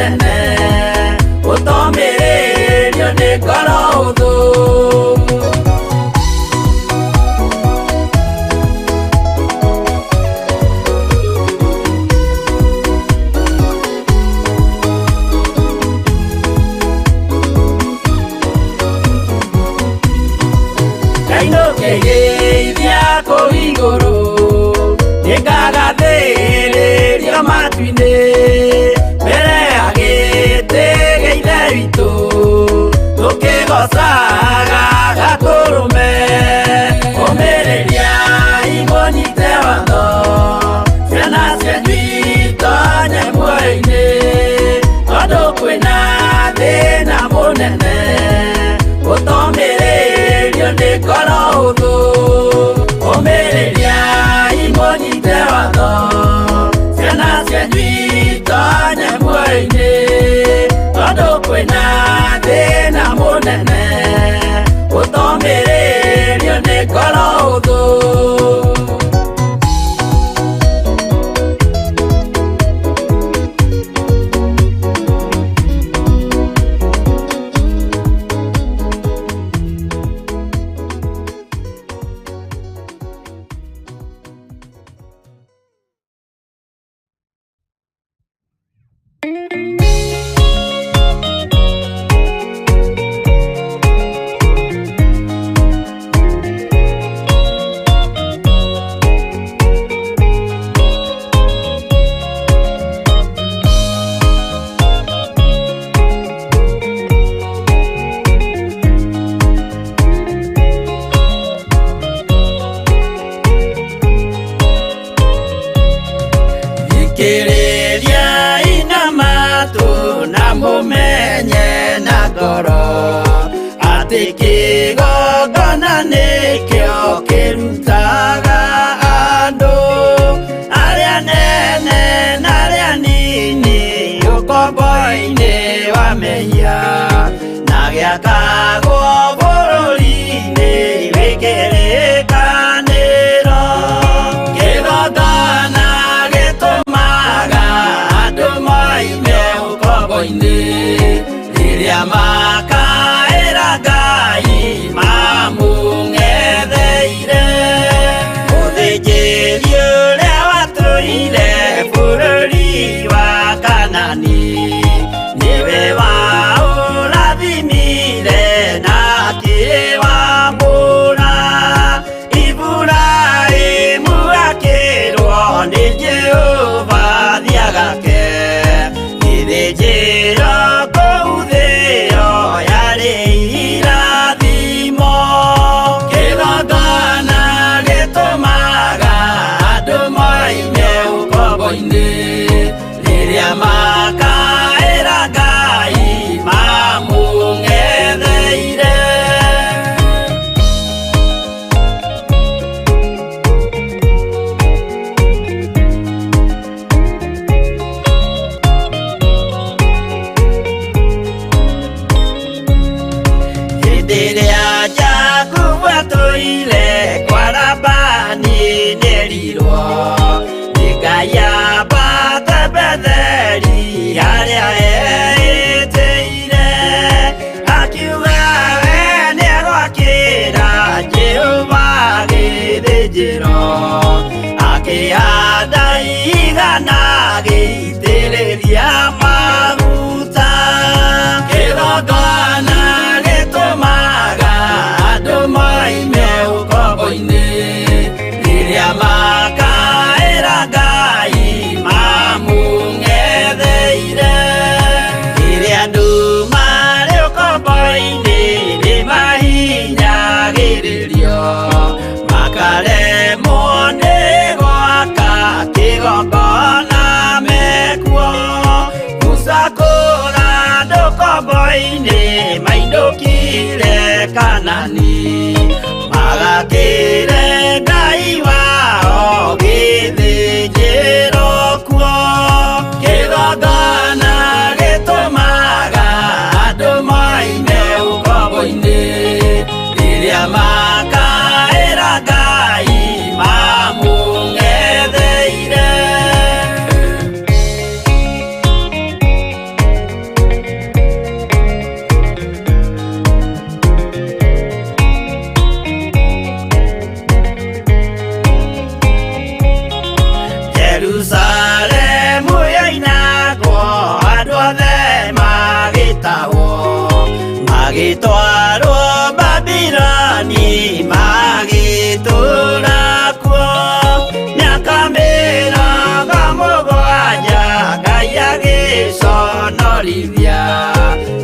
mũnene ũtomĩrĩrio nĩ ngoro hũthũ. Kainũkĩgeithia kũu igũrũ nĩngagathĩrĩrio matu-inĩ mbere ya gĩtĩ gĩa Ithe witũ tũkĩgocaga Gatũrũme. Ũmĩrĩriai mũnyite watho ciana cianyu itonye muoyo-inĩ tondũ kwĩna thĩna mũnene ũtomĩrĩrio nĩ ngoro hũthũ. Ũmĩrĩriai mũnyite watho ciana cianyu itonye muoyo-inĩ tondũ kwĩna thĩna mũnene ũtomĩrĩrio nĩ ngoro hũthũ. Thikĩrĩriai na matũ na mũmenye na ngoro atĩ kĩgongona nĩkĩo kĩrutaga andũ arĩa nene na arĩa nini ũkombo-inĩ wa mehia na gĩakagwo bũrũri-inĩ wĩ kĩrĩkanĩro. Kĩgongona gĩtũmaga andũ moime ũkombo-inĩ rĩrĩa makaĩra Ngai mamũng'etheire. Mũthĩnjĩri ũrĩa watũire bũrũri wa Kanani nĩwe waũrathimire na akĩwamũra. Iburahĩmu akĩrwo nĩ Jehova thiagake gĩthĩnjĩro kũu thĩo yarĩ irathimo. Kĩgongona gĩtũmaga andũ moime ũkombo-inĩ rĩrĩa makaĩra Ngai mamũng'etheire. Hĩndĩ ĩrĩa Jakubu atũire kwa Labani nĩerirwo nĩ Ngai ambate Betheli harĩa eĩtĩire, akiuga we nĩegwakĩra Jehova gĩthĩnjĩro, akĩhanda igana agĩitĩrĩria maguta. Kĩgongona gĩtũmaga andũ moime ũkombo-inĩ rĩrĩa makaĩra Ngai mamũng'etheire. Rĩrĩa andũ marĩ ũkombo-inĩ nĩmahinyagĩrĩrio makaremwo nĩ gwaka kĩgongona mekuo. Musa kũra andũ ũkombo-inĩ mainũkire Kanani magakĩre Ngai wao gĩthĩnjĩro kuo. Kĩgongona gĩtũmaga andũ moime ũkombo-inĩ rĩrĩa makaĩra Ngai mamũng'etheire. kũgocorithia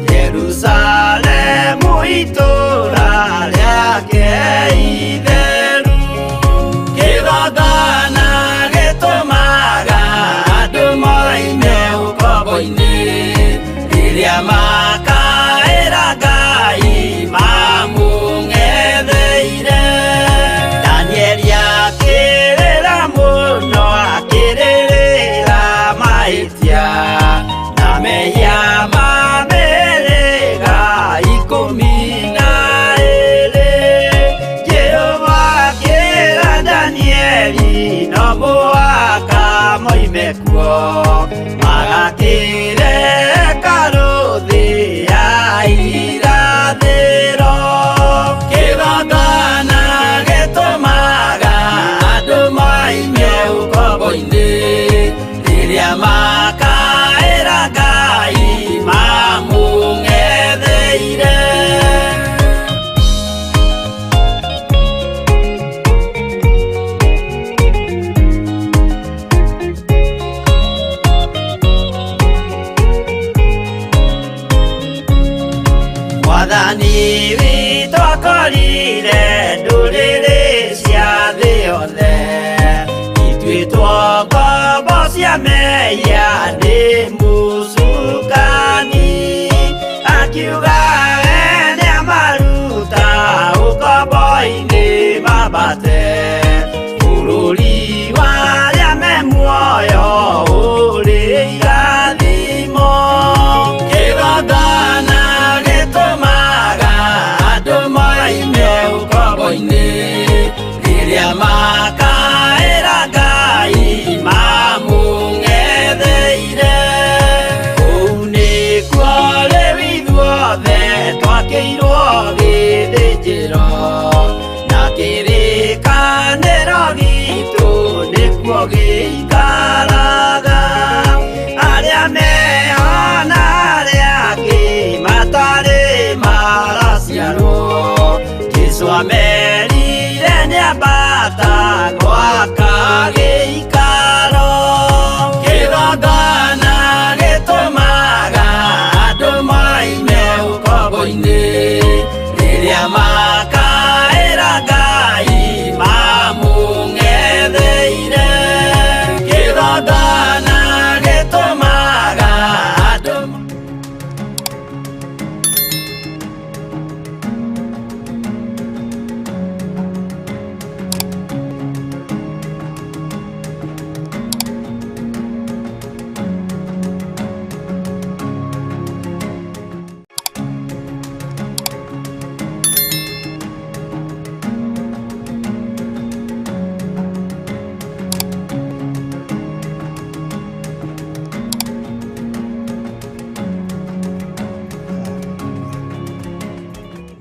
Jerusalemu itũũra rĩake itheru. Kĩgongona gĩtũmaga andũ moime ũkombo-inĩ, rĩrĩa makaĩra Ngai mamũng'etheire. Danieli akĩrĩra mũno, akĩrĩrĩra mahĩtia na mehia ma mĩhĩrĩga 12. Jehova akĩra Danieli no mũhaka moime kuo, magakĩre hekarũ thĩ ya irathĩro. Kĩgongona gĩtũmaga andũ moime ũkombo-inĩ, rĩrĩa makaĩra Ngai mamũng'etheire. Mwathani witũ akorire ndũrĩrĩ cia thĩ yothe ituĩtwo ngombo cia mehia nĩ mũcukani, akiuga we nĩamaruta ũkombo-inĩ mambate bũrũri wa arĩa me muoyo ũrĩ irathimo. Kĩgongona gĩtũmaga andũ moime ũkombo-inĩ, rĩrĩa makaĩra Ngai mamũng'etheire. Kũu nĩkuo rĩu ithuothe twakĩirwo gĩthĩnjĩro, na kĩrĩkanĩro gitũ nĩkuo gĩikaraga. Arĩa meho na arĩa angĩ matarĩ maraciarwo, Jesũ amerire nĩambata gwaka gĩikaro. Kĩgongona gĩtũmaga andũ moime ũkombo-inĩ, rĩrĩa makaĩra Ngai mamũng'etheire. Kĩgongona gĩtũmaga andũ.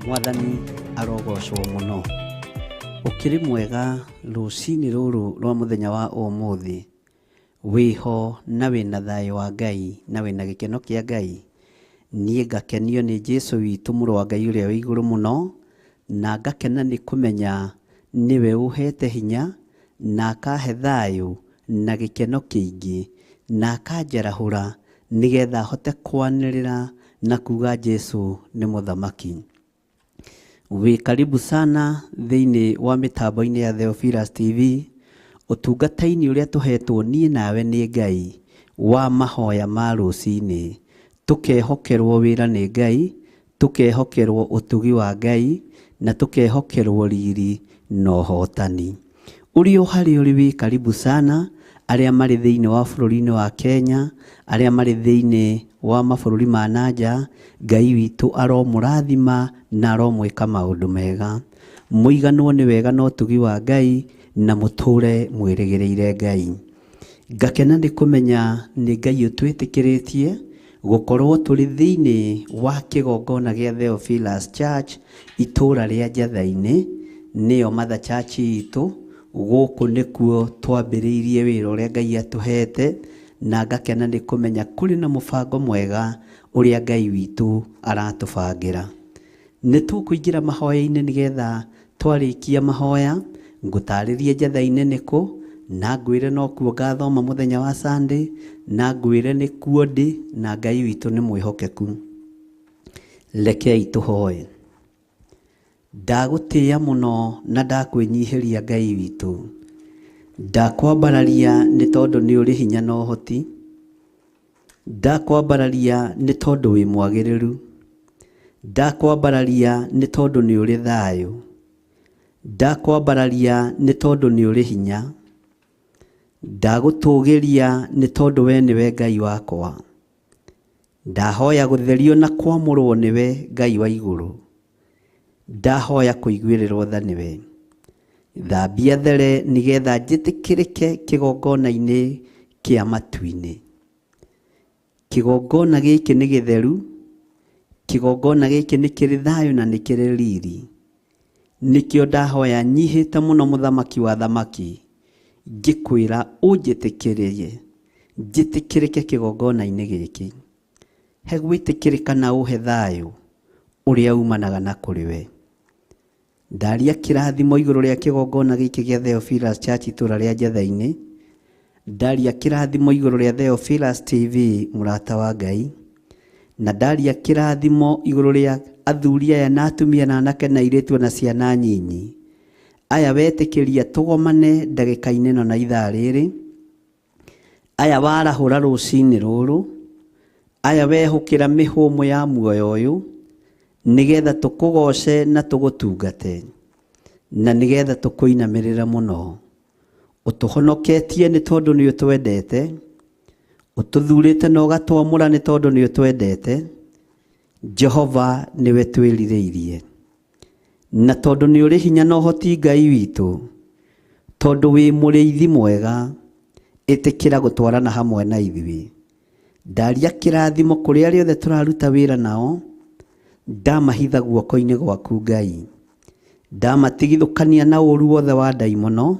Mwathani arogocwo mũno. Ũkĩrĩ mwega rũcinĩ rũrũ rwa mũthenya wa ũmũthĩ, wĩho na wĩna thayũ wa Ngai na wĩna gĩkeno kĩa Ngai. Niĩ ngakenio nĩ Jesũ witũ mũrũ wa Ngai ũrĩa wĩ igũrũ mũno, na ngakena nĩ kũmenya nĩwe ũhete hinya na akahe thayũ na gĩkeno kĩingĩ na akanjarahũra nĩgetha hote kwanĩrĩra na kuga Jesũ nĩ mũthamaki. Wĩ karibu sana thĩinĩ wa mĩtambo-inĩ ya Theophilus TV, ũtungata-inĩ ũrĩa tũhetwo niĩ nawe nĩ Ngai wa mahoya ma rũcinĩ, tũkehokerwo wĩra nĩ Ngai, tũkehokerwo ũtugi wa Ngai, na tũkehokerwo riri na ũhotani. Ũrĩ o harĩa ũrĩ wĩ karibu sana, arĩa marĩ thĩinĩ wa bũrũri-inĩ wa Kenya, arĩa marĩ thĩinĩ wa mabũrũri ma na nja, Ngai witũ aromũrathima na aromwĩka maũndũ mega. Mũiganwo nĩ wega na ũtugi wa Ngai na mũtũre mwĩrĩgĩrĩire Ngai. Ngakena nĩ kũmenya nĩ Ngai ũtwĩtĩkĩrĩtie gũkorwo tũrĩ thĩinĩ wa kĩgongona gĩa Theophilus Church itũũra rĩa Njatha-inĩ, nĩyo Mother Church itũ. Gũkũ nĩkuo twambĩrĩirie wĩra ũrĩa Ngai atũhete, na ngakena nĩ kũmenya kũrĩ na mũbango mwega ũrĩa Ngai witũ aratũbangĩra. Nĩ tũkũingĩra mahoya-inĩ nĩgetha twarĩkia mahoya ngũtarĩrie Njatha-inĩ nĩkũ, Na ngwĩre nokuo ngathoma mũthenya wa Sunday, na ngwĩre nĩkuo ndĩ, na Ngai witũ nĩ mwĩhokeku. Rekei tũhoe. Ndagũtĩĩa mũno na ndakwĩnyihĩria Ngai witũ. Ndakwambararia nĩ tondũ nĩ ũrĩ hinya na ũhoti. Ndakwambararia nĩ tondũ wĩ mwagĩrĩru. Ndakwambararia nĩ tondũ nĩ ũrĩ thayũ. Ndakwambararia nĩ tondũ nĩ ũrĩ hinya. Ndagũtũgĩria nĩ tondũ we nĩwe Ngai wakwa. Ndahoya gũtherio na kwamũrwo nĩwe Ngai wa igũrũ. Ndahoya kũiguĩrĩrwo tha nĩwe. Thambia there nĩgetha njĩtĩkĩrĩke kĩgongona-inĩ kĩa matu-inĩ. Kĩgongona gĩkĩ nĩ gĩtheru, kĩgongona gĩkĩ nĩ kĩrĩ thayũ na nĩ kĩrĩ riri. Nĩkĩo ndahoya nyihĩte mũno mũthamaki wa thamaki, ngĩkwĩra ũnjĩtĩkĩrie, njĩtĩkĩrĩke kĩgongona-inĩ gĩkĩ. He gwĩtĩkĩrĩka na ũhe thayũ ũrĩa umanaga na kũrĩ we. Ndaria kĩrathimo igũrũ rĩa kĩgongona gĩkĩ gĩa Theophilus Church itũra rĩa Njatha-inĩ. Ndaria kĩrathimo igũrũ rĩa Theophilus TV mũrata wa Ngai. Na ndaria kĩrathimo igũrũ rĩa athuri aya na atumia na anake na airĩtu na ciana nyinyi. Aya wetĩkĩria tũgomane ndagĩka-inĩ ĩno na ithaa rĩrĩ. Aya warahũra rũcinĩ rũrũ. Aya wehũkĩra mĩhũmũ ya muoyo ũyũ nĩgetha tũkũgoce na tũgũtungate na nĩgetha tũkũinamĩrĩre mũno. Ũtũhonoketie nĩ tondũ nĩ ũtwendete, ũtũthurĩte na ũgatwamũra nĩ tondũ nĩ ũtwendete. Jehova nĩwe twĩrirĩirie. Na tondũ nĩ ũrĩ hinya na ũhoti Ngai witũ, tondũ wĩ mũrĩithi mwega, ĩtĩkĩra gũtwarana hamwe na ithuĩ. Ndaria kĩrathimo kũrĩ arĩa othe tũraruta wĩra nao, ndamahitha guoko-inĩ gwaku Ngai. Ndamatigithũkania na ũru wothe wa ndaimono,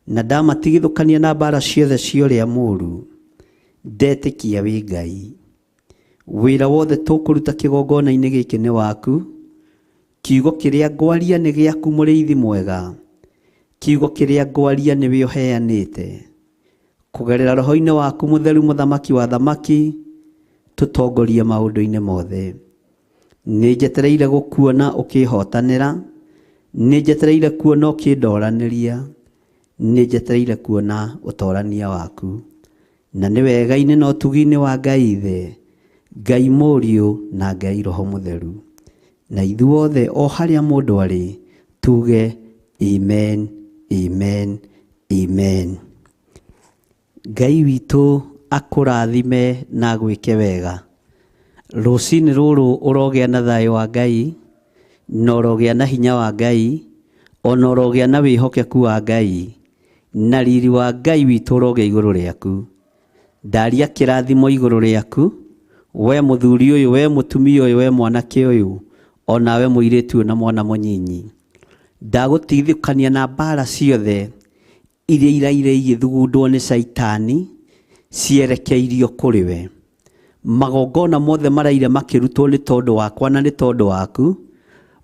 na ndamatigithũkania na mbara ciothe cia ũrĩa mũũru. Ndetĩkia wĩ Ngai. Wĩra wothe tũkũruta kĩgongona-inĩ gĩkĩ nĩ waku. Kiugo kĩrĩa ngwaria nĩ gĩaku mũrĩithi mwega. Kiugo kĩrĩa ngwaria nĩwe ũheanĩte. Kũgerera roho-inĩ waku mũtheru mũthamaki wa thamaki, tũtongorie maũndũ-inĩ mothe. Nĩ njetereire gũkuona ũkĩhotanĩra, nĩ njetereire kuona ũkĩndoranĩria, nĩ njetereire kuona ũtorania waku. Na nĩ wega-inĩ na ũtugi-inĩ wa Ngai Ithe, Ngai Mũriũ na Ngai Roho Mũtheru. Na ithuothe o harĩa mũndũ arĩ, tuge amen, amen, amen. Ngai witũ akũrathime na agwĩke wega. Rũcinĩ rũrũ ũrogĩa na thayũ wa Ngai, na ũrogĩa na hinya wa Ngai, ona ũrogĩa na wĩhokeku wa Ngai, na riri wa Ngai witũ ũrogĩa igũrũ rĩaku. Ndaria kĩrathimo igũrũ rĩaku, we mũthuri ũyũ, we mũtumia ũyũ, we mwanake ũyũ, onawe mũirĩtu ũyũ na mwana mũnyinyi. Ndagũtigithũkania na mbara ciothe iria iraire igĩthugundwo nĩ Caitani cierekeirio kũrĩ we. Magongona mothe maraire makĩrutwo nĩ tondũ wakwa na nĩ tondũ waku,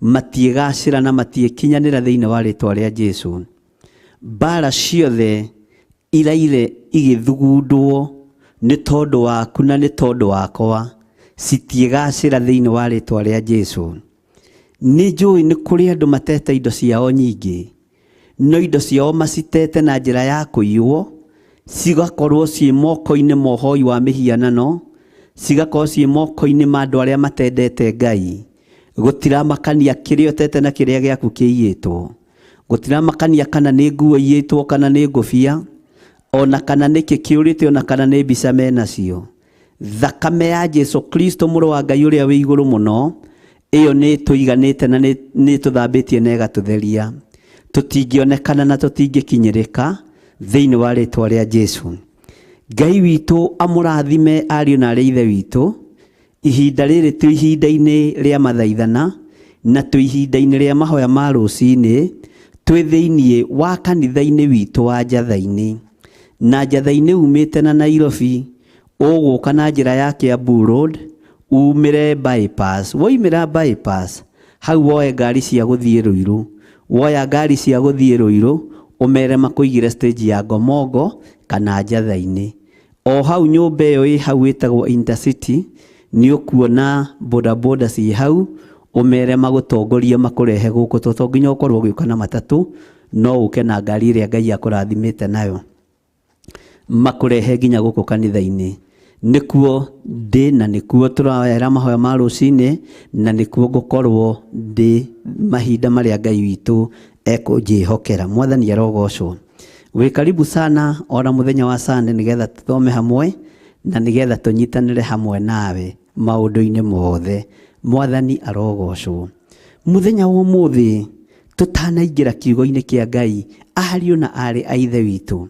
matiĩgacĩra na matiĩkinyanĩra thĩinĩ wa rĩtwa rĩa Jesu. Mbara ciothe iraire igĩthugundwo nĩ tondũ waku na nĩ tondũ wakwa, citiĩgacĩra thĩinĩ wa rĩtwa rĩa Jesu. Nĩ njũĩ nĩ kũrĩ andũ matete indo ciao nyingĩ, no indo ciao macitete na njĩra ya kũiywo, cigakorwo ciĩ moko-inĩ ma ũhoi wa mĩhianano, cigakorwo ciĩ moko-inĩ ma andũ arĩa matendete Ngai. Gũtiramakania kĩrĩa ũtete na kĩrĩa gĩaku kĩiyĩtwo. Gũtiramakania kana nĩ nguo iyĩtwo kana nĩ ngũbia, ona kana nĩkĩ kĩũrĩte ona kana nĩ mbica menacio. Thakame ya Jesu Kristo mũrũ wa Ngai ũrĩa wĩ igũrũ mũno, ĩyo nĩ ĩtũiganĩte na nĩ ĩtũthambĩtie na ĩgatũtheria. Tũtingĩonekana na tũtingĩkinyĩrĩka thĩinĩ wa rĩtwa rĩa Jesu. Ngai witũ amũrathime ariũ na arĩ ithe witũ. Ihinda rĩrĩ twĩ ihinda-inĩ rĩa mathaithana na twĩ ihinda-inĩ rĩa mahoya ma rũcinĩ, twĩ thĩinĩ wa kanitha-inĩ witũ wa Njatha-inĩ. Na Njatha-inĩ umĩte na Nairobi, ũgũka na njĩra ya Kiambu Road, umĩre bypass. Woimĩra bypass, hau woe ngari cia gũthiĩ Ruiru. Woya ngari cia gũthiĩ Ruiru, Ũmere makũigĩre stage ya Ngomongo kana Njatha-inĩ. O hau nyũmba ĩyo ĩ hau ĩtagwo Intercity, nĩ ũkuona bodaboda ciĩ hau, ũmere magũtongorie makũrehe gũkũ, tondũ to nginya ũkorwo ũgĩũka na matatũ, no ũke na ngari ĩrĩa Ngai akũrathimĩte nayo, makũrehe nginya gũkũ kanitha-inĩ. Nĩkuo ndĩ na nĩkuo tũraera mahoya ma rũcinĩ, na nĩkuo ngũkorwo ndĩ mahinda marĩa Ngai witũ ekũnjĩhokera. Mwathani arogocwo. Wĩ karibu sana ona mũthenya wa Sunday, nĩgetha tũthome hamwe na nĩgetha tũnyitanĩre hamwe nawe maũndũ-inĩ mothe. Mwathani arogocwo. Mũthenya wa ũmũthĩ tũtanaingĩra kiugo-inĩ kĩa Ngai, ariũ na aarĩ a Ithe witũ,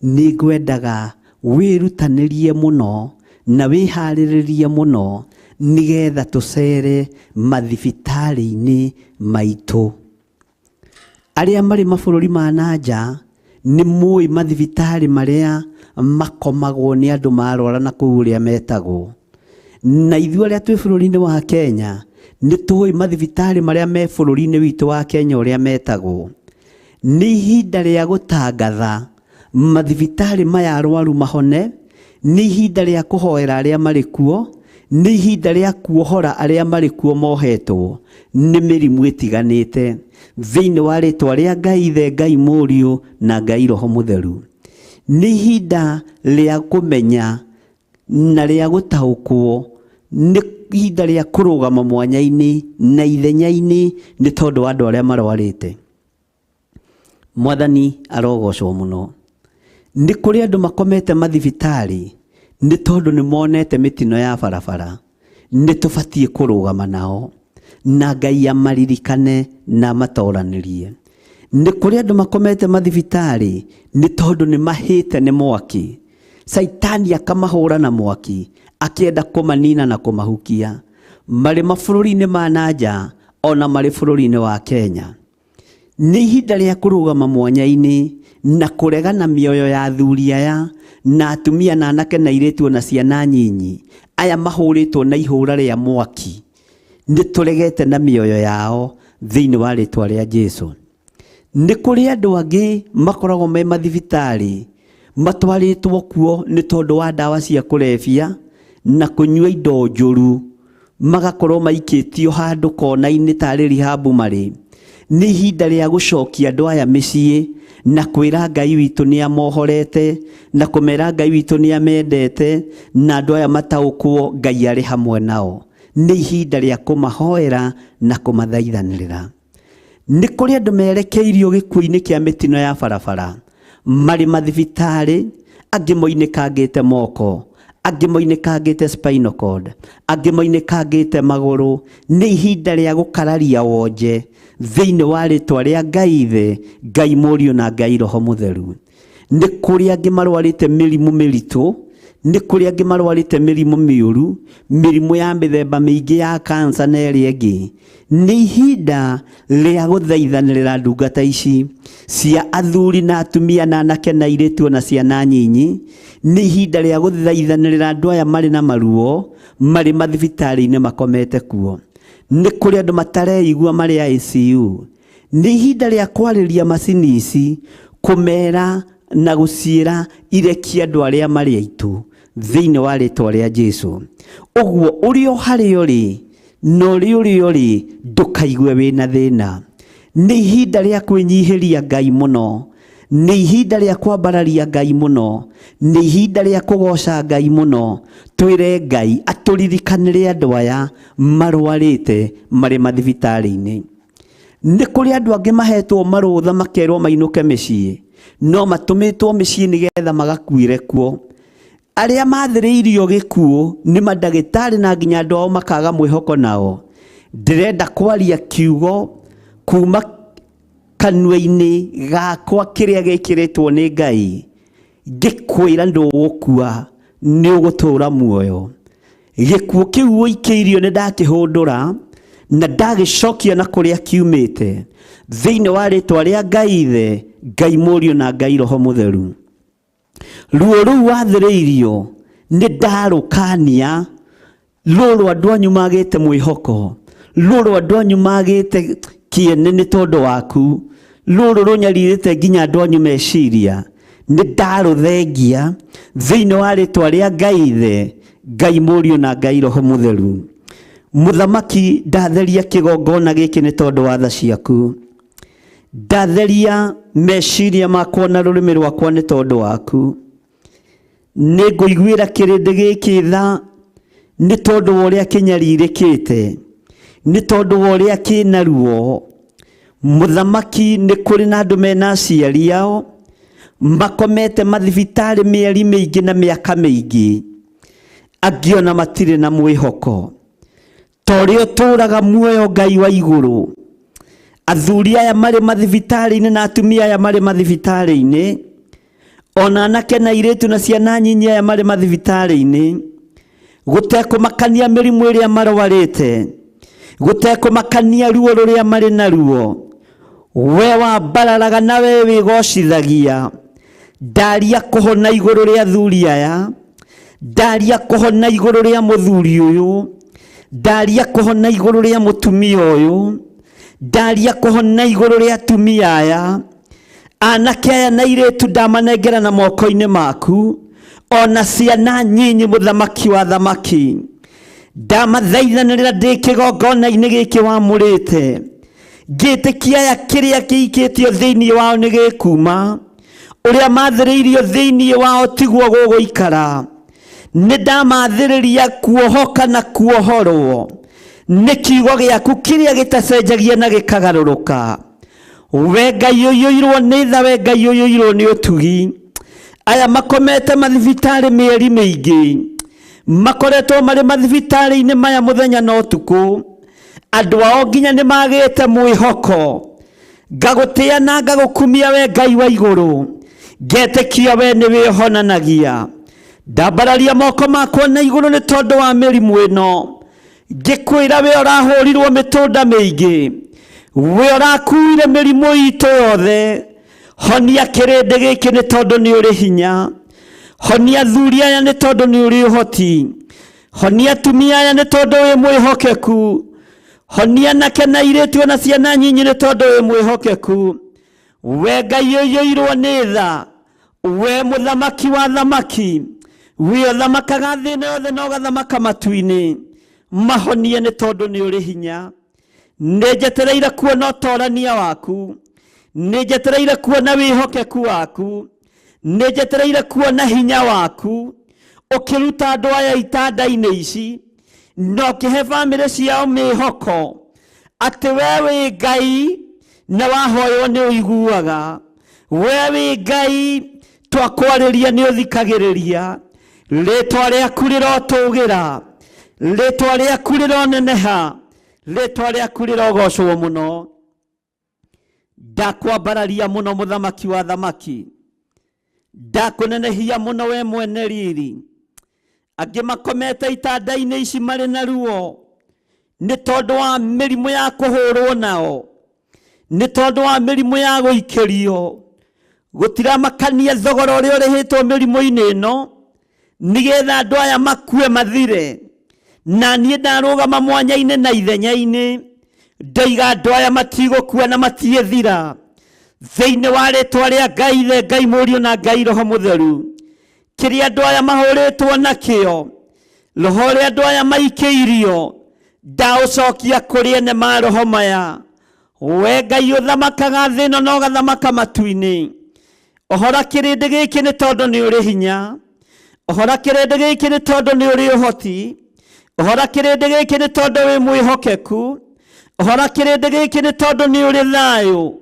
nĩ ngwendaga wĩrutanĩrie mũno na wĩharĩrĩrie mũno nĩgetha tũcere mathibitarĩ-inĩ maitũ. Arĩa marĩ mabũrũri ma na nja nĩ mũĩ mathibitarĩ marĩa makomagwo nĩ andũ marwara na kũu ũrĩa metagwo. Na ithuĩ arĩa twĩ bũrũri-inĩ wa Kenya nĩ tũĩ mathibitarĩ marĩa me bũrũri-inĩ witũ wa Kenya ũrĩa metagwo. Nĩ ihinda rĩa gũtangatha mathibitarĩ maya arwaru mahone, nĩ ihinda rĩa kũhoera arĩa marĩ kuo, nĩ ihinda rĩa kuohora arĩa marĩ kuo mohetwo nĩ mĩrimũ ĩtiganĩte, thĩinĩ wa rĩtwa rĩa Ngai Ithe, Ngai Mũriũ na Ngai Roho Mũtheru. Nĩ ihinda rĩa kũmenya na rĩa gũtaũkwo, nĩ ihinda rĩa kũrũgama mwanya-inĩ na ithenya-inĩ nĩ tondũ wa andũ arĩa marwarĩte. Mwathani arogocwo mũno. Nĩ kũrĩ andũ makomete mathibitarĩ nĩ tondũ nĩ monete mĩtino ya barabara. Nĩ tũbatiĩ kũrũgama nao na Ngai amaririkane na amatoranĩrie. Nĩ kũrĩ andũ makomete mathibitarĩ nĩ tondũ nĩ mahĩte nĩ mwaki. Caitani akamahũra na mwaki akĩenda kũmanina na kũmahukia. Marĩ mabũrũri-inĩ ma na nja ona marĩ bũrũri-inĩ wa Kenya. Nĩ ihinda rĩa kũrũgama mwanya-inĩ na kũregana mĩoyo ya athuri aya na atumia na anake na airĩtu ona ciana nyinyi aya mahũrĩtwo na ihũra rĩa mwaki. Nĩ tũregete na mĩoyo yao thĩinĩ wa rĩtwa rĩa Jesu. Nĩ kũrĩ andũ angĩ makoragwo me mathibitarĩ matwarĩtwo kuo nĩ tondũ wa ndawa cia kũrebia na kũnyua indo njũru, magakorwo maikĩtio handũ kona-inĩ tarĩ rihabu marĩ. Nĩ ihinda rĩa gũcokia andũ aya mĩciĩ na kwĩra Ngai witũ nĩ amohorete na kũmera Ngai witũ nĩ amendete na andũ aya mataũkwo Ngai arĩ hamwe nao. Nĩ ihinda rĩa kũmahoera na kũmathaithanĩrĩra. Nĩ kũrĩ andũ merekeirio gĩkuũ-inĩ kĩa mĩtino ya barabara, marĩ mathibitarĩ, angĩ moinĩkangĩte moko, angĩ moinĩkangĩte spinal cord, angĩ moinĩkangĩte magũrũ. Nĩ ihinda rĩa gũkararia wonje thĩinĩ wa rĩtwa rĩa Ngai Ithe, Ngai Mũriũ na Ngai Roho Mũtheru. Nĩ kũrĩ angĩ marwarĩte mĩrimũ mĩritũ, nĩ kũrĩ angĩ marwarĩte mĩrimũ mĩũru, mĩrimũ ya mĩthemba mĩingĩ ya kansa na ĩrĩa ĩngĩ. Nĩ ihinda rĩa gũthaithanĩrĩra ndungata ici cia athuri na atumia na anake na airĩtu na ciana nyinyi. Nĩ ihinda rĩa gũthaithanĩrĩra andũ aya marĩ na maruo, marĩ mathibitarĩ-inĩ makomete kuo. Nĩ kũrĩ andũ matareigua marĩ ICU. Nĩ ihinda rĩa kwarĩria macini ici, kũmera na gũciĩra irekie andũ arĩa marĩ aitũ thĩinĩ wa rĩtwa rĩa Jesu. Ũguo ũrĩ o harĩa ũrĩ na ũrĩ ũrĩa ũrĩ, ndũkaigue wĩna thĩna. Nĩ ihinda rĩa kwĩnyihĩria Ngai mũno, nĩ ihinda rĩa kwambararia Ngai mũno, nĩ ihinda rĩa kũgoca Ngai mũno. Twĩre Ngai atũririkanĩre andũ aya marwarĩte marĩ mathibitarĩ-inĩ. Nĩ kũrĩ andũ angĩ mahetwo marũtha makerwo mainũke mĩciĩ, no matũmĩtwo mĩciĩ nĩgetha magakuĩre kuo. Arĩa mathĩrĩirio gĩkuũ nĩ mandagĩtarĩ na nginya andũ ao makaga mwĩhoko nao. Ndĩrenda kwaria kiugo kuma kanua-inĩ gakwa kĩrĩa gĩkĩrĩtwo nĩ Ngai, ngĩkwĩra ndũgũkua, nĩ ũgũtũũra muoyo. Gĩkuũ kĩu ũikĩirio nĩ ndakĩhũndũra na ndagĩcokia na kũrĩa kiumĩte, thĩinĩ wa rĩtwa rĩa Ngai Ithe, Ngai Mũriũ na Ngai Roho Mũtheru. Ruo rũu wathĩrĩirio nĩ ndarũkania, rũrũ andũ anyu magĩte mwĩhoko, rũrũ andũ anyu magĩte kĩene nĩ tondũ waku, Rũrũ rũnyarirĩte nginya andũ anyu meciria, nĩ ndarũthengia thĩinĩ wa rĩtwa rĩa Ngai Ithe, Ngai Mũriũ na Ngai Roho Mũtheru. Mũthamaki, ndatheria kĩgongona gĩkĩ nĩ tondũ wa tha ciaku. Ndatheria meciria makwa na rũrĩmĩ rwakwa nĩ tondũ waku. Nĩ ngũiguĩra kĩrĩndĩ gĩkĩ tha nĩ tondũ wa ũrĩa kĩnyarirĩkĩte, nĩ tondũ wa ũrĩa kĩna ruo. Mũthamaki, nĩ kũrĩ na andũ mena aciari ao makomete mathibitarĩ mĩeri mĩingĩ na mĩaka mĩingĩ, angĩ ona matirĩ na mwĩhoko. Ta ũrĩa ũtũũraga muoyo Ngai wa igũrũ, athuri aya marĩ mathibitarĩ-inĩ na atumia aya marĩ mathibitarĩ-inĩ, ona anake na airĩtu na ciana nyinyi aya marĩ mathibitarĩ-inĩ, gũtekũmakania mĩrimũ ĩrĩa marwarĩte, gũtekũmakania ruo rũrĩa marĩ naruo, we wambararaga na we wĩgocithagia. Ndaria kũhona igũrũ rĩa athuri aya, ndaria kũhona igũrũ rĩa mũthuri ũyũ, ndaria kũhona igũrũ rĩa mũtumia ũyũ, ndaria kũhona igũrũ rĩa atumia aya, anake aya na airĩtu ndamanengera na moko-inĩ maku, ona ciana nyinyi, mũthamaki wa thamaki. Ndamathaithanĩrĩra ndĩ kĩgongona-inĩ gĩkĩ wamũrĩte, ngĩtĩkia aya kĩrĩa kĩikĩtio thĩinĩ wao nĩ gĩkuma, ũrĩa mathĩrĩirio thĩinĩ wao tiguo gũgũikara. Nĩ ndamathĩrĩria kuohoka na kuohorwo nĩ kiugo gĩaku kĩrĩa gĩtacenjagia na gĩkagarũrũka. We Ngai ũiyũirwo nĩ tha, we Ngai ũiyũirwo nĩ ũtugi, aya makomete mathibitarĩ mĩeri mĩingĩ, makoretwo marĩ mathibitarĩ-inĩ maya mũthenya na ũtukũ, andũ ao nginya nĩ magĩte mwĩhoko. Ngagũtĩa na ngagũkumia we Ngai wa igũrũ, ngetĩkia we nĩ wĩhonanagia. Ndambararia moko makwa na igũrũ nĩ tondũ wa mĩrimũ ĩno, ngĩkwĩra we ũrahũrirwo mĩtũnda mĩingĩ, we ũrakuire mĩrimũ itũ yothe, honia kĩrĩndĩ gĩkĩ nĩ tondũ nĩ ũrĩ hinya. Honia athuri aya nĩ tondũ nĩ ũrĩ ũhoti. Honia atumia aya nĩ tondũ wĩ mwĩhokeku. Honia anake na airĩtu ona ciana nyinyi nĩ tondũ wĩ mwĩhokeku. We Ngai ũiyũirwo nĩ tha, we mũthamaki wa thamaki, we ũthamakaga thĩ ĩno yothe na ũgathamaka matu-inĩ, mahonie nĩ tondũ nĩ ũrĩ hinya. Nĩ njetereire kuona ũtorania waku, nĩ njetereire kuona wĩhokeku waku, nĩ njetereire kuona hinya waku ũkĩruta andũ aya itanda-inĩ ici na ũkĩhe bamĩrĩ ciao mĩhoko atĩ we wĩ Ngai na wahoywo nĩ ũiguaga. We wĩ Ngai, twakwarĩria nĩ ũthikagĩrĩria. Rĩtwa rĩaku rĩrotũgĩra, rĩtwa rĩaku rĩroneneha, rĩtwa rĩaku rĩrogocwo mũno. Ndakwambararia mũno mũthamaki wa thamaki, ndakũnenehia mũno we mwene riri. Angĩ makomete itanda-inĩ ici marĩ na ruo nĩ tondũ wa mĩrimũ ya kũhũrwo nao, nĩ tondũ wa mĩrimũ ya gũikĩrio. Gũtiramakania thogora ũrĩa ũrĩhĩtwo mĩrimũ-inĩ ĩno, nĩgetha andũ aya makue mathire. Na niĩ ndarũgama mwanya-inĩ na ithenya-inĩ, ndoiga andũ aya matigũkua na matiĩthira. Thĩinĩ wa rĩtwa rĩa Ngai Ithe, Ngai Mũriũ na Ngai Roho Mũtheru, kĩrĩa andũ aya mahũrĩtwo nakĩo, roho ũrĩa andũ aya maikĩirio, ndaũcokia kũrĩ ene ma roho maya. We Ngai ũthamakaga thĩ ĩno na ũgathamaka matu-inĩ, ohora kĩrĩndĩ gĩkĩ nĩ tondũ nĩ ũrĩ hinya. Ohora kĩrĩndĩ gĩkĩ nĩ tondũ nĩ ũrĩ ũhoti. Ohora kĩrĩndĩ gĩkĩ nĩ tondũ wĩ mwĩhokeku. Ohora kĩrĩndĩ gĩkĩ nĩ tondũ nĩ ũrĩ thayũ.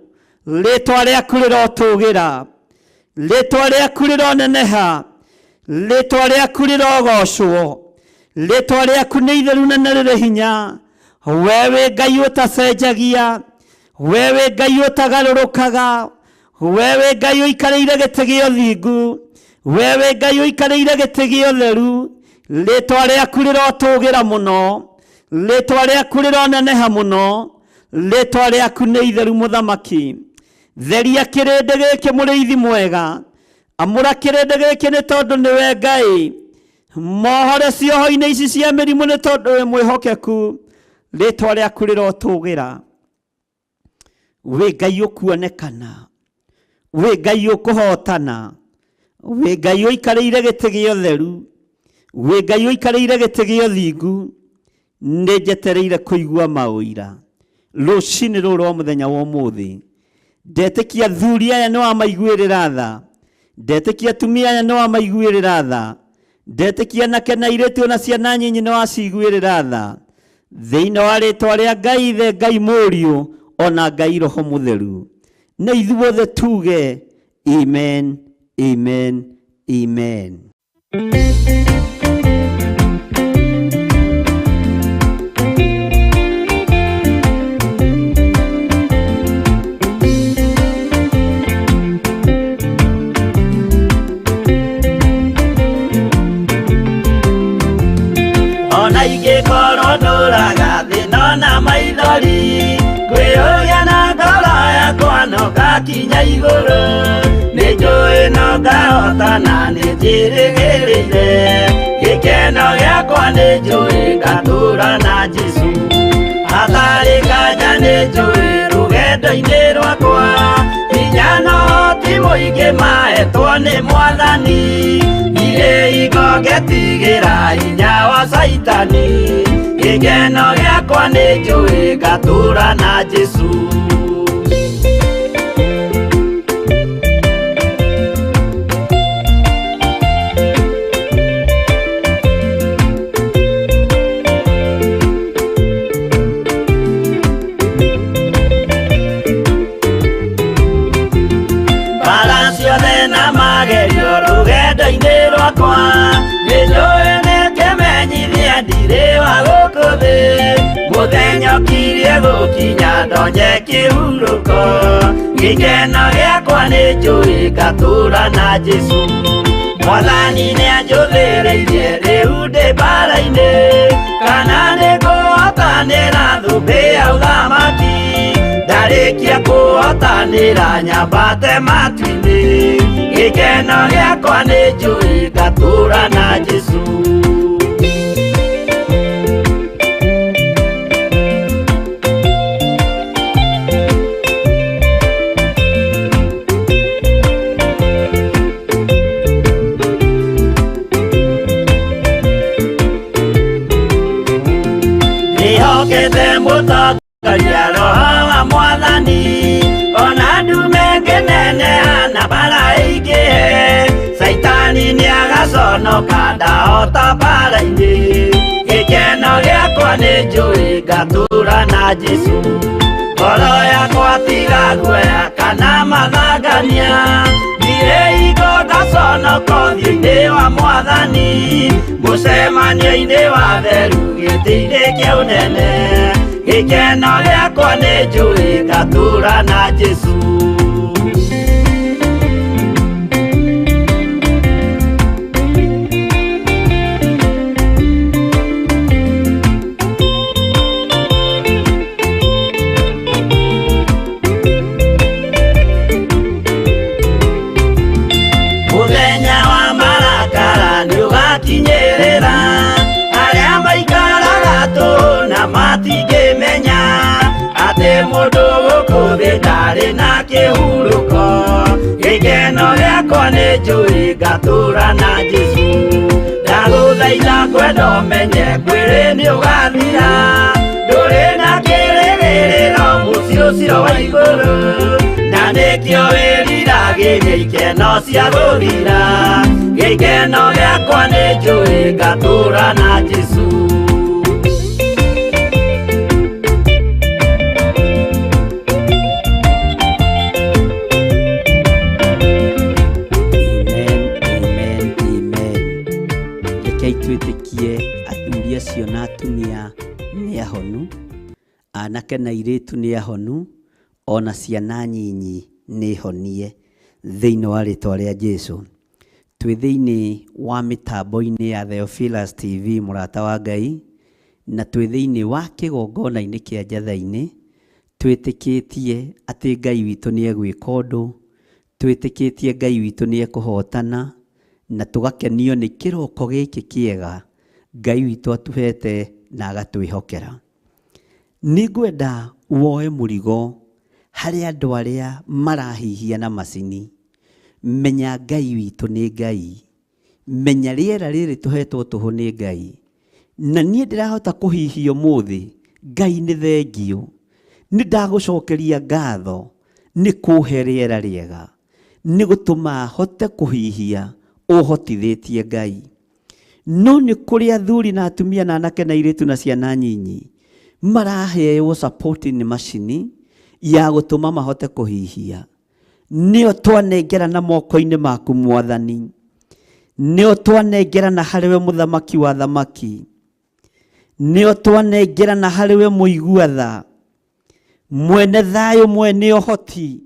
Rĩtwa rĩaku rĩrotũgĩra, rĩtwa rĩaku rĩroneneha, rĩtwa rĩaku rĩrogocwo. Rĩtwa rĩaku nĩ itheru na nĩ rĩrĩ hinya. We wĩ Ngai ũtacenjagia, we wĩ Ngai ũtagarũrũkaga, we wĩ Ngai ũikarĩire gĩtĩ gĩa ũthingu, we wĩ Ngai ũikarĩire gĩtĩ gĩa ũtheru. Rĩtwa rĩaku rĩrotũgĩra mũno, rĩtwa rĩaku rĩroneneha mũno, rĩtwa rĩaku nĩ itheru mũthamaki. Theria kĩrĩndĩ gĩkĩ mũrĩithi mwega, amũra kĩrĩndĩ gĩkĩ nĩ tondũ nĩwe Ngai. Mohore cioho-inĩ ici cia mĩrimũ nĩ tondũ wĩ mwĩhokeku. Rĩtwa rĩaku rĩrotũgĩra. Wĩ Ngai ũkuonekana, wĩ Ngai ũkũhotana, wĩ Ngai ũikarĩire gĩtĩ gĩa ũtheru, wĩ Ngai ũikarĩire gĩtĩ gĩa ũthingu. Nĩ njetereire kũigua maũira rũcinĩ rũrũ rwa mũthenya wa ũmũthĩ. Ndetĩkia athuri aya nĩ wamaiguĩrĩra tha, ndetĩkia atumia aya nĩ wamaiguĩrĩra tha, ndetĩkia anake na airĩtu ona ciana nyinyi nĩ waciguĩrĩra tha. Thĩinĩ wa rĩtwa rĩa Ngai Ithe, Ngai Mũriũ ona Ngai Roho Mũtheru, na ithuothe tuge amen, amen, amen. Ona ingĩkorwo ndũraga thĩna na maithori, kwĩyũria na ngoro yakwa no ngakinya igũrũ. Nĩ njũĩ no ngahotana, nĩ njĩrĩgĩrĩire gĩkeno gĩakwa, nĩ njũĩ ngatũra na Jesũ. Hatarĩ nganja nĩ njũĩ rũgendo-inĩ rwakwa, hinya no ti mũingĩ mahetwo nĩ Mwathani. Ndirĩ hingo ngetigĩra hinya wa Caitani, gĩkeno gĩakwa nĩ njũĩ ngatũra na Jesũ. Mbara ciothe na magerio rũgendo-inĩ rwakwa, nĩ njũĩ nĩ kĩmenyithia ndirĩ wa gũkũ thĩ. Mũthenya ũkirie gũkinya ndonye kĩhurũko, gĩkeno gĩakwa nĩ njũĩ ngatũra na Jesũ. Mwathani nĩ anjũthĩrĩirie rĩu ndĩ mbara-inĩ, kana nĩ ngũhotanĩra thũmbĩ ya ũthamaki. Ndarĩkia kũhotanĩra nyambate matu-inĩ, gĩkeno gĩakwa nĩ njũĩ ngatũra na Jesũ. Ndĩhokete mũtongoria Roho wa Mwathani, ona ndume ngĩneneha na mbara ĩingĩhe, Caitani nĩagaconoka ndahota mbara-inĩ. Gĩkeno gĩakwa nĩ njũĩ ngatũra na Jesũ. Ngoro yakwa tiga guoya kana mathangania, ndirĩ hingo ngaconoka ũthiũ-inĩ wa Mwathani. Mũcemanio-inĩ wa theru gĩtĩ-inĩ kĩa ũnene, gĩkeno gĩakwa nĩ njũĩ ngatũra na Jesũ. Mũthenya wa marakara nĩ ũgakinyĩrĩra, arĩa maikaraga tũhũ na matingĩmenya atĩ mũndũ gũkũ thĩ ndarĩ na kĩhurũko. Gĩkeno gĩakwa nĩ njũĩ ngatũra na Jesũ. Ndagũthaitha ngwenda ũmenye mwĩrĩ nĩ ũgathira, ndũrĩ na kĩrĩgĩrĩro mũciĩ ũcio wa igũrũ, na nĩkĩo wĩriragĩria ikeno cia gũthira. Gĩkeno gĩakwa nĩ njũĩ ngatũra na Jesũ. Amen, amen, amen. Rekei twĩtĩkie athuri acio na atumia nĩ ahonu, anake na airĩtu nĩ ahonu, ona ciana nyinyi nĩ honie thĩinĩ wa rĩtwa rĩa Jesũ. Twĩ thĩinĩ wa mĩtambo-inĩ ya Theophilus TV mũrata wa Ngai, na twĩ thĩinĩ wa kĩgongona-inĩ kĩa Njatha-inĩ, twĩtĩkĩtie atĩ Ngai witũ nĩ egwĩka ũndũ, twĩtĩkĩtie Ngai witũ nĩ ekũhotana, na tũgakenio nĩ kĩroko gĩkĩ kĩega Ngai witũ atuhete na agatwĩhokera. Nĩ ngwenda woe mũrigo Harĩ andũ arĩa marahihia na macini, menya Ngai witũ nĩ Ngai. Menya rĩera rĩrĩ tũhetwo tũhũ nĩ Ngai. Na niĩ ndĩrahota kũhihia ũmũthĩ, Ngai nĩ thengiũ. Nĩ ndagũcokeria ngatho nĩ kũhe rĩera rĩega, nĩ gũtũma hote kũhihia ũhotithĩtie Ngai. No nĩ kũrĩ athuri na atumia na anake na airĩtu na ciana nyinyi maraheo support nĩ macini ya gũtũma mahote kũhihia. Nĩo twanengerana moko-inĩ maku Mwathani. Nĩo twanengerana harĩ we mũthamaki wa thamaki. Nĩo twanengerana harĩ we mũigua tha. Mwene thayũ mwene ũhoti.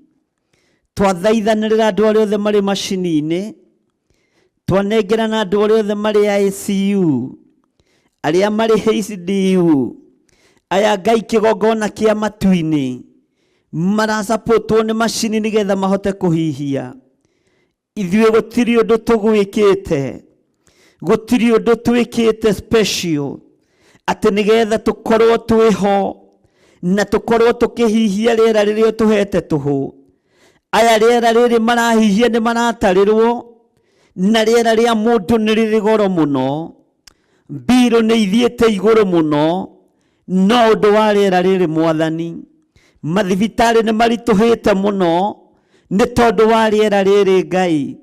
Twathaithanĩrĩra andũ arĩa othe marĩ macini-inĩ. Twanengerana andũ arĩa othe marĩ ICU, arĩa marĩ HDU, aya Ngai kĩgongona kĩa matu-inĩ, marasapotwo nĩ macini nĩgetha mahote kũhihia. Ithuĩ gũtirĩ ũndũ tũgwĩkĩte, gũtirĩ ũndũ twĩkĩte special, atĩ nĩgetha tũkorwo twĩho na tũkorwo tũkĩhihia rĩera rĩrĩa ũtũhete tũhũ. Aya rĩera rĩrĩ marahihia nĩ maratarĩrwo, na rĩera rĩa mũndũ nĩ rĩrĩ goro mũno. Mbirũ nĩ ithiĩte igũrũ mũno, no ũndũ wa rĩera rĩrĩ Mwathani. Mathibitarĩ nĩ maritũhĩte mũno, nĩ tondũ wa rĩera rĩrĩ Ngai.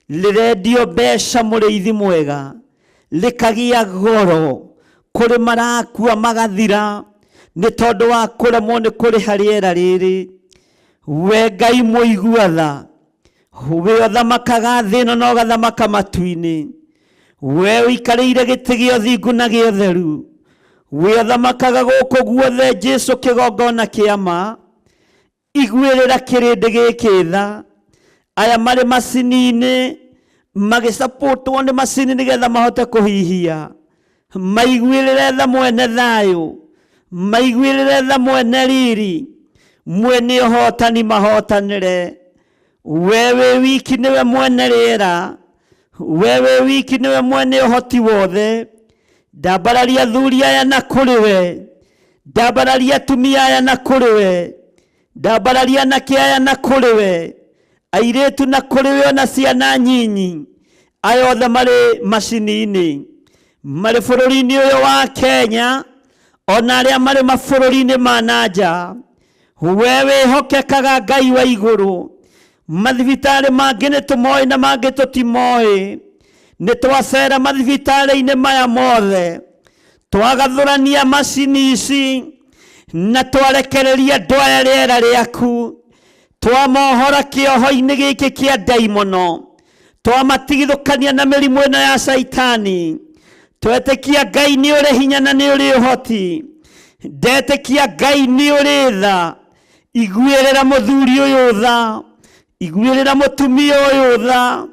Rĩrendio mbeca mũrĩithi mwega, rĩkagĩa goro, kũrĩ marakua magathira, nĩ tondũ wa kũremwo nĩ kũrĩha rĩera rĩrĩ. We Ngai mũigua tha, we ũthamakaga thĩ ĩno na ũgathamaka matu-inĩ, we ũikarĩire gĩtĩ gĩa ũthingu na gĩa ũtheru, we ũthamakaga gũkũ guothe, Jesu kĩgongona kĩa ma, iguĩrĩra kĩrĩndĩ gĩkĩ tha. Aya marĩ macini-inĩ magĩcapũtwo nĩ macini nĩgetha mahote kũhihia, maiguĩrĩre tha mwene thayũ, maiguĩrĩre tha mwene riri, mwene ũhotani mahotanĩre. We wĩ wiki nĩwe mwene rĩera, we wĩ wiki nĩwe mwene ũhoti wothe. Ndambararia athuri aya na kũrĩ we, ndambararia atumia aya na kũrĩ we, ndambararia anake aya na kũrĩ we, airĩtu na kũrĩ we ona ciana nyinyi, aya othe marĩ macini-inĩ, marĩ bũrũri-inĩ ũyũ wa Kenya, ona arĩa marĩ mabũrũri-inĩ ma na nja. We wĩhokekaga Ngai wa igũrũ. Mathibitarĩ mangĩ nĩ tũmoĩ na mangĩ tũtimoĩ. Nĩ twacera mathibitarĩ-inĩ maya mothe, twagathũrania macini ici na twarekereria andũ aya rĩera rĩaku, twamohora kĩoho-inĩ gĩkĩ kĩa ndaimono, twamatigithũkania na mĩrimũ ĩno ya caitani. Twetĩkia Ngai nĩ ũrĩ hinya na nĩ ũrĩ ũhoti. Ndetĩkia Ngai nĩ ũrĩ tha. Iguĩrĩra mũthuri ũyũ tha, iguĩrĩra mũtumia ũyũ tha,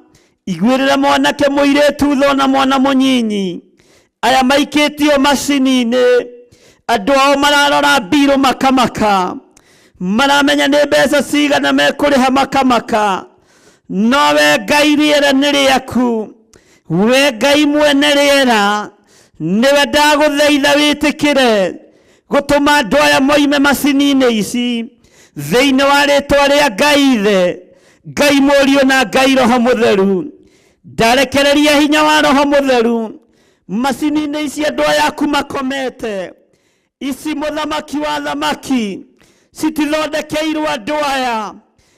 iguĩrĩra mwanake mũirĩtu tha ona mwana mũnyinyi. Aya maikĩtio macini-inĩ, andũ ao mararora mbirũ makamaka, maramenya nĩ mbeca cigana mekũrĩha makamaka. No we Ngai rĩera nĩ rĩaku, we Ngai mwene rĩera, nĩwe ndagũthaitha wĩtĩkĩre gũtũma andũ aya moime macini-inĩ ici thĩinĩ wa rĩtwa rĩa Ngai Ithe, Ngai Mũriũ na Ngai Roho Mũtheru. Ndarekereria hinya wa Roho Mũtheru macini-inĩ ici andũ aya aku makomete. Ici mũthamaki wa thamaki citithondekeirwo andũ aya,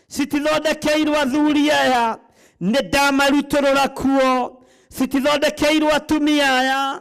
citithondekeirwo athuri aya, nĩ ndamarutũrũra kuo. Citithondekeirwo atumia aya,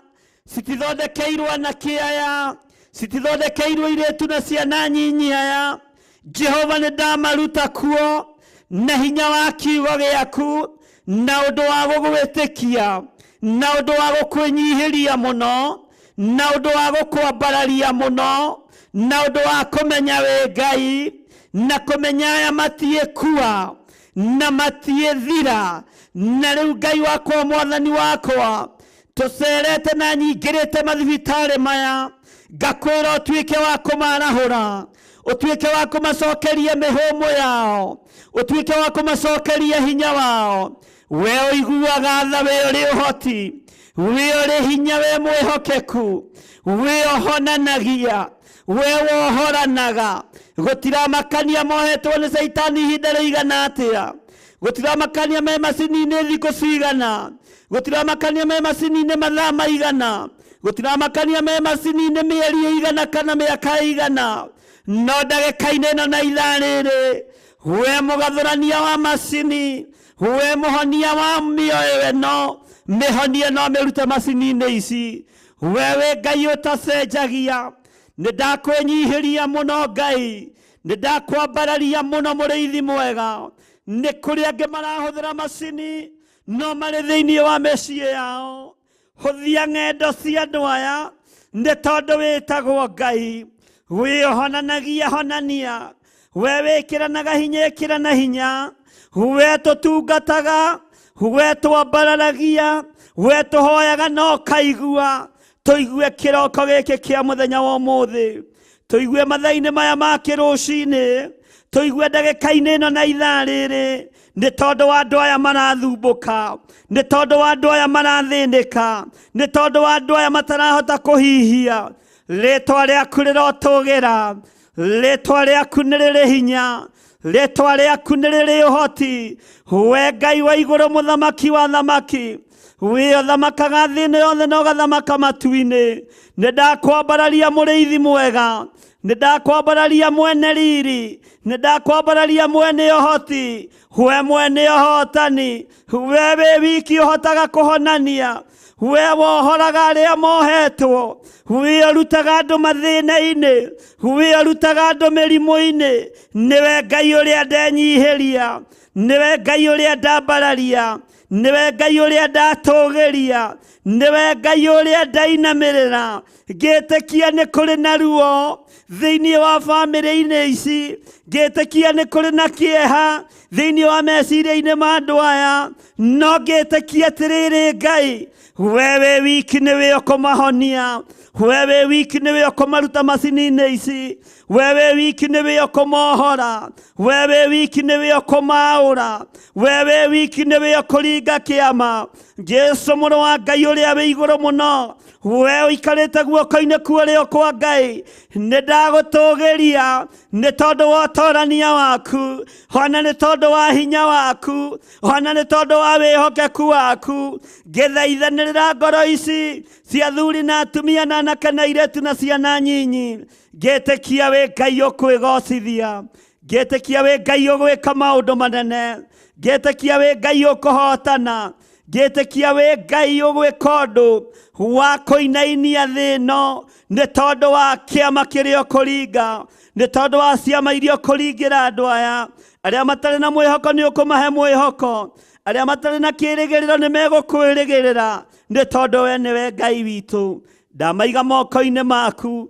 citithondekeirwo anake aya, citithondekeirwo irĩtu na ciana nyinyi aya. Jehova nĩ ndamaruta kuo na hinya wa kiugo gĩaku, na ũndũ wa gũgwĩtĩkia, na ũndũ wa gũkwĩnyihĩria mũno, na ũndũ wa gũkwambararia mũno, na ũndũ wa kũmenya wĩ Ngai, na kũmenya aya matiĩkua na matiĩthira. Na rĩu Ngai wakwa, Mwathani wakwa, tũcerete na nyingĩrĩte mathibitarĩ maya, ngakwĩra ũtuĩke wa kũmarahũra, ũtuĩke wa kũmacokeria mĩhũmũ yao, ũtuĩke wa kũmacokeria hinya wao. We ũiguaga tha, we ũrĩ ũhoti, we ũrĩ hinya, we mwĩhokeku, we ũhonanagia. We wohoranaga. Gũtiramakania mohetwo nĩ caitani ihinda rĩigana atĩa, gũtiramakania me macini-inĩ thikũ cigana, gũtiramakania me macini-inĩ mathaa maigana, gũtiramakania me macini-inĩ mĩeri ĩigana kana mĩaka ĩigana, no ndagĩka-inĩ ĩno na ithaa rĩrĩ, we mũgathũrania wa macini, we mũhonia wa mĩoyo ĩno, mĩhonie no mĩrute macini-inĩ ici. We wĩ Ngai ũtacenjagia. Nĩ ndakwĩnyihĩria mũno Ngai, nĩ ndakwambararia mũno mũrĩithi mwega. Nĩ kũrĩ angĩ marahũthĩra macini no marĩ thĩinĩ wa mĩciĩ yao. Hũthia ng'endo cia andũ aya, nĩ tondũ wĩtagwo Ngai. Wĩhonanagia honania, we wĩkĩranaga hinya ĩkĩrana hinya, we tũtungataga, we twambararagia, we tũhoyaga no kaigua. Tũigue kĩroko gĩkĩ kĩa mũthenya wa ũmũthĩ, tũigue mathaa-inĩ maya ma kĩrũcinĩ, tũigue ndagĩka-inĩ ĩno na ithaa rĩrĩ, nĩ tondũ wa andũ aya marathumbũka, nĩ tondũ wa andũ aya marathĩnĩka, nĩ tondũ wa andũ aya matarahota kũhihia. Rĩtwa rĩaku rĩrotũgĩra, rĩtwa rĩaku nĩ rĩrĩ hinya, rĩtwa rĩaku nĩ rĩrĩ ũhoti. We Ngai wa igũrũ, mũthamaki wa thamaki, wĩ ũthamakaga thĩ ĩno yothe na ũgathamaka matu-inĩ. Nĩ ndakwambararia mũrĩithi mwega, nĩ ndakwambararia mwene riri, nĩ ndakwambararia mwene ũhoti, we mwene ũhotani, we wĩ wiki ũhotaga kũhonania, we wohoraga arĩa mohetwo, we ũrutaga andũ mathĩna-inĩ, we ũrutaga andũ mĩrimũ-inĩ. Nĩwe Ngai ũrĩa ndenyihĩria, nĩwe Ngai ũrĩa ndambararia, nĩwe Ngai ũrĩa ndatũgĩria, nĩwe Ngai ũrĩa ndainamĩrĩra. Ngĩtĩkia nĩ kũrĩ na ruo thĩinĩ wa bamĩrĩ-inĩ ici, ngĩtĩkia nĩ kũrĩ na kĩeha thĩinĩ wa meciria-inĩ ma andũ aya, no ngĩtĩkia atĩrĩrĩ Ngai, we wĩ wiki nĩwe ũkũmahonia, we wĩ wiki nĩwe ũkũmaruta macini-inĩ ici, we wĩ wiki nĩwe ũkũmohora, we wĩ wiki nĩwe ũkũmaũra, we wĩ wiki nĩwe ũkũringa kĩama. Jesu mũrũ wa Ngai ũrĩa wĩ igũrũ mũno, we ũikarĩte guoko-inĩ kwa ũrĩo kwa Ngai, nĩ ndagũtũgĩria nĩ tondũ wa ũtorania waku, ona nĩ tondũ wa hinya waku, ona nĩ tondũ wa wĩhokeku waku. Ngĩthaithanĩrĩra ngoro ici cia athuri na atumia na anake na airĩtu na ciana nyinyi, ngĩtĩkia wĩ Ngai ũkwĩgocithia, ngĩtĩkia wĩ Ngai ũgwĩka maũndũ manene, ngĩtĩkia wĩ Ngai ũkũhotana, ngĩtĩkia wĩ Ngai ũgwĩka ũndũ wa kũinainia thĩ ĩno nĩ tondũ wa kĩama kĩrĩa ũkũringa, nĩ tondũ wa ciama iria ũkũringĩra andũ aya. Arĩa matarĩ na mwĩhoko nĩ ũkũmahe mwĩhoko, arĩa matarĩ na kĩĩrĩgĩrĩro nĩ megũkwĩrĩgĩrĩra, nĩ tondũ we nĩwe Ngai witũ. Ndamaiga moko-inĩ maku,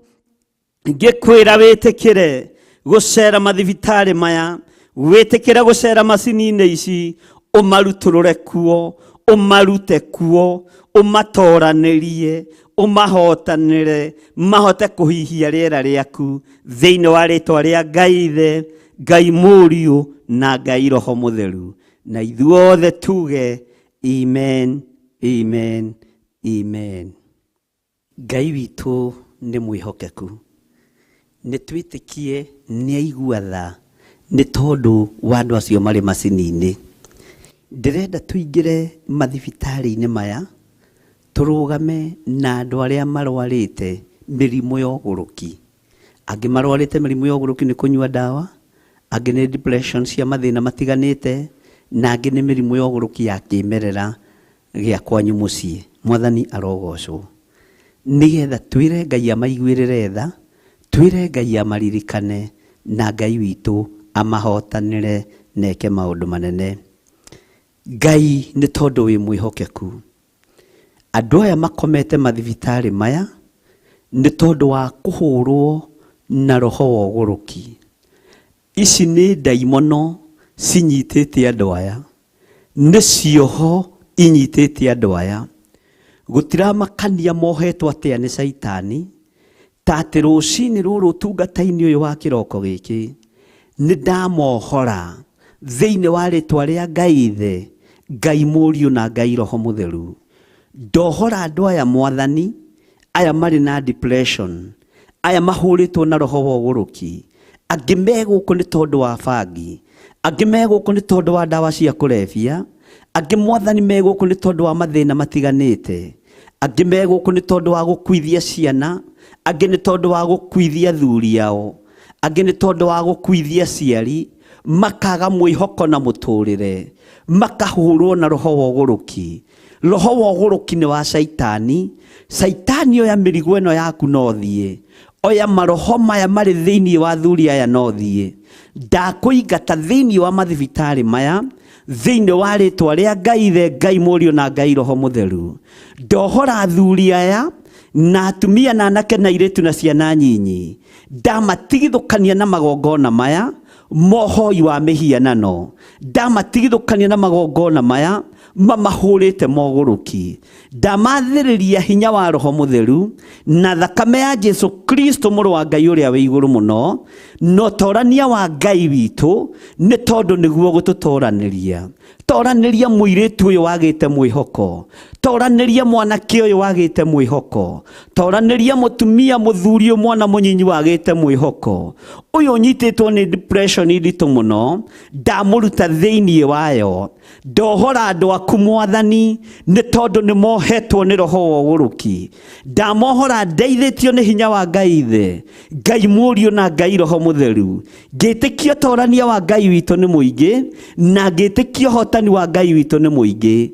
ngĩkwĩra wĩtĩkĩre gũcera mathibitarĩ maya, wĩtĩkĩre gũcera macini-inĩ ici, ũmarutũrũre kuo, ũmarute kuo, ũmatoranĩrie, ũmahotanĩre, mahote kũhihia rĩera rĩaku thĩinĩ wa rĩtwa rĩa Ngai Ithe, Ngai Mũriũ na Ngai Roho Mũtheru. Na ithuothe tuge amen, amen, amen. Ngai witũ nĩ mwĩhokeku, nĩ twĩtĩkie nĩ aigua tha nĩ tondũ wa andũ acio marĩ macini-inĩ. Ndĩrenda tũingĩre mathibitarĩ-inĩ maya, tũrũgame na andũ arĩa marwarĩte mĩrimũ ya ũgũrũki. Angĩ marwarĩte mĩrimũ ya ũgũrũki nĩ kũnyua ndawa, angĩ nĩ depression cia mathĩna matiganĩte, na angĩ nĩ mĩrimũ ya ũgũrũki ya kĩmerera gĩa kwanyu mũciĩ. Mwathani arogocwo. Nĩgetha twĩre Ngai amaiguĩrĩre tha, twĩre Ngai amaririkane, na Ngai witũ amahotanĩre na eke maũndũ manene. Ngai nĩ tondũ wĩ mwĩhokeku. Andũ aya makomete mathibitarĩ maya nĩ tondũ wa kũhũrwo na roho wa ũgũrũki. Ici nĩ ndaimono cinyitĩte andũ aya, nĩ cioho inyitĩte andũ aya. Gũtiramakania mohetwo atĩa nĩ caitani, ta atĩ rũcinĩ rũrũ ũtungata-inĩ ũyũ wa kĩroko gĩkĩ, nĩ ndamohora thĩinĩ wa rĩtwa rĩa Ngai Ithe, Ngai Mũriũ na Ngai Roho Mũtheru. Ndohora andũ aya Mwathani, aya marĩ na depression, Aya mahũrĩtwo na roho wa ũgũrũki, angĩ me gũkũ nĩ tondũ wa bangi, angĩ me gũkũ nĩ tondũ wa ndawa cia kũrebia, angĩ Mwathani me gũkũ nĩ tondũ wa mathĩna matiganĩte, angĩ me gũkũ nĩ tondũ wa gũkuithia ciana, angĩ nĩ tondũ wa gũkuithia athuri ao, angĩ nĩ tondũ wa gũkuithia aciari, makaga mwĩhoko na mũtũrĩre, makahũrwo na roho wa ũgũrũki. Roho wa ũgũrũki nĩ wa Caitani. Caitani oya mĩrigo ĩno yaku na ũthiĩ, oya maroho maya marĩ thĩinĩ wa athuri aya na ũthiĩ. Ndakũingata thĩinĩ wa mathibitarĩ maya, thĩinĩ wa rĩtwa rĩa Ngai Ithe, Ngai Mũriũ na Ngai Roho Mũtheru. Ndohora athuri aya na atumia na anake na airĩtu na ciana nyinyi, ndamatigithũkania na magongona maya mohoi wa mĩhianano, ndamatigithũkania na magongona maya mamahũrĩte mogũrũki, ndamathĩrĩria hinya wa Roho Mũtheru na thakame ya Jesu Kristo mũrũ wa Ngai ũrĩa wĩ igũrũ mũno, na ũtorania wa Ngai witũ, nĩ tondũ nĩguo gũtũtoranĩria. Toranĩria mũirĩtu ũyũ wagĩte mwĩhoko, toranĩria mwanake ũyũ wagĩte mwĩhoko, toranĩria mũtumia mũthuri ũyũ mwana mũnyinyi wagĩte mwĩhoko, ũyũ ũnyitĩtwo nĩ depression nditũ mũno, ndamũruta thĩinĩ wayo. Ndohora andũ aku Mwathani, nĩ tondũ nĩ mohetwo nĩ roho wa ũgũrũki. Ndamohora ndeithĩtio nĩ hinya wa Ngai Ithe, Ngai Mũriũ na Ngai Roho Mũtheru. Ngĩtĩkia ũtorania wa Ngai witũ nĩ mũingĩ, na ngĩtĩkia ũhotani wa Ngai witũ nĩ mũingĩ.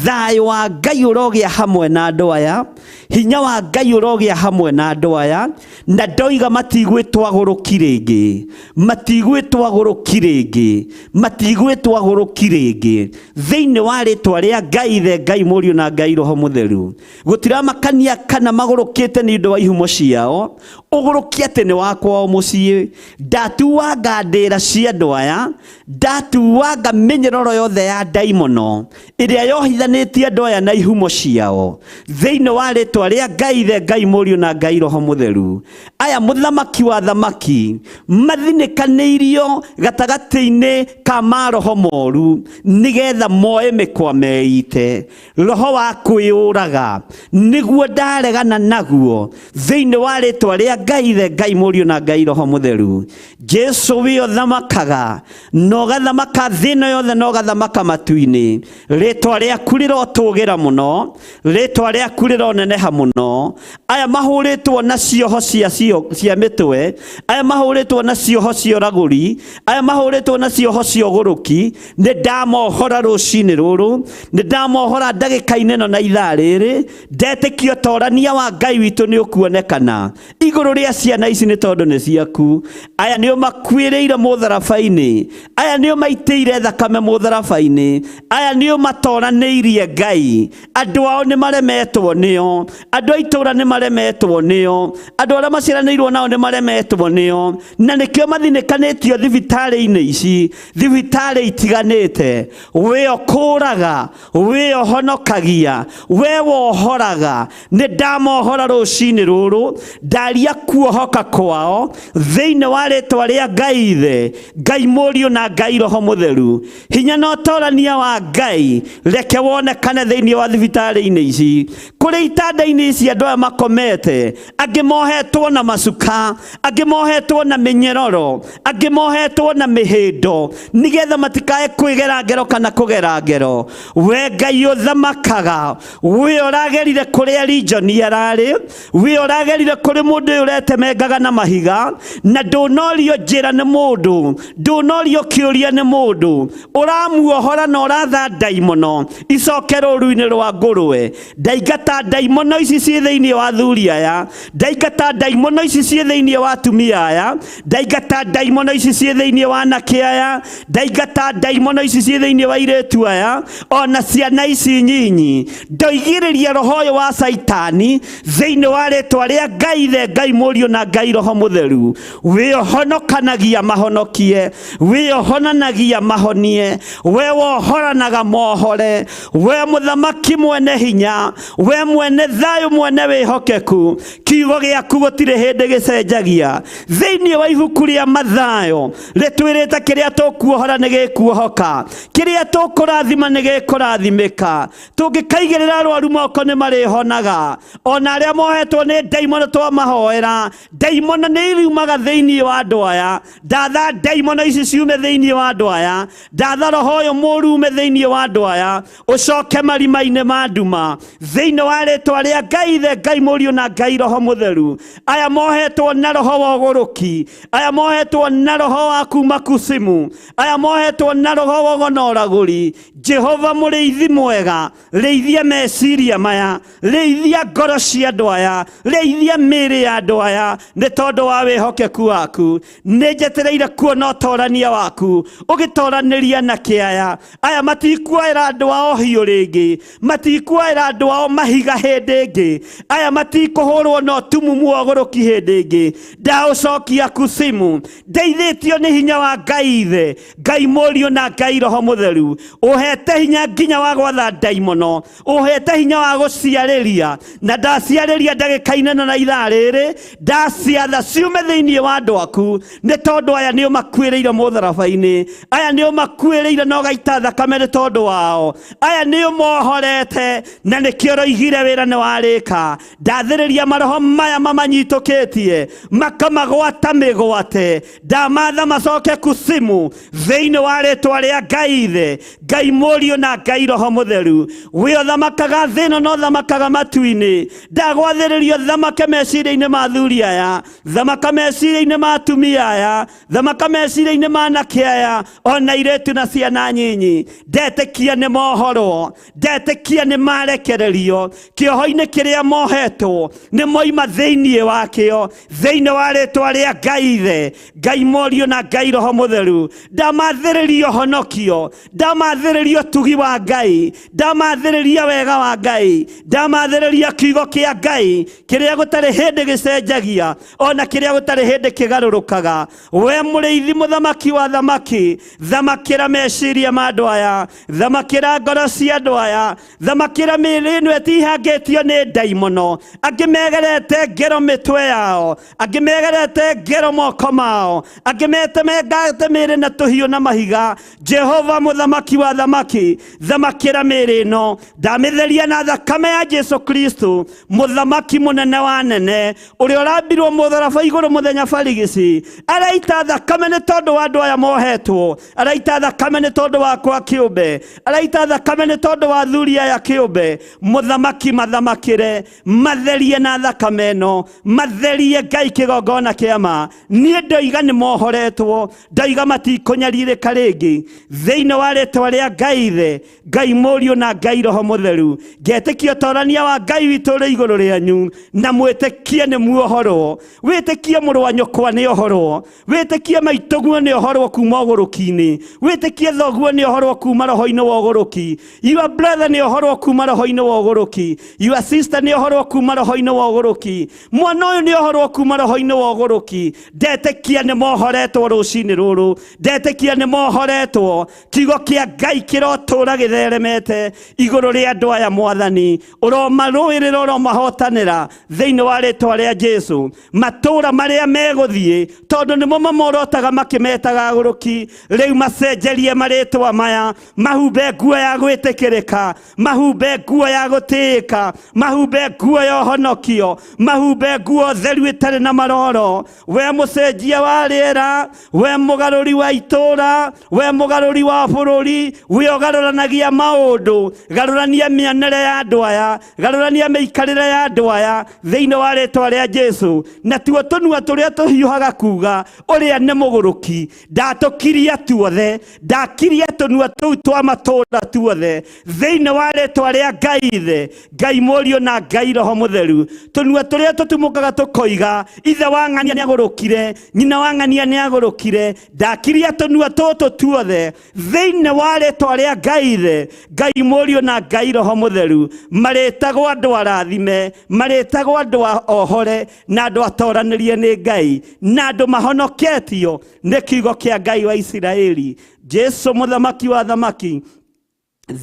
Thayũ wa Ngai ũrogĩa hamwe na andũ aya, hinya wa Ngai ũrogĩa hamwe na andũ aya, na ndoiga matigwĩtwo agũrũki rĩngĩ, matigwĩtwo agũrũki rĩngĩ, matigwĩtwo agũrũki rĩngĩ, thĩinĩ wa rĩtwa rĩa Ngai Ithe, Ngai Mũriũ na Ngai Roho Mũtheru. Gũtiramakania kana magũrũkĩte nĩ ũndũ wa ihumo ciao, ũgũrũki atĩ nĩ wa kwao mũciĩ. Ndatuanga ndĩra cia andũ aya, ndatuanga mĩnyororo yothe ya ndaimono ĩrĩa yohithanĩtie andũ aya na ihumo ciao, thĩinĩ wa rĩtwa rĩa Ngai Ithe, Ngai Mũriũ na Ngai Roho Mũtheru. Aya mũthamaki wa thamaki mathinĩkanĩirio gatagatĩ-inĩ ka maroho moru, nĩgetha moe mĩkwa meite. Roho wa kwĩyũraga nĩguo ndaregana naguo, thĩinĩ wa rĩtwa rĩa Ngai Ithe, Ngai Mũriũ na Ngai Roho Mũtheru. Jesu wĩ ũthamakaga na ũgathamaka thĩ ĩno yothe na ũgathamaka matu-inĩ. Rĩtwa rĩaku rĩrotũgĩra mũno, rĩtwa rĩaku rĩroneneha mũno. Aya mahũrĩtwo na cioho cia mĩtwe, aya mahũrĩtwo na cioho cia ũragũri, aya mahũrĩtwo na cioho cia ũgũrũki, nĩ ndamohora rũcinĩ rũrũ, nĩ ndamohora ndagĩka-inĩ ĩno na ithaa rĩrĩ. Ndetĩkia ũtorania wa Ngai witũ nĩ ũkuonekana igũrũ rĩa ciana ici, nĩ tondũ nĩ ciaku. Aya nĩo makuĩrĩire mũtharaba-inĩ, aya nĩo maitĩire thakame mũtharaba-inĩ, aya nĩo matoranĩirie Ngai. Andũ ao nĩ maremetwo nĩo, andũ a itũũra nĩ maremetwo nĩo, andũ arĩa maciaranĩirwo nao nĩ maremetwo nĩo, na nĩkĩo mathinĩkanĩtio thibitarĩ-inĩ ici, thibitarĩ itiganĩte. We ũkũraga, we ũhonokagia, we wohoraga, nĩ ndamohora rũcinĩ rũrũ, ndaria kuohoka kwao thĩinĩ wa rĩtwa rĩa Ngai Ithe, Ngai Mũriũ na Ngai Roho Mũtheru. Hinya na ũtorania wa Ngai reke wonekane thĩinĩ wa thibitarĩ-inĩ ici, kũrĩ itanda-inĩ ici andũ aya makomete, angĩ mohetwo na macuka, angĩ mohetwo na mĩnyororo, angĩ mohetwo na mĩhĩndo, nĩgetha matikae kwĩgera ngero kana kũgera ngero. We Ngai ũthamakaga, we ũragerire kũrĩa Rijoni ararĩ, we ũragerire kũrĩ mũndũ ũyũ ũretemengaga na mahiga, na ndũnorio njĩra nĩ mũndũ, ndũnorio kĩũria nĩ mũndũ, ũramuohora na ũratha ndaimono icoke rũru-inĩ rwa ngũrwe. Ndaingata ndaimono ici ciĩ thĩinĩ wa athuri aya, ndaingata ndaimono ici ciĩ thĩinĩ wa atumia aya, ndaingata ndaimono ici ciĩ thĩinĩ wa anake aya, ndaingata ndaimono ici ciĩ thĩinĩ wa airĩtu aya, ona ciana ici nyinyi. Ndoigĩrĩria roho ũyũ wa Caitani thĩinĩ wa rĩtwa rĩa Ngai Ithe, Ngai Mũriũ na Ngai Roho Mũtheru. We ũhonokanagia mahonokie, we ũhonanagia mahonie, we wohoranaga mohore, we mũthamaki mwene hinya, we We mwene thayũ, mwene wĩhokeku, kiugo gĩaku gũtirĩ hĩndĩ gĩcenjagia. Thĩinĩ wa ibuku rĩa Mathayo rĩtwĩrĩte kĩrĩa tũkuohora nĩ gĩkuohoka, kĩrĩa tũkũrathima nĩ gĩkũrathimĩka. Tũngĩkaigĩrĩra arwaru moko nĩ marĩhonaga, ona arĩa mohetwo nĩ ndaimono twamahoera, ndaimono nĩ iriumaga thĩinĩ wa andũ aya. Ndatha ndaimono ici ciume thĩinĩ wa andũ aya, ndatha roho ũyũ mũũru ume thĩinĩ wa andũ aya, ũcoke marima-inĩ ma nduma, thĩinĩ wa rĩtwa rĩa Ngai Ithe, Ngai Mũriũ na Ngai Roho Mũtheru. Aya mohetwo na roho wa ũgũrũki, aya mohetwo na roho wa kuma kusimu, aya mohetwo na roho wa ũgo na ũragũri, Jehova mũrĩithi mwega, rĩithia meciria maya, rĩithia ngoro cia andũ aya, rĩithia mĩĩrĩ ya andũ aya, nĩ tondũ wa wĩhokeku waku. Nĩ njetereire kuona ũtorania waku ũgĩtoranĩria na kĩaya. Aya matikuoera andũ ao hiũ rĩngĩ, matikuoera andũ ao mahiga hĩndĩ ĩngĩ, aya matikũhũrwo na ũtumumu wa ũgũrũki hĩndĩ ĩngĩ. Ndaũcokia kusimu, ndeithĩtio nĩ hinya wa Ngai Ithe, Ngai Mũriũ na Ngai Roho Mũtheru. Ũhete hinya nginya wa gwatha ndaimono, ũhete hinya wa gũciarĩria, na ndaciarĩria ndagĩka-inĩ ĩno na ithaa rĩrĩ, ndaciatha ciume thĩinĩ wa andũ aku, nĩ tondũ aya nĩ ũmakuĩrĩire mũtharaba-inĩ, aya nĩ ũmakuĩrĩire na ũgaita thakame nĩ tondũ wao, aya nĩ ũmohorete na nĩkĩo ũroigire wĩra nĩ warĩka. Ndathĩrĩria maroho maya mamanyitũkĩtie makamagwata mĩgwate, ndamatha macoke kusimu thĩinĩ wa rĩtwa rĩa Ngai Ithe, Ngai Mũriũ na Ngai Roho Mũtheru. We ũthamakaga thĩ ĩno na ũthamakaga matu-inĩ, ndagwathĩrĩria ũthamake meciria-inĩ ma athuri aya, thamaka meciria-inĩ ma atumia aya, thamaka meciria-inĩ ma anake aya, ona airĩtu na ciana nyinyi. Ndetĩkia nĩ mohorwo, ndetĩkia nĩ marekererio kĩoho-inĩ kĩrĩa mohetwo, nĩ moima thĩinĩ wakĩo, thĩinĩ wa rĩtwa rĩa Ngai Ithe, Ngai Mũriũ na Ngai Roho Mũtheru. Ndamathĩrĩria ũhonokio, ndamathĩrĩria ũtugi wa Ngai, ndamathĩrĩria wega wa Ngai, ndamathĩrĩria kiugo kĩa Ngai kĩrĩa gũtarĩ hĩndĩ gĩcenjagia, ona kĩrĩa gũtarĩ hĩndĩ kĩgarũrũkaga. We mũrĩithi mũthamaki wa thamaki, thamakĩra meciria ma andũ aya, thamakĩra ngoro cia andũ aya, thamakĩra mĩĩrĩ ĩno ĩtihangĩtio nĩ ndaimono. Angĩ megerete ngero mĩtwe yao, angĩ megerete ngero moko mao, angĩ metemengate mĩĩrĩ na tũhiũ na mahiga. Jehova mũthamaki wa thamaki, thamakĩra mĩĩrĩ ĩno, ndamĩtheria na thakame ya Jesu Kristo, mũthamaki mũnene wa nene, ũrĩa ũrambirwo mũtharaba igũrũ mũthenya barigici. Araita thakame nĩ tondũ wa andũ aya mohetwo, araita thakame nĩ tondũ wakwa kĩũmbe, araita thakame nĩ tondũ wa athuri aya kĩũmbe. Mũthamaki mathamakĩre, matherie na thakame ĩno, matherie Ngai kĩgongona kĩa ma. Niĩ ndoiga nĩ mohoretwo, ndoiga matikũnyarirĩka rĩngĩ, thĩinĩ wa rĩtwa rĩa Ngai Ithe, Ngai Mũriũ na Ngai Roho Mũtheru. Ngetĩkia ũtorania wa Ngai witũ ũrĩ igũrũ rĩanyu, na mwĩtĩkie nĩ muohorwo. Wĩtĩkie mũrũ wa nyũkwa nĩ ohorwo, wĩtĩkie maitũguo nĩ ohorwo kuma ũgũrũki-inĩ, wĩtĩkie thoguo nĩ ohorwo kuma roho-inĩ wa ũgũrũki, your brother nĩ ohorwo kuma roho-inĩ wa ũgũrũki, your sister nĩ ohorwo kuma roho-inĩ wa ũgũrũki, mwana ũyũ nĩ ohorwo kuma roho-inĩ wa ũgũrũki. Ndetĩkia nĩ mohoretwo rũcinĩ rũrũ, ndetĩkia nĩ mohoretwo. Kiugo kĩa Ngai kĩrotũra gĩtheremete igũrũ rĩa andũ aya. Mwathani, ũromarũĩrĩra, ũromahotanĩra thĩinĩ wa rĩtwa rĩa Jesu. Matũra marĩa megũthiĩ, tondũ nĩmo mamorotaga makĩmetaga agũrũki, rĩu macenjerie marĩtwa maya, mahumbe nguo ya gwĩtĩkĩrĩka, mahumbe nguo ya gũtĩĩka, mahumbe nguo ya ũhonokio, mahumbe nguo theru ĩtarĩ na maroro. We mũcenjia wa rĩera, we mũgarũri wa itũra, we mũgarũri wa bũrũri, we ũgarũranagia maũndũ, garũrania mĩonere ya andũ aya, garũrania mĩikarĩre ya andũ aya thĩinĩ wa rĩtwa rĩa Jesu. Na tuo tũnua tũrĩa tũhiũhaga kuga ũrĩa nĩ mũgũrũki, ndatũkiria tuothe, ndakiria tũnua tũu twa matũra tuothe thĩinĩ wa rĩtwa rĩa Ngai Ithe, Ngai Mũriũ na Ngai Roho Mũtheru. Tũnua tũrĩa tũtumũkaga tũkoiga ithe wa ng'ania nĩagũrũkire, nyina wa ng'ania nĩagũrũkire, ndakiria tũnua tũtũ tuothe thĩinĩ wa rĩtwa rĩa Ngai Ithe, Ngai Mũriũ na Ngai Roho Mũtheru. Marĩtagwo andũ arathime, marĩtagwo andũ ohore na andũ atoranĩrie nĩ Ngai, na andũ mahonoketio nĩ kiugo kĩa Ngai wa Isiraeli. Jesu mũthamaki wa thamaki,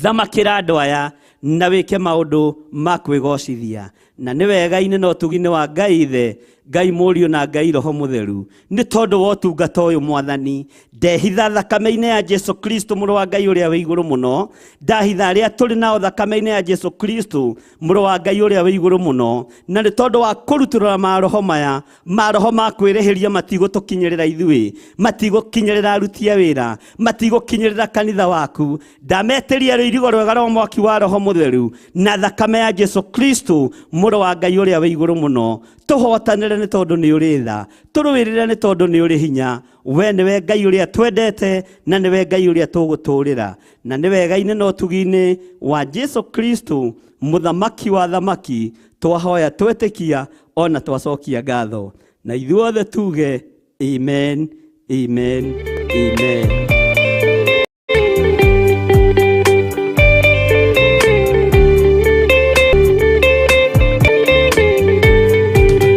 thamakĩra andũ aya Na wĩke maũndũ ma kwĩgocithia. Na nĩ wega-inĩ na ũtugi-inĩ wa Ngai Ithe, Ngai Mũriũ na Ngai Roho Mũtheru, nĩ tondũ wa ũtungata ũyũ Mwathani, ndehitha thakame-inĩ ya Jesu Kristo mũrũ wa Ngai ũrĩa wĩ igũrũ mũno, ndahitha arĩa tũrĩ nao thakame-inĩ ya Jesu Kristo mũrũ wa Ngai ũrĩa wĩ igũrũ mũno, na nĩ tondũ wa kũrutũrũra maroho maya, maroho ma kwĩrĩhĩria matigũtũkinyĩrĩra ithuĩ, matigũkinyĩrĩra aruti a wĩra, matigũkinyĩrĩra kanitha waku. Ndametĩria rũirigo rwega rwa mwaki wa Roho Mũtheru na thakame ya Jesu Kristo mũrũ wa Ngai ũrĩa wĩ igũrũ mũno. Tũhotanĩre nĩ tondũ nĩ ũrĩ tha, tũrũĩrĩre nĩ tondũ nĩ ũrĩ hinya. We nĩwe Ngai ũrĩa twendete na nĩwe Ngai ũrĩa tũgũtũũrĩra, na nĩ wega-inĩ na ũtugi-inĩ wa Jesu Kristo mũthamaki wa thamaki twahoya twetĩkia ona twacokia ngatho, na ithuothe tuge amen, amen, amen.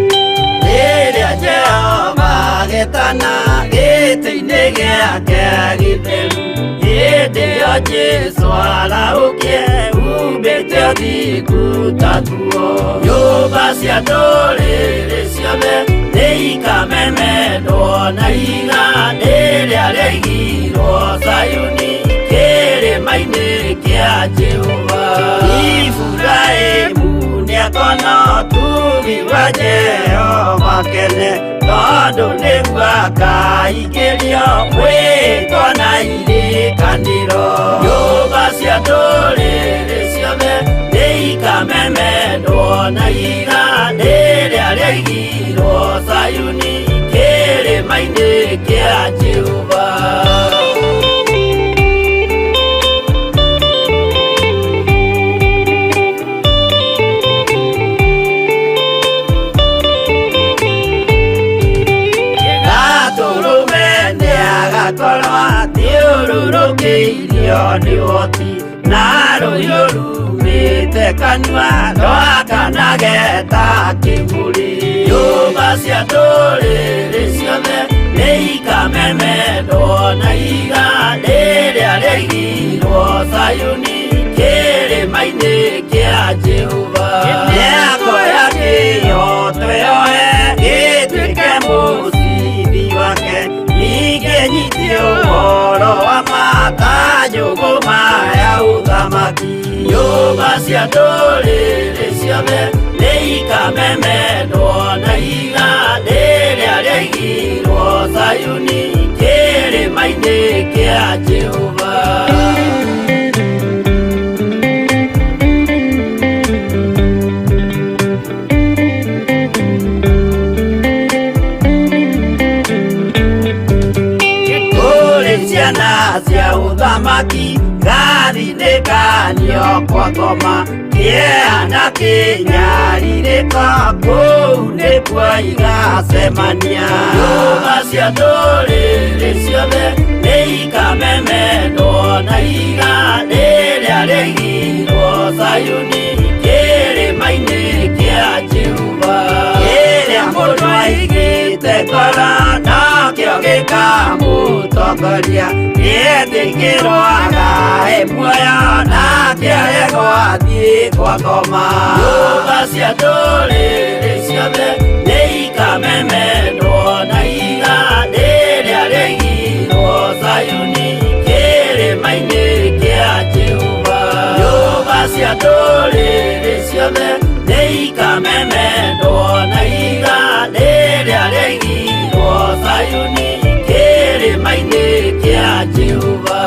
Rĩrĩa Jehova agetana gĩtĩ-inĩ gĩake gĩtheru, hĩndĩ ĩyo Jesũ arahũkie umbĩte ũthingu ta nguo. Nyũmba cia ndũrĩrĩ ciothe nĩikamemendwo na ihiga rĩrĩa rĩaigirwo Zayuni kĩrĩma-inĩ kĩa Jehova. Iburahĩmu nĩakona ũtugi wa Jehova kene, tondũ nĩguo akaingĩrio mwĩtwa na irĩkanĩro. Nyũmba cia ndũrĩrĩ ciothe nĩikamemendwo na ihiga rĩrĩa rĩaigirwo Zayuni kĩrĩma-inĩ kĩa Jehova. Gatũrũme nĩagakorwo athiũrũrũkĩirio nĩ ũhoti, na rũhiũ rumĩte kanua rwakanage ta kĩburi. Nyũmba cia ndũrĩrĩ ciothe nĩikamemendwo na ihiga rĩrĩa rĩaigirwo Zayuni kĩrĩma-inĩ kĩa Jehova. Nĩakoya kĩhooto yoe gĩtuĩke mũcibi wake, ningĩ nyitie ũhoro wa matanjũgũma ya ũthamaki. Nyũmba cia ndũrĩrĩ ciothe nĩikamemendwo na ihiga rĩrĩa rĩaigirwo Zayuni kĩrĩma-inĩ kĩa Jehova. Kũrĩ ciana cia ũthamaki gathinĩkanio kwa ngoma, kĩeha na kĩnyarirĩko kũu nĩkuo igacemania. Nyũmba cia ndũrĩrĩ ciothe nĩikamemendwo na ihiga rĩrĩa rĩaigirwo Zayuni kĩrĩma-inĩ kĩa Jehova. Kĩrĩa mũndũ aigĩte ngoro nakĩo gĩkamũtongoria, nĩetĩkĩrwo agae muoyo nake aregwo athiĩ kwa ngoma. Nyũmba cia ndũrĩrĩ ciothe nĩikamemendwo na ihiga rĩrĩa rĩaigirwo Zayuni kĩrĩma-inĩ kĩa Jehova. Nyũmba cia ndũrĩrĩ ciothe nĩikamemendwo na ihiga rĩrĩa rĩaigirwo Zayuni kĩrĩma-inĩ kĩa Jehova.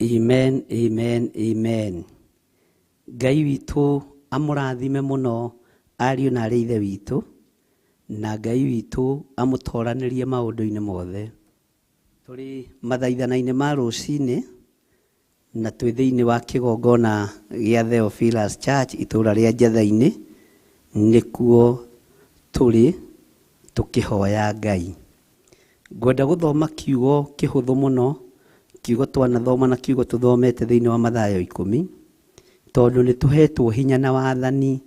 Amen, amen, amen. Ngai witũ amũrathime mũno ariũ na arĩ ithe witũ, na Ngai witũ amũtoranĩrie maũndũ-inĩ mothe. Tũrĩ mathaithana-inĩ ma rũcinĩ na twĩ thĩinĩ wa kĩgongona gĩa Theophilus Church itũra rĩa Njetha-inĩ, nĩkuo tũrĩ tũkĩhoya Ngai. Ngwenda gũthoma kiugo kĩhũthũ mũno, kiugo twanathoma na kiugo tũthomete thĩinĩ wa Mathayo 10, tondũ nĩ tũhetwo hinya na wathani,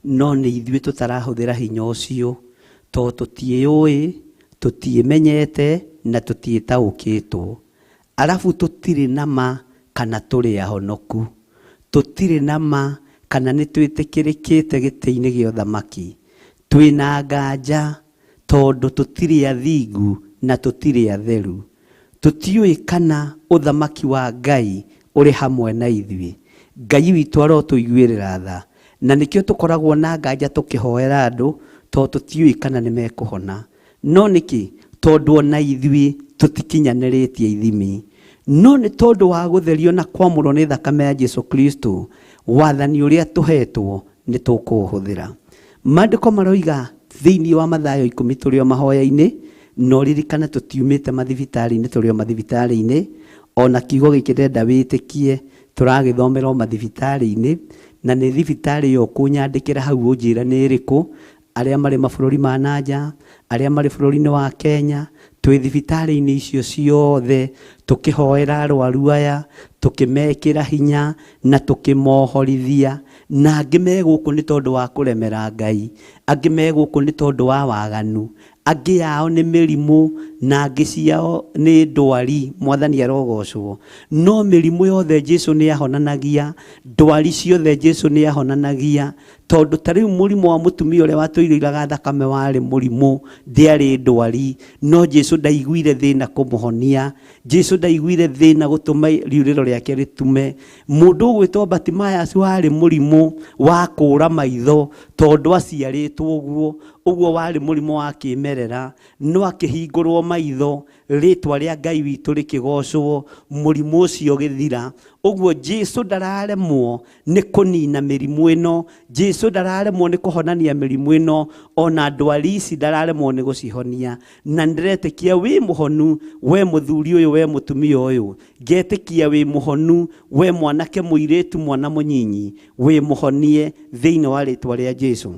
no nĩ ithuĩ tũtarahũthĩra hinya ũcio, tondũ tũtiĩũĩ, tũtiĩmenyete na tũtiĩtaũkĩtwo. Arabu tũtirĩ na ma kana tũrĩ ahonoku, tũtirĩ na ma kana nĩ twĩtĩkĩrĩkĩte gĩtĩ-inĩ gĩa ũthamaki. Twĩna nganja tondũ tũtirĩ athingu na tũtirĩ atheru. Tũtiũĩ kana ũthamaki wa Ngai ũrĩ hamwe na ithuĩ. Ngai witũ arotũiguĩrĩra tha, na nĩkĩo tũkoragwo na nganja tũkĩhoera andũ, tondũ tũtiũĩ kana nĩ mekũhona. No nĩkĩ? Tondũ ona ithuĩ tũtikinyanĩrĩtie ithimi. No nĩ tondũ wa gũtherio na kwamũrwo nĩ thakame ya Jesu Kristo, wathani ũrĩa tũhetwo nĩ tũkũũhũthĩra. Maandĩko maroiga thĩinĩ wa Mathayo 10 tũrĩ o mahoya-inĩ, na ũririkane tũtiumĩte mathibitarĩ-inĩ, tũrĩ o mathibitarĩ-inĩ. Ona kiugo gĩkĩ ndĩrenda wĩtĩkie, tũragĩthomera o mathibitarĩ-inĩ, na nĩ thibitarĩ ĩyo ũkũnyandĩkĩra hau ũnjĩre nĩ ĩrĩkũ, arĩa marĩ mabũrũri ma nanja, arĩa marĩ bũrũri-inĩ wa Kenya, twĩ thibitarĩ-inĩ icio ciothe, tũkĩhoera arwaru aya, tũkĩmekĩra hinya na tũkĩmohorithia. Na angĩ me gũkũ nĩ tondũ wa kũremera Ngai, angĩ me gũkũ nĩ tondũ wa waganu, angĩ ao nĩ mĩrimũ na angĩ ciao nĩ ndwari. Mwathani arogocwo. No mĩrimũ yothe Jesu nĩ ahonanagia, ndwari ciothe Jesu nĩ ahonanagia, tondũ ta rĩu mũrimũ wa mũtumia ũrĩa watũirĩraga thakame warĩ mũrimũ, ndĩarĩ ndwari, no Jesu ndaiguire thĩna kũmũhonia. Jesu ndaiguire thĩna gũtũma riurĩro rĩake rĩtume. Mũndũ ũgwĩtwo Bartimaeus warĩ mũrimũ wa kũra maitho, tondũ aciarĩtwo ũguo, ũguo warĩ mũrimũ wa kĩmerera, no akĩhingũrwo maitho, rĩtwa rĩa Ngai witũ rĩkĩgocwo, mũrimũ ũcio ũgĩthira. Ũguo Jesu ndararemwo nĩ kũnina mĩrimũ ĩno, Jesu ndararemwo nĩ kũhonania mĩrimũ ĩno, ona ndwari ici ndararemwo nĩ gũcihonia. Na ndĩretĩkia wĩ mũhonu, we mũthuri ũyũ, we mũtumia ũyũ, ngetĩkia wĩ mũhonu, we mwanake mũirĩtu, mwana mũnyinyi, wĩ mũhonie thĩinĩ wa rĩtwa rĩa Jesu.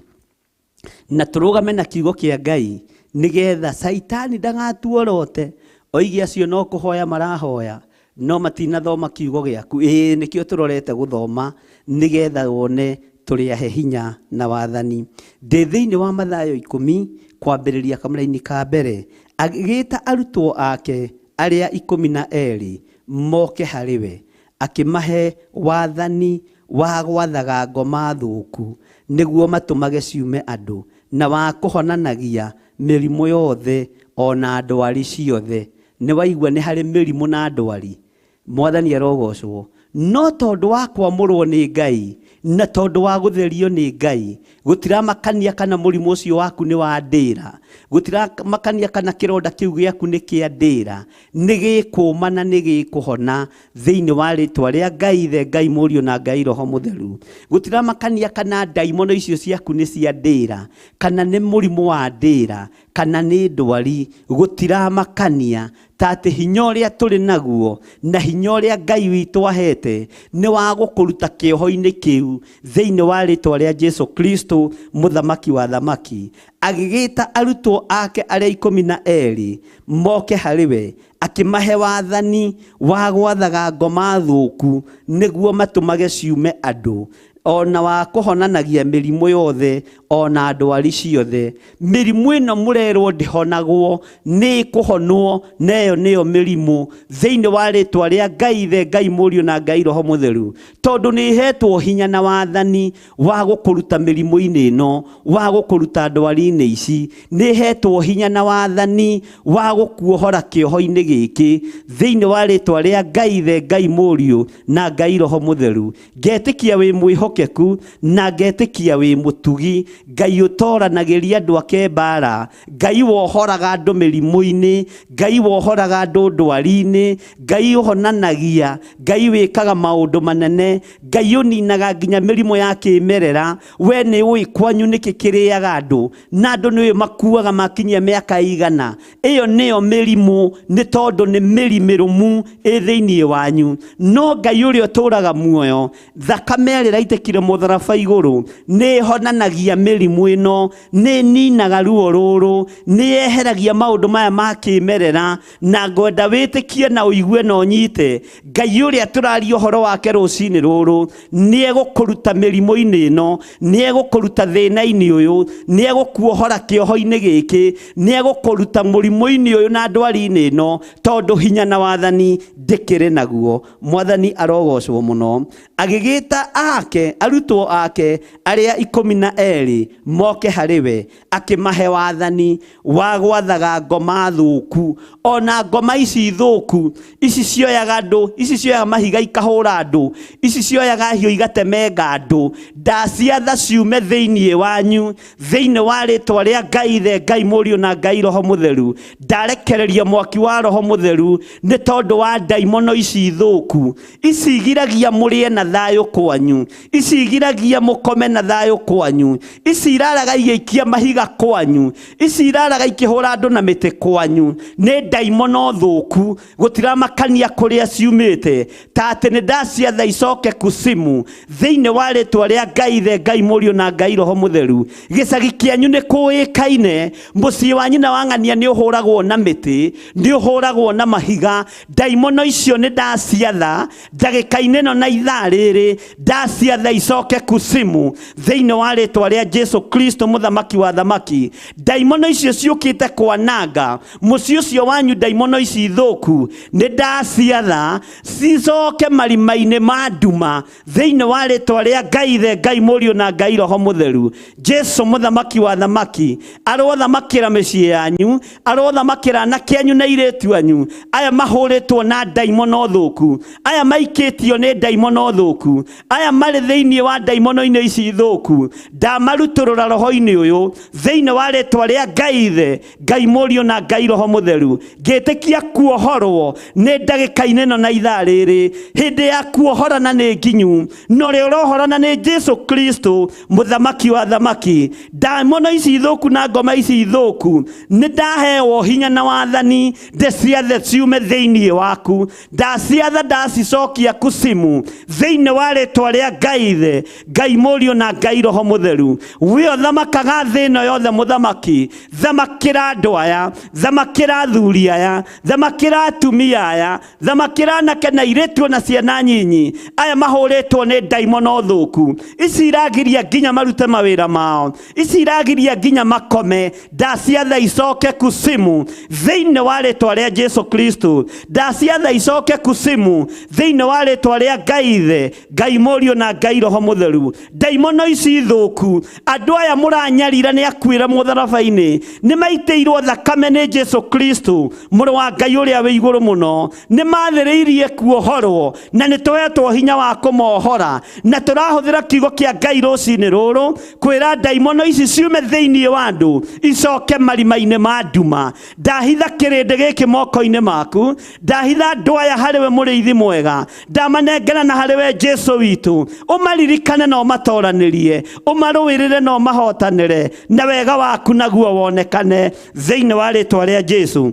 Na tũrũgame na kiugo kĩa Ngai nĩgetha Caitani ndagatuorote oige acio no kũhoya marahoya no matinathoma kiugo gĩaku. Ĩĩ nĩkĩo tũrorete gũthoma nĩgetha wone tũrĩ ahe hinya na wathani. Ndĩ thĩinĩ wa Mathayo 10 kwambĩrĩria kamũraini ka mbere, agĩĩta arutwo ake arĩa 12 moke harĩ we, akĩmahe wathani wa gwathaga ngoma thũku nĩguo matũmage ciume andũ, na wa kũhonanagia mĩrimũ yothe ona ndwari ciothe. Nĩ waigua nĩ harĩ mĩrimũ na ndwari. Mwathani arogocwo. No tondũ wa kwamũrwo nĩ Ngai na tondũ wa gũtherio nĩ Ngai, gũtiramakania kana mũrimũ ũcio waku nĩ wa ndĩra, gũtiramakania kana kĩronda kĩu gĩaku nĩ kĩa ndĩra, nĩ gĩkũma na nĩ gĩkũhona thĩinĩ wa rĩtwa rĩa Ngai Ithe, Ngai Mũriũ na Ngai Roho Mũtheru. Gũtiramakania kana ndaimono icio ciaku nĩ cia ndĩra, kana nĩ mũrimũ wa ndĩra, kana nĩ ndwari, gũtiramakania ta atĩ hinya ũrĩa tũrĩ naguo na hinya ũrĩa Ngai witũ ahete nĩ wa gũkũruta kĩoho-inĩ kĩu thĩinĩ wa rĩtwa rĩa Jesu Kristo mũthamaki wa thamaki. Agĩgĩta arutwo ake arĩa 12 moke harĩ we, akĩmahe wathani wa gwathaga ngoma thũku nĩguo matũmage ciume andũ, ona wa kũhonanagia mĩrimũ yothe ona ndwari ciothe. Mĩrimũ ĩno mũrerwo ndĩhonagwo, nĩ ĩkũhonwo, na ĩyo nĩyo mĩrimũ thĩinĩ wa rĩtwa rĩa Ngai Ithe, Ngai Mũriũ na Ngai Roho Mũtheru, tondũ nĩ ĩhetwo hinya na wathani wa gũkũruta mĩrimũ-inĩ ĩno, wa gũkũruta ndwari-inĩ ici, nĩ ĩhetwo hinya na wathani wa gũkuohora kĩoho-inĩ gĩkĩ thĩinĩ wa rĩtwa rĩa Ngai Ithe, Ngai Mũriũ na Ngai Roho Mũtheru. Ngetĩkia wĩ mwĩhokeku na ngetĩkia wĩ mũtũ. Mũtugi, Ngai ũtoranagĩria andũ ake mbara, Ngai wohoraga andũ mĩrimũ-inĩ, Ngai wohoraga andũ ndwari-inĩ, Ngai ũhonanagia, Ngai wĩkaga maũndũ manene, Ngai ũninaga nginya mĩrimũ ya kĩmerera. We nĩ ũĩ kwanyu nĩkĩ kĩrĩaga andũ, na andũ nĩ ũĩ makuaga makinyia mĩaka igana. Ĩyo nĩyo mĩrimũ, nĩ tondũ nĩ mĩri mĩrũmu ĩ thĩinĩ wanyu. No Ngai ũrĩa ũtũũraga muoyo, thakame ĩrĩa ĩraitĩkire mũtharaba igũrũ, nĩ ĩhonanagia mĩrimũ ĩno, nĩ ĩninaga ruo rũrũ, nĩ yeheragia maũndũ maya ma kĩmerera. Na ngwenda wĩtĩkie na ũigue na ũnyite, Ngai ũrĩa tũraria ũhoro wake rũcinĩ rũrũ, nĩ egũkũruta mĩrimũ-inĩ ĩno, nĩ egũkũruta thĩna-inĩ ũyũ, nĩ egũkuohora kĩoho-inĩ gĩkĩ, nĩ egũkũruta mũrimũ-inĩ ũyũ na ndwari-inĩ ĩno, tondũ hinya na wathani ndĩkĩrĩ naguo. Mwathani arogocwo mũno. Agĩgĩta ake, arutwo ake arĩa 12 moke harĩ we, akĩmahe wathani wa gwathaga ngoma thũku. Ona ngoma ici thũku, ici cioyaga andũ, ici cioyaga mahiga ikahũra andũ, ici cioyaga hiũ igatemenga andũ, ndaciatha ciume thĩinĩ wanyu, thĩinĩ wa rĩtwa rĩa Ngai Ithe, Ngai Mũriũ na Ngai Roho Mũtheru. Ndarekereria mwaki wa Roho Mũtheru nĩ tondũ wa ndaimono ici thũku. Ici igiragia mũrĩe na thayũ kwanyu, ici igiragia mũkome na thayũ kwanyu, ici iraraga igĩikia mahiga kwanyu, ici iraraga ikĩhũra andũ na mĩtĩ kwanyu. Nĩ ndaimono thũku, gũtiramakania kũrĩa ciumĩte, ta atĩ nĩ ndaciatha icoke kusimu thĩinĩ wa rĩtwa rĩa Ngai Ithe, Ngai Mũriũ na Ngai Roho Mũtheru. Gĩcagi kĩanyu nĩ kũĩkaine, mũciĩ wa nyina wa ng'ania nĩ ũhũragwo na mĩtĩ, nĩ ũhũragwo na mahiga. Ndaimono icio nĩ ndaciatha ndagĩka-inĩ ĩno na ithaa rĩrĩ, ndaciatha icoke kusimu thĩinĩ wa rĩtwa rĩa Jesu Kristo mũthamaki wa thamaki. Ndaimono icio ciũkĩte kwananga mũciĩ ũcio wanyu, ndaimono ici thũku nĩ ndaciatha cicoke marima-inĩ ma nduma thĩinĩ wa rĩtwa rĩa Ngai Ithe, Ngai Mũriũ na Ngai Roho Mũtheru. Jesu mũthamaki wa thamaki arothamakĩra mĩciĩ yanyu, arothamakĩra anake anyu na airĩtu anyu, aya mahũrĩtwo na ndaimono thũku, aya maikĩtio nĩ ndaimono thũku, aya marĩ thĩinĩ wa ndaimono-inĩ ici thũku, ndamarutũrũra roho-inĩ ũyũ thĩinĩ wa rĩtwa rĩa Ngai Ithe, Ngai Mũriũ na Ngai Roho Mũtheru. Ngĩtĩkia kuohorwo nĩ ndagĩka-inĩ ĩno na ithaa rĩrĩ, hĩndĩ ya kuohorana nĩ nginyu, na ũrĩa ũrohorana nĩ Jesu Kristo mũthamaki wa thamaki. Ndaimono ici thũku na ngoma ici thũku nĩ ndaheo hinya na wathani ndĩciathe ciume thĩinĩ waku, ndaciatha ndacicokia kusimu thĩinĩ wa rĩtwa rĩa Ngai Ithe, Ngai Mũriũ na Ngai Roho Mũtheru. We ũthamakaga thĩ ĩno yothe mũthamaki, thamakĩra andũ aya, thamakĩra athuri aya, thamakĩra atumia aya, thamakĩra anake na airĩtu na ciana nyinyi, aya mahũrĩtwo nĩ ndaimono thũku, ici iragiria nginya marute mawĩra mao, ici iragiria nginya makome, ndaciatha icoke kusimu thĩinĩ wa rĩtwa rĩa Jesu Kristo, ndaciatha icoke kusimu thĩinĩ wa rĩtwa rĩa Ngai Ithe, Ngai Mũriũ na Ngai Roho Mũtheru. Ndaimono ici thũku, andũ aya mũranyarira nĩ akuĩre mũtharaba-inĩ, nĩ maitĩirwo thakame nĩ Jesu Kristo mũrũ wa Ngai ũrĩa wĩ igũrũ mũno, nĩ mathĩrĩirie kuohorwo na nĩ tũhetwo hinya wa kũmohora, na tũrahũthĩra kiugo kĩa Ngai rũcinĩ rũrũ kwĩra ndaimono ici ciume thĩinĩ wa andũ icoke marima-inĩ ma nduma. Ndahitha kĩrĩndĩ gĩkĩ moko-inĩ maku, ndahitha andũ aya harĩ we mũrĩithi mwega, ndamanengera na harĩ we Jesu witũ, ũmaririkane na ũmatoranĩrie, ũmarũĩrĩre na ũmahotanĩre, na wega waku naguo wonekane thĩinĩ wa rĩtwa rĩa Jesu.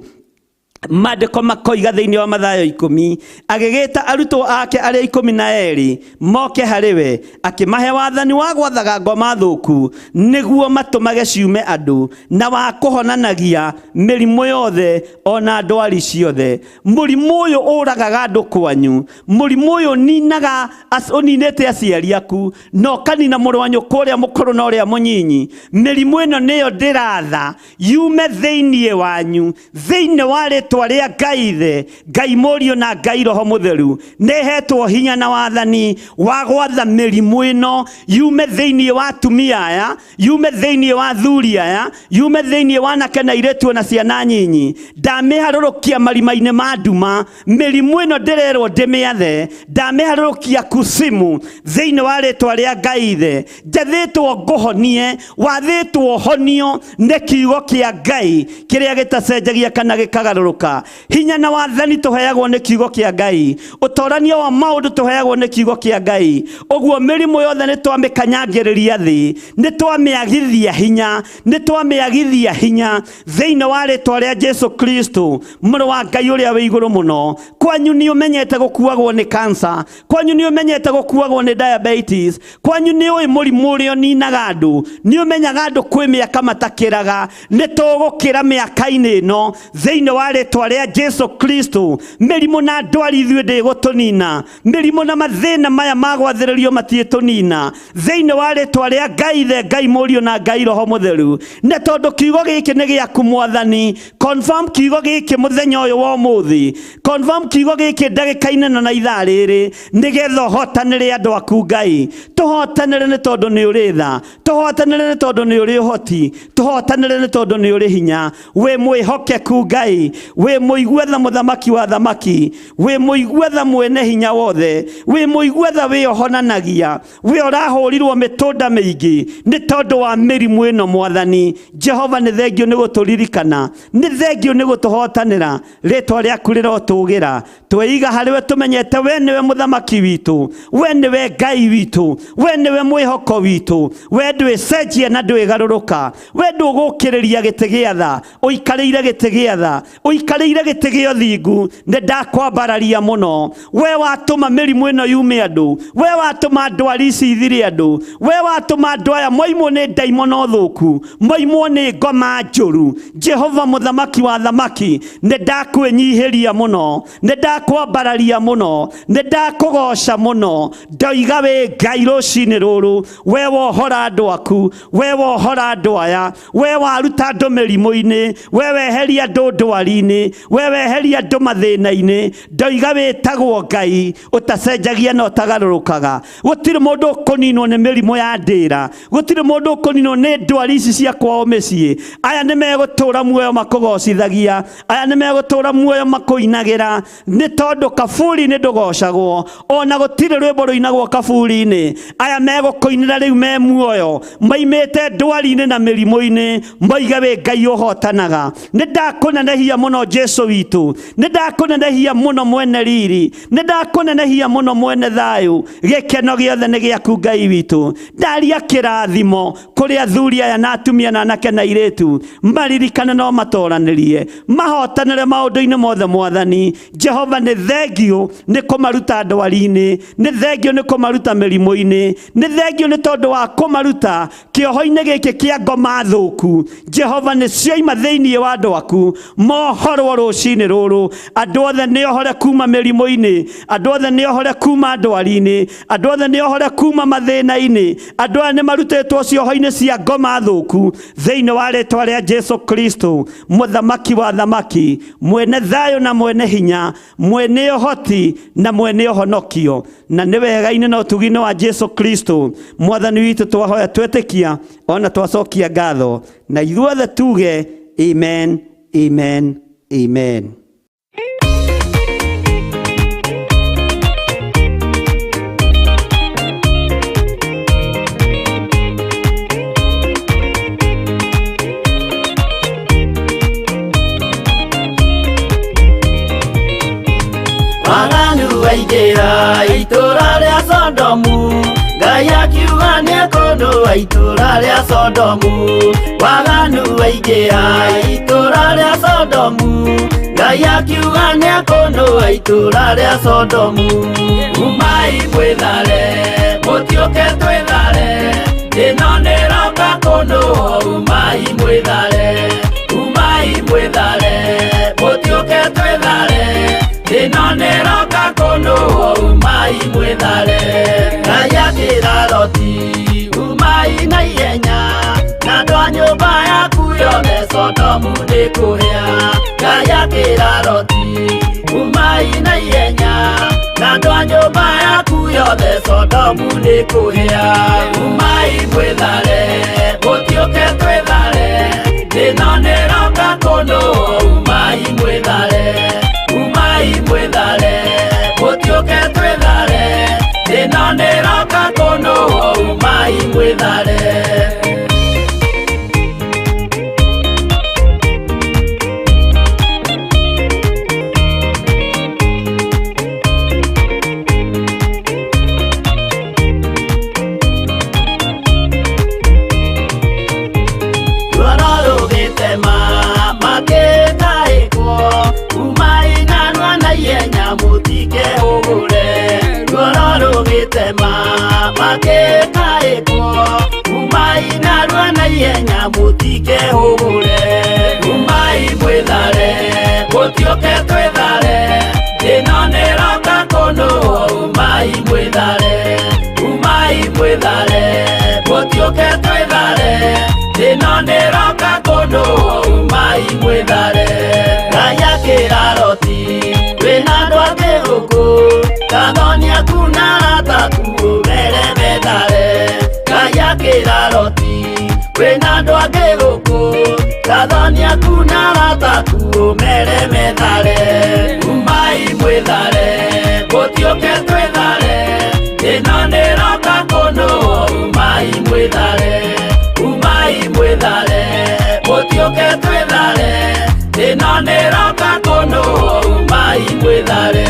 Maandĩko makoiga thĩinĩ wa Mathayo 10, agĩgĩta arutwo ake arĩa 12 moke harĩ we, akĩmahe wathani wa gwathaga ngoma thũku nĩguo matũmage ciume andũ, na wa kũhonanagia mĩrimũ yothe ona ndwari ciothe. Mũrimũ ũyũ ũragaga andũ kwanyu, mũrimũ ũyũ ũninaga ũninĩte aciari aku, na ũkanina mũrũ wa nyũkwa ũrĩa mũkũrũ na ũrĩa mũnyinyi. Mĩrimũ ĩno nĩyo ndĩratha yume thĩinĩ wanyu, thĩinĩ wa rĩtwa rĩtwa rĩa Ngai Ithe, Ngai Mũriũ na Ngai Roho Mũtheru, nĩhetwo hinya na wathani wa gwatha mĩrimũ ĩno yume thĩinĩ wa atumia aya, yume thĩinĩ wa athuri aya, yume thĩinĩ wa anake na airĩtu na ciana nyinyi. Ndamĩharũrũkia marima-inĩ ma nduma, mĩrimũ ĩno ndĩrerwo ndĩmĩathe, ndamĩharũrũkia kusimu thĩinĩ wa rĩtwa rĩa Ngai Ithe. Njathĩtwo ngũhonie, wathĩtwo honio nĩ kiugo kĩa Ngai kĩrĩa gĩtacenjagia kana gĩkagarũrũka. Hinya na wathani tũheagwo nĩ kiugo kĩa Ngai, ũtorania wa maũndũ tũheagwo nĩ kiugo kĩa Ngai. Ũguo mĩrimũ yothe nĩ twamĩkanyangĩrĩria thĩ, nĩ twamĩagithia hinya, nĩ twamĩagithia hinya thĩinĩ wa rĩtwa rĩa Jesu Kristo mũrũ wa Ngai ũrĩa wĩ igũrũ mũno. Kwanyu nĩ ũmenyete gũkuagwo nĩ cancer, kwanyu nĩ ũmenyete gũkuagwo nĩ diabetes, kwanyu nĩ ũĩ mũrimũ ũrĩa ũninaga andũ, nĩ ũmenyaga andũ kwĩ mĩaka matakĩraga. Nĩ tũgũkĩra mĩaka-inĩ ĩno thĩinĩ wa rĩtwa rĩa Jesu Kristo. Mĩrimũ na ndwari ithuĩ ndĩgũtũnina, mĩrimũ na mathĩna maya ma gwathĩrĩrio matiĩtũnina thĩinĩ wa rĩtwa rĩa Ngai Ithe, Ngai Mũriũ na Ngai Roho Mũtheru. Nĩ tondũ kiugo gĩkĩ nĩ gĩaku Mwathani, confirm kiugo gĩkĩ mũthenya ũyũ wa ũmũthĩ, confirm kiugo gĩkĩ ndagĩka-inĩ ĩno na ithaa rĩrĩ, nĩgetha ũhotanĩre andũ aku Ngai. Tũhotanĩre nĩ tondũ nĩ ũrĩ tha, tũhotanĩre nĩ tondũ nĩ ũrĩ ũhoti, tũhotanĩre nĩ tondũ nĩ ũrĩ hinya. Wĩ mwĩhokeku Ngai, wĩ mũigua tha mũthamaki wa thamaki, wĩ mũigua tha mwene hinya wothe, wĩ mũigua tha wĩohonanagia, wĩ ũrahũrirwo mĩtũnda mĩingĩ nĩ tondũ wa mĩrimũ ĩno Mwathani. Jehova nĩ thengio nĩ gũtũririkana, nĩ thengio nĩ gũtũhotanĩra, rĩtwa rĩaku rĩrotũgĩra. Tweiga harĩ we tũmenyete we nĩwe mũthamaki witũ, we nĩwe Ngai witũ, we nĩwe mwĩhoko witũ, we ndwĩcenjia na ndwĩgarũrũka, we ndũgũkĩrĩria gĩtĩ gĩa tha, ũikarĩire gĩtĩ gĩa tha, ũikarĩire gĩtĩ gĩa ũthingu. Nĩ ndakwambararia mũno, we watũma mĩrimũ ĩno yume andũ, we watũma ndwari ici ithire andũ, we watũma andũ aya moimwo nĩ ndaimono thũku, moimwo nĩ ngoma njũru. Jehova mũthamaki wa thamaki, nĩ ndakwĩnyihĩria mũno, nĩ ndakwambararia mũno, nĩ ndakũgoca mũno. Ndoiga wĩ Ngai rũcinĩ rũrũ, we wohora andũ aku, we wohora andũ aya, we waruta andũ mĩrimũ-inĩ, we weheria andũ ndwari-inĩ, we weheria andũ mathĩna-inĩ. Ndoiga wĩtagwo Ngai ũtacenjagia na ũtagarũrũkaga. Gũtirĩ mũndũ ũkũninwo nĩ mĩrimũ ya ndĩra, gũtirĩ mũndũ ũkũninwo nĩ ndwari ici cia kwao mĩciĩ. Aya nĩ megũtũra muoyo makũgocithagia, aya nĩ megũtũra muoyo makũinagĩra, nĩ tondũ kaburi-inĩ ndũgocagwo, ona gũtirĩ rwĩmbo rũinagwo kaburi-inĩ. Aya megũkũinĩra rĩu me muoyo, maimĩte ndwari-inĩ na mĩrimũ-inĩ, moige wĩ Ngai ũhotanaga. Nĩ ndakũnenehia mũno Jesu witũ, nĩ ndakũnenehia mũno mwene riri, nĩ ndakũnenehia mũno mwene thayũ. Gĩkeno gĩothe nĩ gĩaku Ngai witũ. Ndaria kĩrathimo kũrĩ athuri aya na atumia na anake na airĩtu, maririkane no matoranĩrie, mahotanĩre maũndũ-inĩ mothe Mwathani. Jehova nĩ thengio nĩ kũmaruta ndwari-inĩ, nĩ thengio nĩ kũmaruta mĩrimũ-inĩ, nĩ thengio nĩ tondũ wa kũmaruta kĩoho-inĩ gĩkĩ kĩa ngoma thũku. Jehova nĩ cioima thĩinĩ wa andũ aku, mohorwo rũcinĩ rũrũ. Andũ othe nĩ ohore kuma mĩrimũ-inĩ, andũ othe nĩ ohore kuma ndwari-inĩ, andũ othe nĩ ohore kuma mathĩna-inĩ. Andũ aya nĩ marutĩtwo cioho-inĩ cia ngoma thũku thĩinĩ wa rĩtwa rĩa Jesu Kristo, mũthamaki wa thamaki, mwene thayũ na mwene hinya, mwene ũhoti na mwene ũhonokio. Na nĩ wega-inĩ na ũtugi-inĩ wa Jesu Kristo Mwathani witũ twahoya twetĩkia ona twacokia ngatho, na ithuothe tuge amen, amen, amen. Waganu waingĩra itũũra rĩa Sodomu, Ngai akiuga nĩekũnũa itũũra rĩa Sodomu. Waganu waingĩra itũũra rĩa Sodomu, Ngai akiuga nĩekũnũa itũũra rĩa Sodomu. Umai mwĩthare, mũtiũke twĩthare, ĩno nĩroka kũnũo. Umai mwĩthare, umai mwĩthare, mũtiũke twĩthare, ĩno nĩroka kũnũo. Umai mwĩthare. Ngai akĩra Loti, umai na ihenya, na andũ a nyũmba yaku yothe Sodomu. Sodomu nĩ kũhĩa. Ngai akĩra Loti, umai na ihenya, na andũ a nyũmba yaku yothe, Sodomu nĩ kũhĩa. Umai mwĩthare, mũtiũke twĩthare, thĩna nĩroka kũndũ. Umai mwĩthare, umai mwĩthare, mũtiũke twĩthare, thĩna nĩroka kũndũ. Umai mwĩthare. Ruoro rũgĩtema makĩtaĩkwo, umai narua na ihenya mũtikehũgũre. Ruoro rũgĩtema makĩtaĩkwo, umai narua na ihenya mũtikehũgũre. Umai mwĩthare, mũtiũke twĩthare, ĩno nĩroka kũndũ. Umai mwĩthare, umai mwĩthare, mũtiũke twĩthare, ĩno nĩroka kũndũ. Umai mwĩthare. Ngai akĩra Loti, wĩna andũ angĩ gũkũ, gathoni aku na arata aku ũmere methare. Ngai akĩra Loti, wĩna andũ angĩ gũkũ, gathoni aku na arata aku ũmere methare. Umai mwĩthare, mũtiũke twĩthare, ĩno nĩroka kũndũ. Umai mwĩthare, umai mwĩthare, mũtiũke twĩthare, ĩno nĩroka kũndũ. Umai mwĩthare.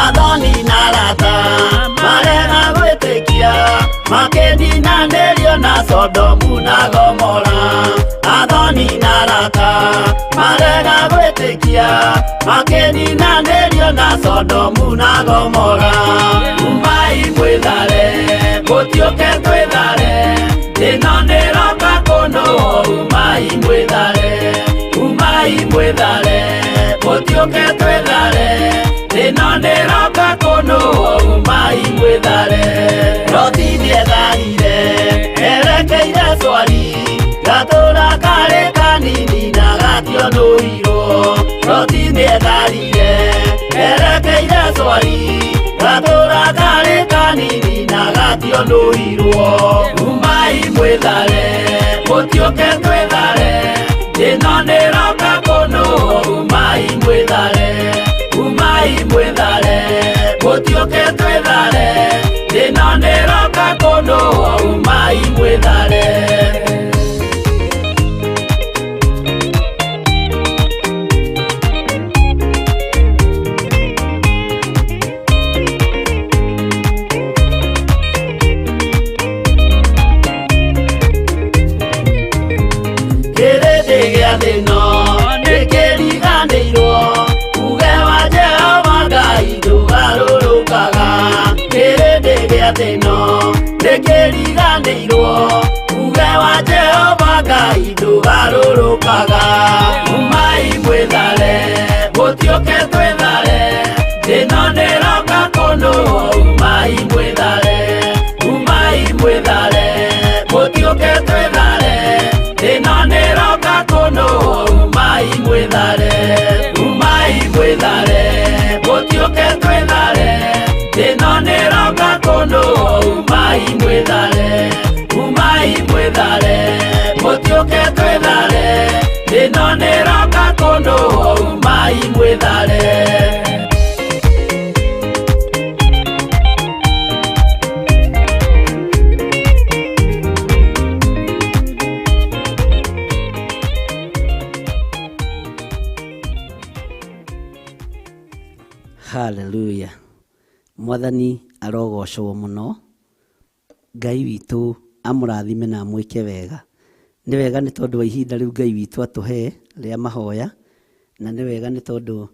Athoni na arata marega gwĩtĩkia, makĩninanĩrio na Sodomu na Gomora. Athoni na arata marega gwĩtĩkia, makĩninanĩrio na Sodomu na Gomora. Umai mwĩthare, mũtiũke twĩthare, ĩno nĩroka kũndũ. Umai mwĩthare, umai mwĩthare, mũtiũke twĩthare, ĩno nĩroka kũndũ. Umai mwĩthare. Loti nĩetharire erekeire Swari, gatũra karĩ kanini na gationũirwo. Loti nĩetharire erekeire Swari, gatũra karĩ kanini na gationũirwo. Umai mwĩthare, mũtiũke twĩthare, ĩno nĩroka kũndũ. Umai mwĩthare, umai mwĩthare, mũtiũke twĩthare, ĩno nĩroka kũndũ. Umai mwĩthare. Kĩrĩndĩ gĩa thĩno nĩkĩriganĩirwo, uge wa Jehova Ngai ndũgarũrũkaga. Kĩrĩndĩ gĩa thĩno nĩkĩriganĩirwo, uge wa Jehova Ngai ndũgarũrũkaga. Umai mwĩthare, mũtiũke twĩthare, ĩno nĩroka kũndũ. Umai mwĩthare, umai mwĩthare, mũtiũke twĩthare, ĩno nĩroka kũndũ. Umai mwĩthare, umai mwĩthare, mũtiũke twĩthare, ĩno nĩroka kũndũ. Umai mwĩthare, umai mwĩthare, mũtiũke twĩthare, ĩno nĩroka kũndũ. Umai mwĩthare. Haleluya. Mwathani arogocwo mũno. Ngai witũ amũrathime na amwĩke wega. Nĩ wega nĩ tondũ wa ihinda rĩu Ngai witũ atũhe rĩa mahoya, na nĩ wega nĩ tondũ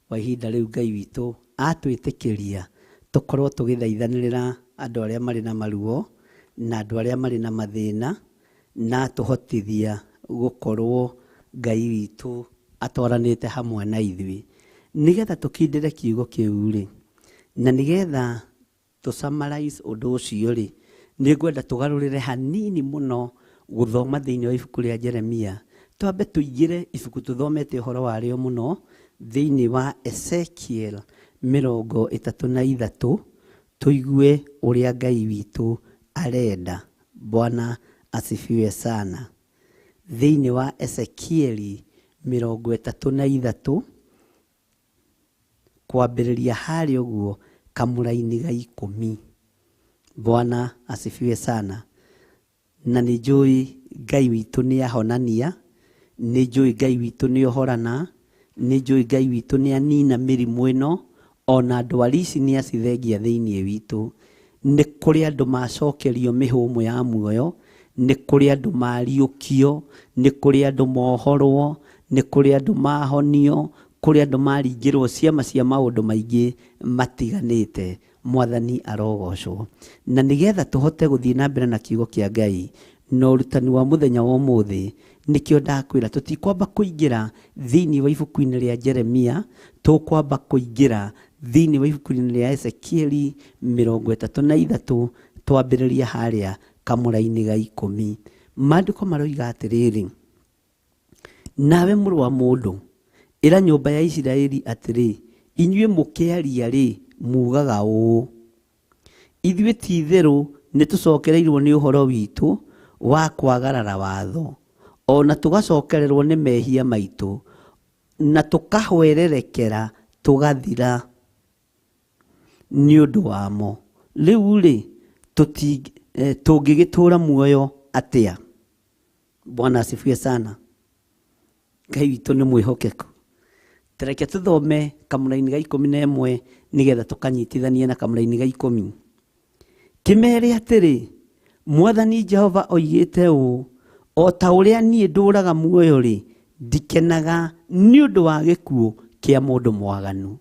wa ihinda rĩu Ngai witũ atwĩtĩkĩria tũkorwo tũgĩthaithanĩrĩra andũ arĩa marĩ na maruo na andũ arĩa marĩ na mathĩna, Na atũhotithia gũkorwo Ngai witũ atwaranĩte hamwe na ithuĩ. Nĩgetha tũkindĩre kiugo kĩu rĩ, na nĩgetha tũ summarize ũndũ ũcio rĩ, nĩ ngwenda tũgarũrĩre hanini mũno gũthoma thĩinĩ wa ibuku rĩa Jeremia. Twambe tũingĩre ibuku tũthomete ũhoro warĩo mũno thĩinĩ wa Ezekiel 33, tũigue ũrĩa Ngai witũ arenda. Bwana asifiwe sana. Thĩinĩ wa Ezekieli 33, kwambĩrĩria harĩa ũguo kamũraini ga 10. Bwana asifiwe sana. Na nĩ njũĩ Ngai witũ nĩ ahonania, nĩ njũĩ Ngai witũ nĩ ohorana, nĩ njũĩ Ngai witũ nĩ anina mĩrimũ ĩno, ona ndwari ici nĩ acithengia thĩinĩ witũ. Nĩ kũrĩ andũ macokerio mĩhũmũ ya muoyo, nĩ kũrĩ andũ mariũkio, nĩ kũrĩ andũ mohorwo, nĩ kũrĩ andũ mahonio, kũrĩ andũ maringĩrwo ciama cia maũndũ maingĩ matiganĩte. Mwathani arogocwo. Na nĩgetha tũhote gũthiĩ na mbere na kiugo kĩa Ngai na ũrutani wa mũthenya wa ũmũthĩ, nĩkĩo ndakwĩra tũtikwamba kũingĩra thĩinĩ wa ibuku-inĩ rĩa Jeremia, tũkwamba kũingĩra thĩinĩ wa ibuku-inĩ rĩa Ezekieli 33, twambĩrĩria harĩa kamũra-inĩ ga 10. Maandĩko maroiga atĩrĩrĩ, nawe mũrũ wa mũndũ, ĩra nyũmba ya Isiraeli atĩrĩ, inyuĩ mũkĩaria-rĩ, mugaga ũũ, ithuĩ ti-itherũ nĩtũcokereirwo nĩ ũhoro witũ wa kwagarara watho, ona tũgacokererwo nĩ mehia maitũ, na tũkahwererekera tũgathira nĩ ũndũ wamo. Rĩu-rĩ, tũngĩgĩtũũra muoyo atĩa? Bwana asifiwe sana. Ngai witũ nĩ mwĩhokeku. Tareke tũthome kamũraini ga 11 nĩgetha tũkanyitithanie na kamũraini ga 10. Kĩmere atĩrĩ, Mwathani Jehova oigĩte ũũ, o ta ũrĩa niĩ ndũũraga muoyo-rĩ, ndikenaga nĩ ũndũ wa gĩkuũ kĩa mũndũ mwaganu.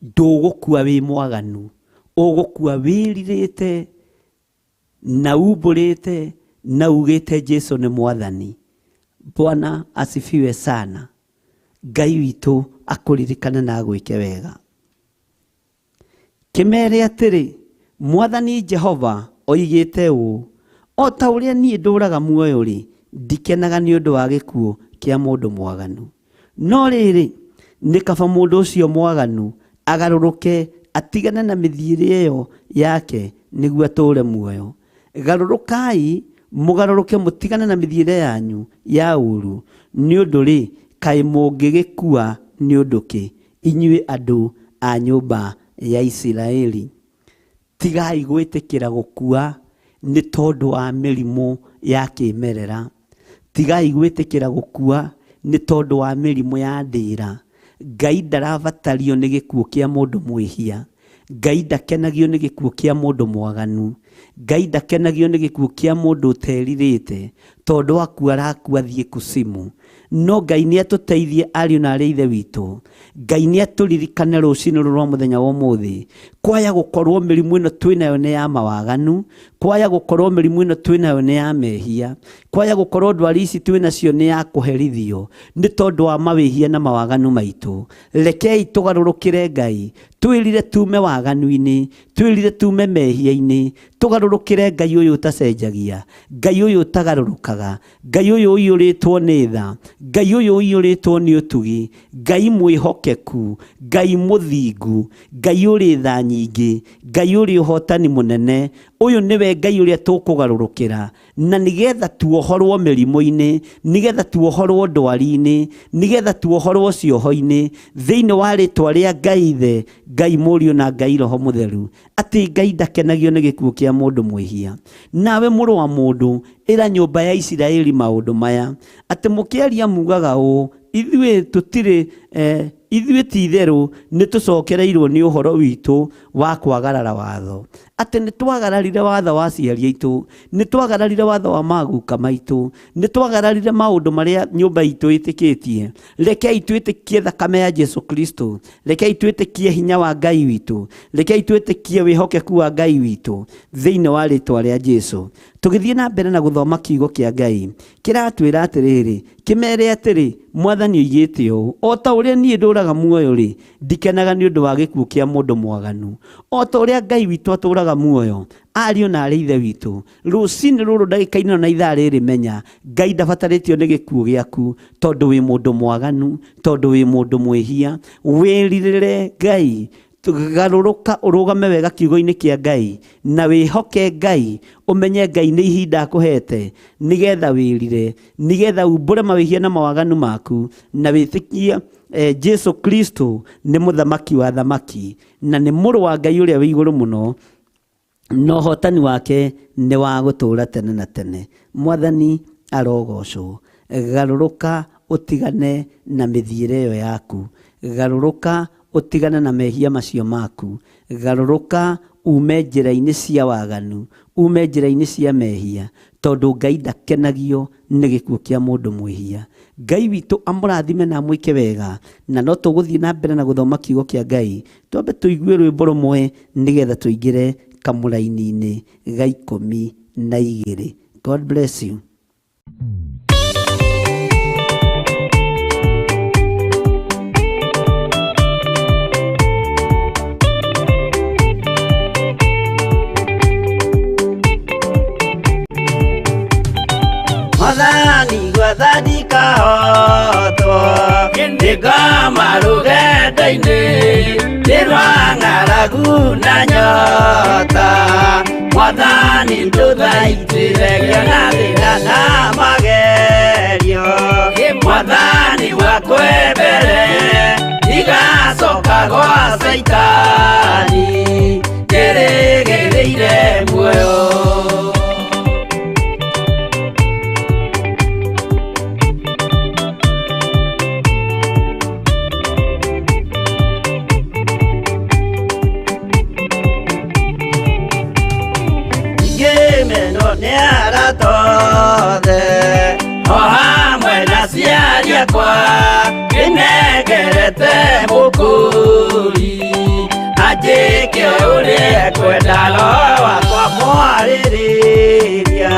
Ndũgũkua wĩ mwaganu, ũgũkua wĩrirĩte na umbũrĩte na ugĩte Jesu nĩ Mwathani. Bwana asifiwe sana. Ngai witũ akũririkane na agwĩke wega. Kĩmere atĩrĩ, Mwathani Jehova oigĩte ũũ, o ta ũrĩa niĩ ndũũraga muoyo-rĩ, ndikenaga nĩ ũndũ wa gĩkuũ kĩa mũndũ mwaganu. No rĩrĩ, nĩ kaba mũndũ ũcio mwaganu agarũrũke atigane na mĩthiĩre ĩyo yake nĩguo atũũre muoyo. Garũrũkai, mũgarũrũke mũtigane na mĩthiĩre yanyu ya ũũru, nĩ ũndũ-rĩ, kaĩ mũngĩgĩkua nĩ ũndũ kĩ, inyuĩ andũ a nyũmba ya Isiraeli? Tigai gwĩtĩkĩra gũkua nĩ tondũ wa mĩrimũ ya kĩmerera. Tigai gwĩtĩkĩra gũkua nĩ tondũ wa mĩrimũ ya ndĩra. Ngai ndarabatario nĩ gĩkuũ kĩa mũndũ mwĩhia. Ngai ndakenagio nĩ gĩkuũ kĩa mũndũ mwaganu. Ngai ndakenagio nĩ gĩkuũ kĩa mũndũ ũterirĩte, tondũ akua arakua athiĩ kusimu. No Ngai nĩ atũteithie ariũ na arĩ ithe witũ. Ngai nĩ atũririkane rũcinĩ rũrũ rwa mũthenya wa ũmũthĩ. Kwaya gũkorwo mĩrimũ ĩno twĩnayo nĩ ya mawaganu, kwaya gũkorwo mĩrimũ ĩno twĩnayo nĩ ya mehia, kwaya gũkorwo ndwari ici twĩnacio nĩ ya kũherithio nĩ tondũ wa mawĩhia na mawaganu maitũ. Rekei tũgarũrũkĩre Ngai, twĩrire tume waganu-inĩ, twĩrire tume mehia-inĩ, tũgarũrũkĩre Ngai ũyũ ũtacenjagia, Ngai ũyũ ũtagarũrũkaga, Ngai ũyũ ũiyũrĩtwo nĩ tha, Ngai ũyũ ũiyũrĩtwo nĩ ũtugi, Ngai mwĩhokeku, Ngai mũthingu, Ngai ũrĩ tha nyingĩ, Ngai ũrĩ ũhotani mũnene. Ũyũ nĩwe Ngai ũrĩa tũkũgarũrũkĩra, na nĩgetha tuohorwo mĩrimũ-inĩ, nĩgetha tuohorwo ndwari-inĩ, nĩgetha tuohorwo cioho-inĩ, thĩinĩ wa rĩtwa rĩa Ngai Ithe, Ngai Mũriũ na Ngai Roho Mũtheru, atĩ Ngai ndakenagio nĩ gĩkuũ kĩa mũndũ mwĩhia. Nawe mũrũ wa mũndũ, ĩra nyũmba ya Isiraeli maũndũ maya, atĩ mũkĩaria mugaga ũũ, ithuĩ tũtirĩ ithuĩ ti-itherũ nĩtũcokereirwo nĩ ũhoro witũ wa kwagarara watho. Atĩ nĩ twagararire watho wa aciari aitũ, nĩ twagararire watho wa maguka maitũ, nĩ twagararire maũndũ marĩa nyũmba itũ ĩtĩkĩtie. Rekei twĩtĩkie thakame ya Jesu Kristo, rekei twĩtĩkie hinya wa Ngai witũ, rekei twĩtĩkie wĩhokeku wa Ngai witũ thĩinĩ wa rĩtwa rĩa Jesu. Tũgĩthiĩ na mbere na gũthoma kiugo kĩa Ngai, kĩratwĩra atĩrĩrĩ, kĩmere atĩrĩ, Mwathani oigĩte ũũ, o ta ũrĩa niĩ ndũraga muoyo rĩ, ndikenaga nĩ ũndũ wa gĩkuũ kĩa mũndũ mwaganu. O ta ũrĩa Ngai witũ atũraga muoyo, ariũ na arĩ ithe witũ, rũcinĩ rũrũ ndagĩka-inĩ ĩno na ithaa rĩrĩ menya, Ngai ndabatarĩtio nĩ gĩkuũ gĩaku, tondũ wĩ mũndũ mwaganu, tondũ wĩ mũndũ mwĩhia. Wĩrirĩre Ngai, garũrũka ũrũgame wega kiugo-inĩ kĩa Ngai, na wĩhoke Ngai, ũmenye Ngai nĩ ihinda akũhete, nĩgetha wĩrire, nĩgetha umbũre mawĩhia na mawaganu maku, na wĩtĩkie Jesu Kristo nĩ mũthamaki wa thamaki, na nĩ mũrũ wa Ngai ũrĩa wĩ igũrũ mũno, na ũhotani wake nĩ wa gũtũũra tene na tene. Mwathani arogocwo. Garũrũka ũtigane na mĩthiĩre ĩyo yaku, garũrũka ũtigane na mehia macio maku, garũrũka ume njĩra-inĩ cia waganu, ume njĩra-inĩ cia mehia, tondũ Ngai ndakenagio nĩ gĩkuũ kĩa mũndũ mwĩhia. Ngai witũ amũrathime na amwĩke wega, na no tũgũthiĩ na mbere na gũthoma kiugo kĩa Ngai. Twambe tũigue rwĩmbo rũmwe nĩgetha tũingĩre kamũraini-inĩ ga 12. God bless you. Mwathani gwathani kahotwo, nĩngoma rũgendo-inĩ, nĩ rwa ng'aragu na nyota. Mwathani ndũthaitĩre ngĩona thĩna na magerio. Mwathani wakwe mbere, ndigacoka gwa Caitani, njĩrĩgĩrĩire muoyo. Ngĩmenwo nĩ arata othe, o hamwe na aciari akwa, ndĩnengerete mũkũri, anjĩke ũrĩa ekwenda, roho wakwa mwarĩrĩria.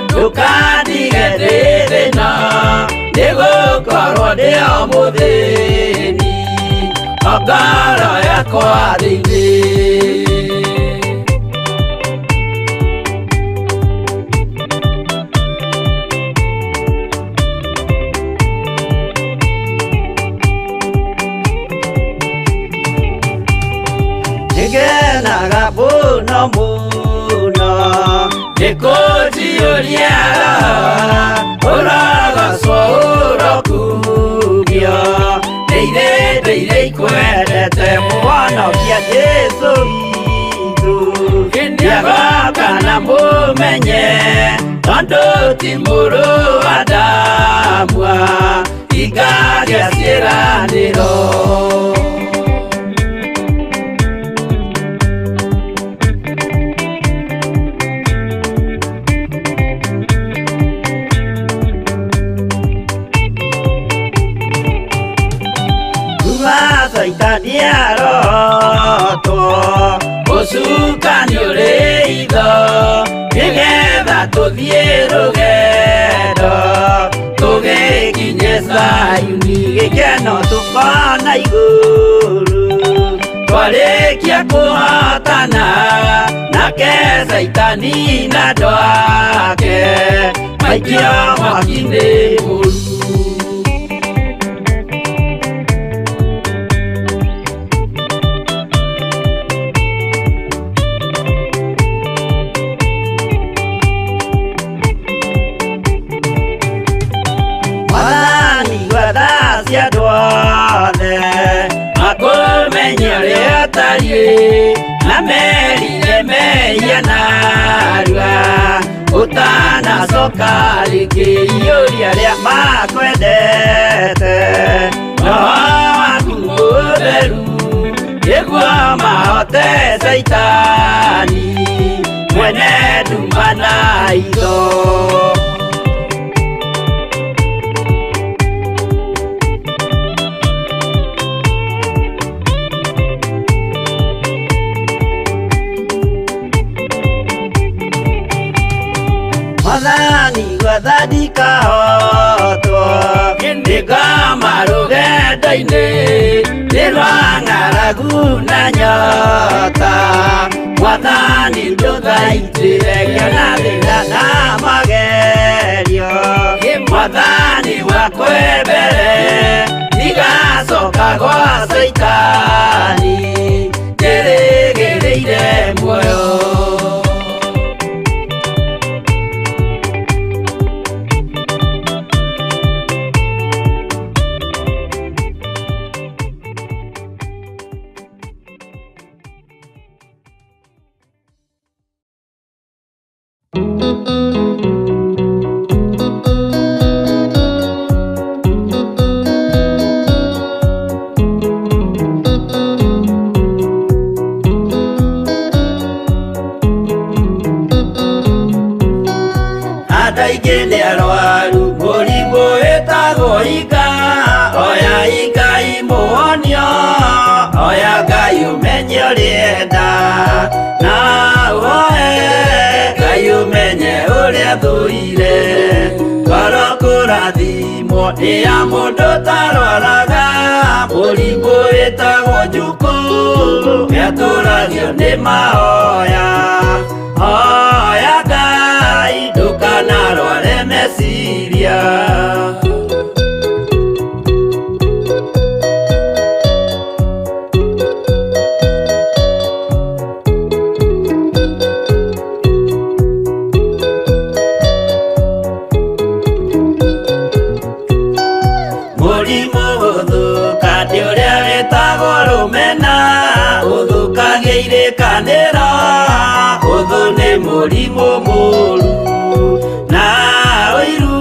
Ndũkandige ndĩ thĩna, nĩgũkorwo ndĩ o mũthĩni, o ngoro yakwa thĩinĩ. Nĩngenaga mũno mũno, nĩkũnjiyũria roho, ũrogocwo ũrokumio. Ndĩire ndĩire ikwendete, Mũhonokia Jesũ witũ. Nĩagoka na mũmenye, tondũ ti mũrũ wa Adamu, ingagĩa ciĩranĩro. Kuma Caitani arotwo, ũcukani ũrĩ itho, nĩgetha tũthiĩ rũgendo, tũgĩkinye Zayuni, gĩkeno tũkona igũrũ. Twarĩkia kũhotana, nake Caitani na andũ ake, maikio mwaki-inĩ mũru. Mwathani gwatha cia andũ othe, makũmenye ũrĩa ũtariĩ, na merire mehia narua, ũtanacoka rĩngĩ iyũria arĩa makwendete. Roho waku mũtheru, nĩguo mahote Caitani, Maitho. Mwathani gwathani kahotwo nĩngoma rũgendo-inĩ nĩ rwa ng'aragu na nyota. Mwathani ndũthaitĩre ngĩona thĩna na magerio. Mwathani wakwe mbere ndigacoka gwa Caitani njĩrĩgĩrĩire muoyo. Andũ aingĩ nĩ arwaru mũrimũ wĩtagwo inga. Oya Ngai mũhonio, oya Ngai ũmenye ũrĩa enda. Na ũhoe Ngai ũmenye ũrĩa thũire. Ngoro kũrathimwo nĩ ya mũndũ ũtarwaraga. Mũrimũ wĩtagwo njukũ nĩatũragio nĩ mahoya. Hoya Ngai ndũkanarware meciria. Mũrimũ gũthũka nĩ ũrĩa wĩtagwo rũmena. Ũthũkagia irĩkanĩro, ũthũ nĩ mũrimũ mũũru. Na ũiru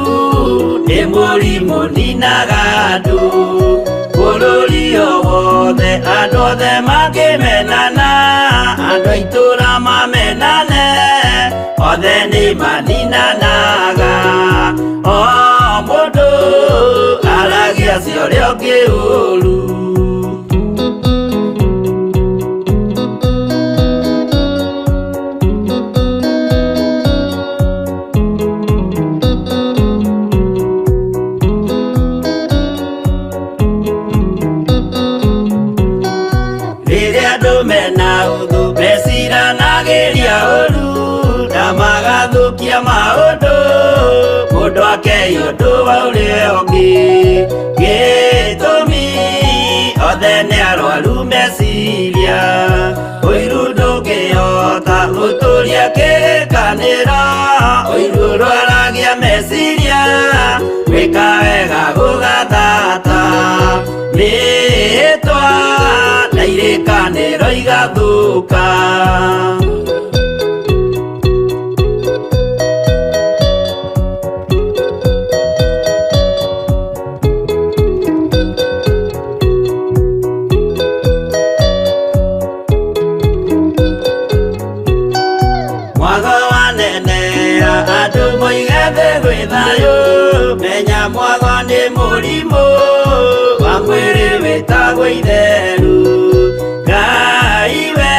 nĩ mũrimũ ninaga andũ. Bũrũri o wothe andũ othe mangĩmenana, andũ a itũũra mamenane, othe nĩ maninanaga. O mũndũ aragia cia ũrĩa ũngĩ ũũru. Rĩrĩa andũ mena ũthũ meciranagĩria ũũru na magathũkia maũndũ, mũndũ akei ũndũ wa ũrĩa ũngĩ. Gĩtũmi othe nĩ arwaru meciria. Ũiru ndũngĩhota gũtũria kĩrĩkanĩro. Ũiru ũrwaragia meciria, gwĩka wega gũgathata. Mĩhĩtwa na irĩkanĩro igathũka. Mwago wanenea andũ moige thĩ gwĩ thayũ. Menya mwago nĩ mũrimũ wa mwĩrĩ wĩtagwo itheru. Ngai we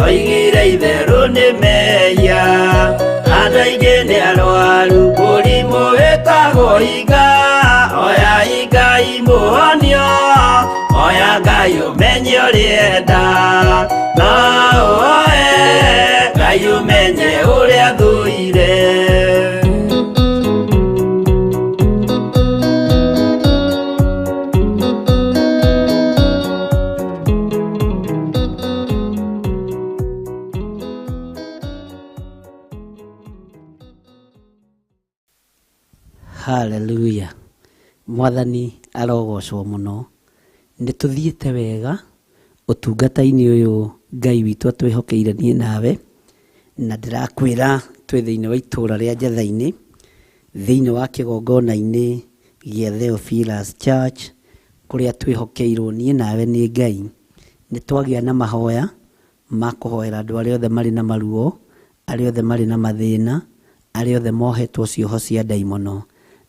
oigire itherũ nĩ mehia. Andũ aingĩ nĩ arwaru mũrimũ wĩtagwo inga. Oya Ngai mũhonio, oya Ngai ũmenye ũrĩa enda. Na ũhoe Ngai ũmenye ũrĩa thũire. Hallelujah. Mwathani arogocwo mũno. Nĩ tũthiĩte wega ũtungata-inĩ ũyũ Ngai witũ atwĩhokeire niĩ nawe, na ndĩrakwĩra twĩ thĩinĩ wa itũũra rĩa Njatha-inĩ, thĩinĩ wa kĩgongona-inĩ gĩa Theophilus Church, kũrĩa twĩhokeirwo niĩ nawe nĩ Ngai. Nĩ twagĩa na mahoya ma kũhoera andũ arĩa othe marĩ na maruo, arĩa othe marĩ na mathĩna, Arĩa othe mohetwo cioho cia ndaimono,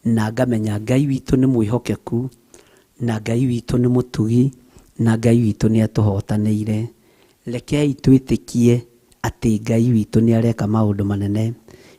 na ngamenya Ngai witũ nĩ mwĩhokeku, na Ngai witũ nĩ mũtugi, na Ngai witũ nĩ atũhotanĩire. Rekei twĩtĩkie atĩ Ngai witũ nĩ areka maũndũ manene,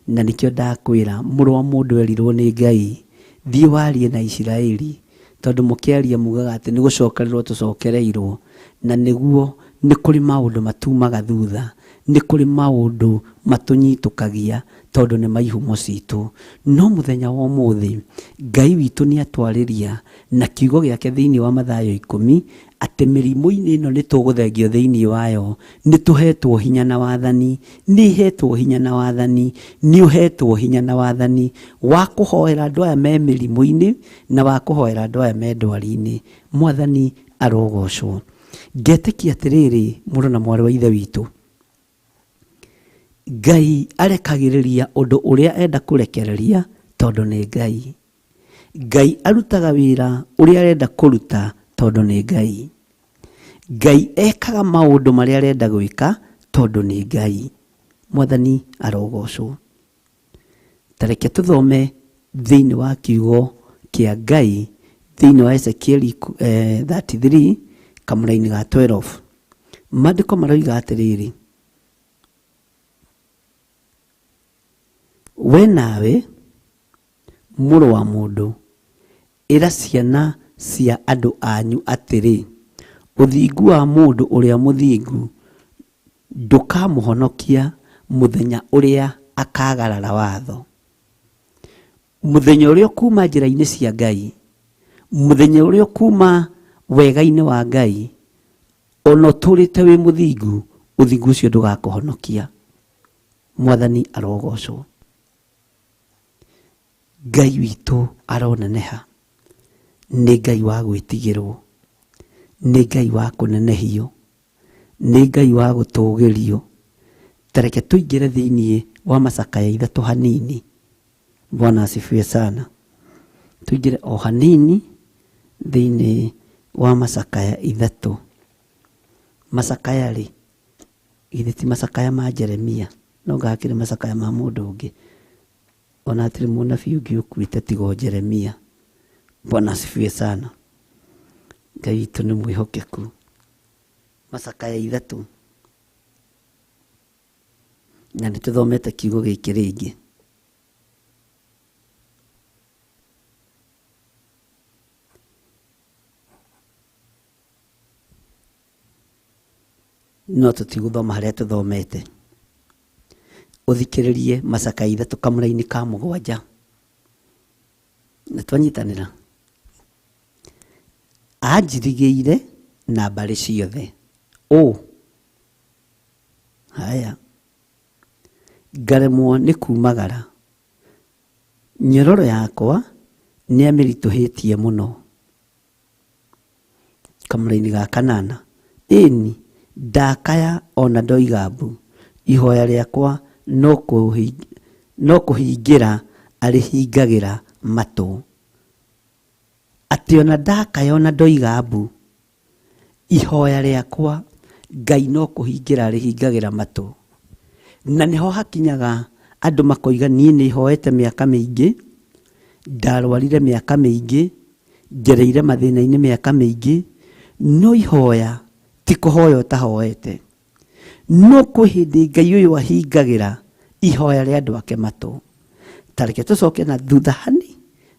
na nĩkĩo ndakwĩra mũrũ wa mũndũ erirwo nĩ Ngai, thiĩ warie na Isiraeli, tondũ mũkĩaria mugaga atĩ nĩ gũcokererwo tũcokereirwo, na nĩguo nĩ kũrĩ maũndũ matumaga thutha, nĩ kũrĩ maũndũ matũnyitũkagia tondũ nĩ maihumo citũ. No mũthenya wa ũmũthĩ Ngai witũ nĩ atwarĩria na kiugo gĩake thĩinĩ wa Mathayo 10 atĩ mĩrimũ-inĩ ĩno nĩ tũgũthengio thĩinĩ wayo, nĩ tũhetwo hinya na wathani, nĩ hetwo hinya na wathani, nĩ ũhetwo hinya na wathani wa kũhoera andũ aya me mĩrimũ-inĩ na wa kũhoera andũ aya me ndwari-inĩ. Mwathani arogocwo. Ngetĩkia atĩrĩrĩ, mũrũ na mwarĩ wa Ithe witũ, Ngai arekagĩrĩria ũndũ ũrĩa enda kũrekereria tondũ nĩ Ngai. Ngai arutaga wĩra ũrĩa arenda kũruta tondũ nĩ Ngai. Ngai ekaga maũndũ marĩa arenda gwĩka tondũ nĩ Ngai. Mwathani arogocwo. Ta reke tũthome thĩinĩ wa kiugo kĩa Ngai thĩinĩ wa Ezekieli 33 kamũraini ga 12. Maandĩko maroiga atĩrĩrĩ, we nawe mũrũ wa mũndũ, ĩra ciana cia andũ anyu atĩrĩ, ũthingu wa mũndũ ũrĩa mũthingu ndũkamũhonokia mũthenya ũrĩa akagarara watho. Mũthenya ũrĩa ũkuma njĩra-inĩ cia Ngai, mũthenya ũrĩa ũkuma wega-inĩ wa Ngai, ona ũtũrĩte wĩ mũthingu, ũthingu ũcio ndũgakũhonokia. Mwathani arogocwo. Ngai witũ aroneneha. Nĩ Ngai wa gwĩtigĩrwo, nĩ Ngai wa kũnenehio, nĩ Ngai wa gũtũgĩrio. Ta reke tũingĩre thĩinĩ wa macakaya ithatũ hanini. Bwana asifiwe sana. Tũingĩre o hanini thĩinĩ wa macakaya ithatũ. Macakaya rĩ, githĩ ti macakaya ma Jeremia, no ngakĩrĩ macakaya ma mũndũ ũngĩ. Ona hatirĩ mũnabii ũngĩ ũkuĩte tiga o Jeremia. Bwana asifiwe sana. Ngai witũ nĩ mwĩhokeku. Macakaya ithatũ. Na nĩ tũthomete kiugo gĩkĩ rĩngĩ. No tũtigũthoma harĩa tũthomete. Ũthikĩrĩrie macakaya ithatũ kamũra-inĩ ka 7. Na twanyitanĩra. Anjirigĩire na mbarĩ ciothe. Ũ. Haya. Ngaremwo nĩ kumagara. Nyororo yakwa nĩ amĩritũhĩtie mũno. Kamũra-inĩ ga 8. Ĩni, ndakaya ona ndoiga mbu. Ihoya rĩakwa no kũhingĩra arĩhingagĩra matũ. Atĩ ona ndakaya ona ndoiga mbu, ihoya rĩakwa Ngai no kũhingĩra arĩhingagĩra matũ. Na nĩho hakinyaga andũ makoiga niĩ nĩ hoete mĩaka mĩingĩ, ndarwarire mĩaka mĩingĩ, ngereire mathĩna-inĩ mĩaka mĩingĩ, no ihoya ti kũhoya ũtahoete. No kwĩ hĩndĩ Ngai ũyũ ahingagĩra ihoya rĩa andũ ake matũ. Ta reke tũcoke na thutha hani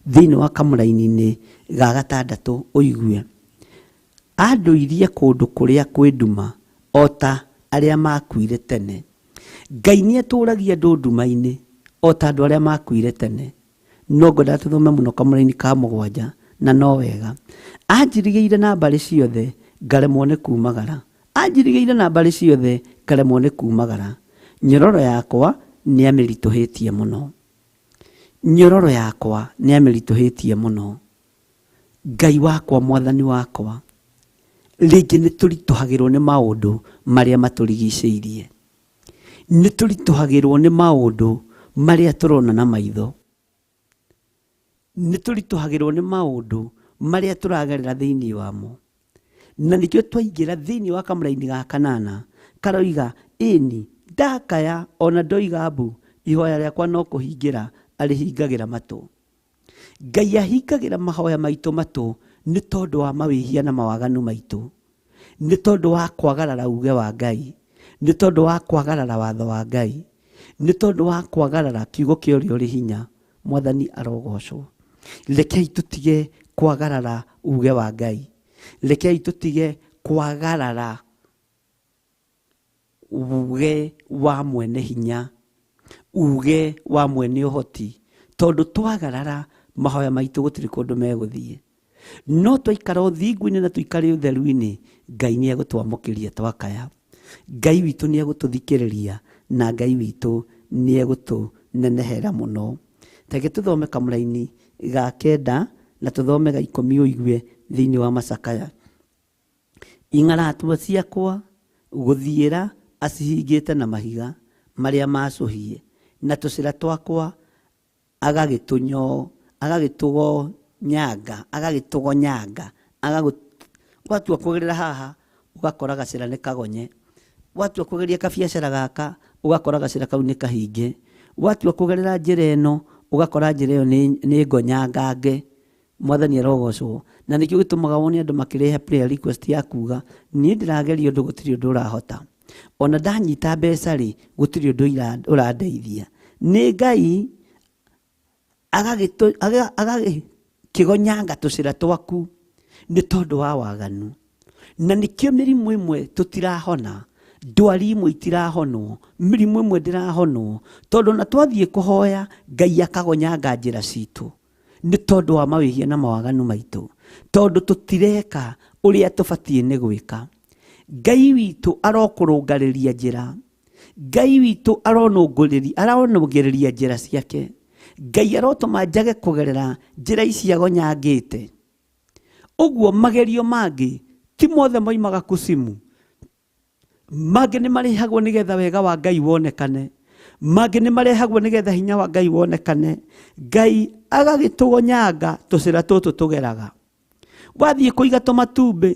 thĩinĩ wa kamũraini-inĩ ga 6 ũigue. Andũirie kũndũ kũrĩa kwĩ nduma o ta arĩa makuire tene. Ngai nĩ atũragia andũ nduma-inĩ o ta andũ arĩa makuire tene. No ngwendaga tũthome mũno kamũraini ka 7 na no wega. Anjirigĩire na mbarĩ ciothe ngaremwo nĩ kumagara. Anjirigĩire na mbarĩ ciothe ngaremwo nĩ kumagara. Nyororo yakwa nĩ amĩritũhĩtie mũno. Nyororo yakwa nĩ amĩritũhĩtie mũno. Ngai wakwa, mwathani wakwa, rĩngĩ nĩ tũritũhagĩrwo nĩ maũndũ marĩa matũrigicĩirie. Nĩ tũritũhagĩrwo nĩ maũndũ marĩa tũrona na maitho. Nĩ tũritũhagĩrwo nĩ maũndũ marĩa tũragerera thĩinĩ wamo. Na nĩkĩo twaingĩra thĩinĩ wa kamũraini ga 8 karoiga ĩni ndakaya ona ndoiga mbu, Ihoya rĩakwa no kũhingĩra arĩhingagĩra matũ. Ngai ahingagĩra mahoya maitũ matũ nĩ tondũ wa mawĩhia na mawaganu maitũ, nĩ tondũ wa kwagarara uge wa Ngai, nĩ tondũ wa kwagarara watho wa Ngai, nĩ tondũ wa kwagarara kiugo kĩa ũrĩa ũrĩ hinya. Mwathani arogocwo. Rekei tũtige kwagarara uge wa Ngai, rekei tũtige kwagarara uge wa mwene hinya, uge wa mwene ũhoti, tondũ twagarara mahoya maitũ gũtirĩ kũndũ megũthiĩ. No twaikara ũthingu-inĩ na tũikare ũtheru-inĩ, Ngai nĩ egũtwamũkĩria twakaya, Ngai witũ nĩ egũtũthikĩrĩria, na Ngai witũ nĩ egũtũnenehera mũno. Reke tũthome kamũraini ga kenda na tũthome ga ikũmi ũigue thĩinĩ wa macakaya. Ing'aratua ciakwa gũthiĩra acihingĩte na mahiga marĩa macũhie, na tũcĩra twakwa agagĩtũgonyanga, agagĩtũgonyanga, watua kũgerera haha ũgakora gacĩra nĩ kagonye, watua kũgeria kabiacara gaka ũgakora gacĩra kau nĩ kahinge, watua kũgerera njĩra ĩno ũgakora njĩra ĩyo nĩ ngonyangange. Mwathani arogocwo. Na nĩkĩo gĩtũmaga wone andũ makĩrehe prayer request ya kuga niĩ ndĩrageria ũndũ gũtirĩ ũndũ ũrahota, ona ndanyita mbeca rĩ gũtirĩ ũndũ ũrandeithia. Nĩ Ngai agagĩkĩgonyanga tũcĩra twaku nĩ tondũ wa waganu. Na nĩkĩo mĩrimũ ĩmwe tũtirahona, ndwari imwe itirahonwo, mĩrimũ ĩmwe ndĩrahonwo, tondũ na twathiĩ kũhoya Ngai akagonyanga njĩra citũ nĩ tondũ wa mawĩhia na mawaganu maitũ, tondũ tũtireka ũrĩa tũbatiĩ nĩ gwĩka. Ngai witũ arokũrũngarĩria njĩra, Ngai witũ aronũngĩrĩria njĩra ciake, Ngai arotũma njage kũgerera njĩra ici agonyangĩte. Ũguo magerio mangĩ ti mothe moimaga kucimu, mangĩ nĩ marehagwo nĩgetha wega wa Ngai wonekane, mangĩ nĩ marehagwo nĩgetha hinya wa Ngai wonekane. Ngai agagĩtũgonyanga tũcĩra tũtũ tũgeraga. Wathiĩ kũiga tũmatumbĩ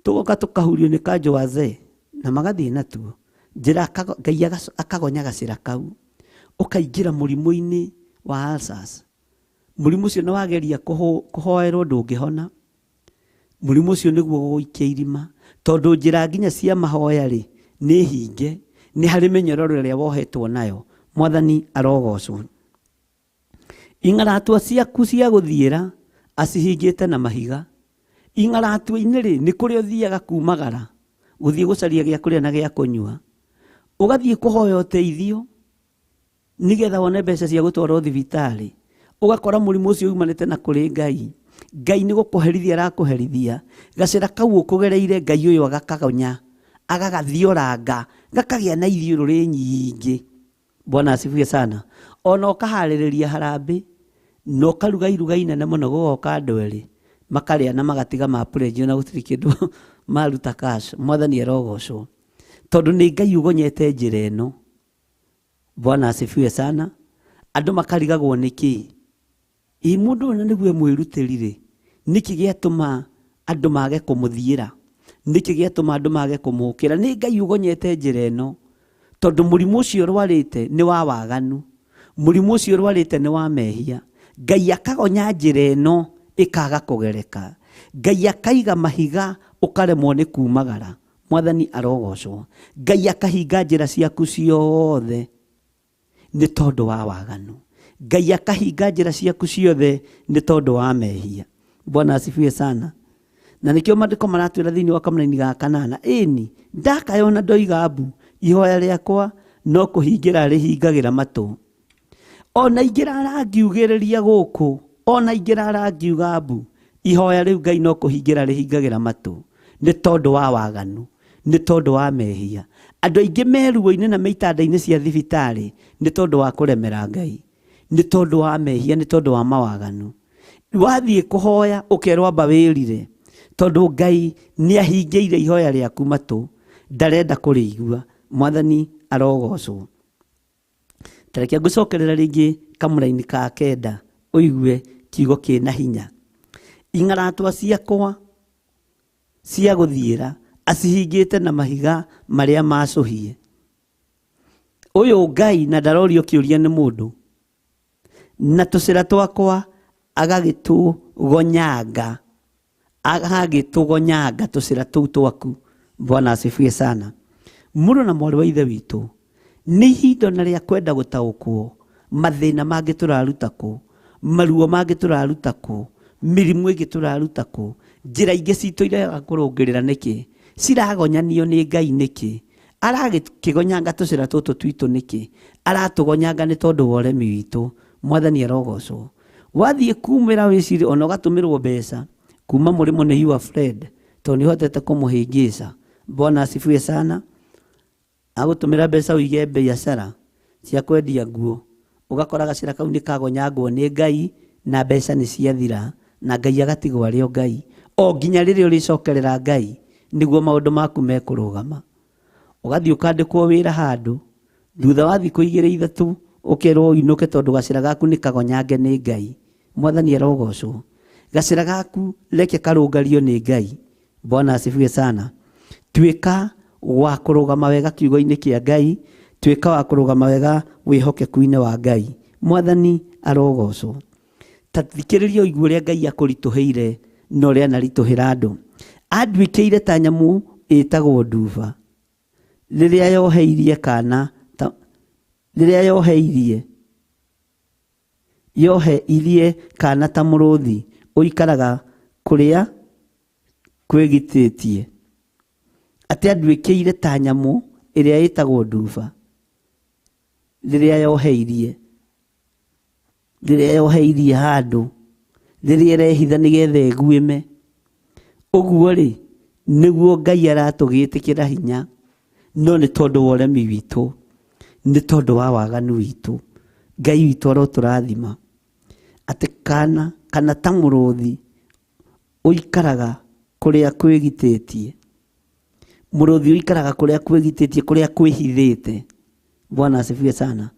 tũgoka tũkahurio nĩ kanjũ wazee na magathiĩ natuo njĩra, Ngai akagonya gacĩra kau, ũkaingĩra mũrimũ-inĩ wa ulcers. Mũrimũ ũcio nĩ wageria kũhoerwo ndũngĩhona. Mũrimũ ũcio nĩguo gũgũikia irima, tondũ njĩra nginya cia mahoya rĩ nĩ hinge, nĩ harĩ mĩnyororo ĩrĩa wohetwo nayo. Mwathani arogocwo. Ing'aratua ciaku cia gũthiĩra acihingĩte na mahiga. Ing'aratua-inĩ rĩ nĩ kũrĩa ũthiaga kumagara gũthiĩ gũcaria gĩa kũrĩa na gĩa kũnyua, ũgathiĩ kũhoya ũteithio nĩgetha wone mbeca cia gũtwarwo thibitarĩ, ũgakora mũrimũ ũcio umanĩte na kũrĩ Ngai. Ngai nĩ gũkũherithia arakũherithia, gacĩra kau ũkũgereire Ngai ũyũ agakagonya, agagathioranga, gakagĩa na ithiũrũrĩ nyingĩ. Bwana asifiwe sana. Ona ũkaharĩrĩria harambĩ na ũkaruga iruga inene mũno, gũgoka andũ erĩ makarĩa na magatiga ma pledge, ona gũtirĩ kĩndũ maruta cash. Mwathani arogocwo, tondũ nĩ Ngai ũgonyete njĩra ĩno. Bwana asifiwe sana. Andũ makarigagwo nĩkĩ ĩ mũndũ ũyũ nĩguo mwĩrutĩri rĩ, nĩkĩ gĩatũma andũ mage kũmũthiĩra, nĩkĩ gĩatũma andũ mage kũmũkĩra? Nĩ Ngai ũgonyete njĩra ĩno, tondũ mũrimũ ũcio ũrwarĩte nĩ wa waganu, mũrimũ ũcio ũrwarĩte nĩ wa mehia. Ngai akagonya njĩra ĩno ĩkaga kũgereka, Ngai akaiga mahiga ũkaremwo nĩ kumagara. Mwathani arogocwo. Ngai akahinga njĩra ciaku ciothe nĩ tondũ wa waganu. Ngai akahinga njĩra ciaku ciothe nĩ tondũ wa mehia. Bwana asifiwe sana. Na nĩkĩo maandĩko maratwĩra thĩinĩ wa kamũraini ga kanana, ĩni ndakaya ona ndoiga mbu, ihoya rĩakwa no kũhingĩra rĩhingagĩra matũ. Ona ingĩrara ngiugĩrĩria gũkũ, ona ingĩrara ngiuga mbu, ihoya rĩu Ngai no kũhingĩra rĩhingagĩra matũ, nĩ tondũ wa waganu, nĩ tondũ wa mehia. Andũ aingĩ me ruo-inĩ na me itanda-inĩ cia thibitarĩ nĩ tondũ wa kũremera Ngai, nĩ tondũ wa mehia, nĩ tondũ wa mawaganu. Wathiĩ kũhoya ũkerwo amba wĩrire, tondũ Ngai nĩ ahingĩire ihoya rĩaku matũ, ndarenda kũrĩigua. Mwathani arogocwo. Tareke ngũcokerera rĩngĩ kamũraini ka kenda ũigue kiugo kĩna hinya. Ing'aratua ciakwa cia gũthiĩra acihingĩte na mahiga marĩa macũhie. Ũyũ Ngai na ndarorio kĩũria nĩ mũndũ, na tũcĩra twakwa agagĩtũgonyanga, agagĩtũgonyanga tũcĩra tũu twaku. Bwana asifiwe sana. Mũrũ na mwarĩ wa ithe witũ, nĩ ihinda na rĩa kwenda gũtaũkwo mathĩna mangĩ tũraruta kũ, maruo mangĩ tũraruta kũ, mĩrimũ ĩngĩ tũraruta kũ, njĩra ingĩ citũ irega kũrũngĩrĩra nĩkĩ, ciragonyanio nĩ Ngai nĩkĩ, aragĩkĩgonyanga tũcĩra tũtũ twitũ nĩkĩ, aratũgonyanga nĩ tondũ wa ũremi witũ. Mwathani arogocwo. Wathiĩ kumĩra wĩcirie ona ũgatũmĩrwo mbeca kuma mũrĩmo nĩ your friend, tondũ nĩ ũhotete kũmũhĩngĩca. Bwana asifiwe sana. Agũtũmĩra mbeca ũige biacara cia kwendia nguo, ũgakora gacĩra kau nĩ kagonyangwo nĩ Ngai na mbeca nĩ ciathira, na Ngai agatigwo arĩ o Ngai o nginya rĩrĩa ũrĩcokerera Ngai nĩguo maũndũ maku mekũrũgama. Ũgathiĩ ũkandĩkwo wĩra handũ, thutha wa thikũ igĩrĩ ithatũ ũkerwo ũinũke tondũ gacĩra gaku nĩ kagonyange nĩ Ngai. Mwathani arogocwo. Gacĩra gaku reke karũngario nĩ Ngai. Bwana asifiwe sana. Tuĩka wa kũrũgama wega kiugo-inĩ kĩa Ngai, tuĩka wa kũrũgama wega wĩhokeku-inĩ wa Ngai. Mwathani arogocwo. Ta thikĩrĩria ũigue ũrĩa Ngai akũritũhĩire na ũrĩa anaritũhĩra andũ. Anduĩkĩire ta nyamũ ĩtagwo nduba, rĩrĩa yoheirie kana ta, rĩrĩa yoheirie yoheirie kana ta mũrũthi ũikaraga kũrĩa kwĩgitĩtie. Atĩ anduĩkĩire ta nyamũ ĩrĩa ĩtagwo nduba, rĩrĩa yoheirie, rĩrĩa yoheirie handũ, rĩrĩa ĩrehitha nĩgetha ĩguĩme. Ũguo rĩ, nĩguo Ngai aratũgĩtĩkĩra hinya, no nĩ tondũ wa ũremi witũ, nĩ tondũ wa waganu witũ. Ngai witũ arotũrathima. Atĩ kana, kana ta mũrũthi ũikaraga kũrĩa kwĩgitĩtie. Mũrũthi ũikaraga kũrĩa kwĩgitĩtie, kũrĩa kwĩhithĩte. Bwana asifiwe sana.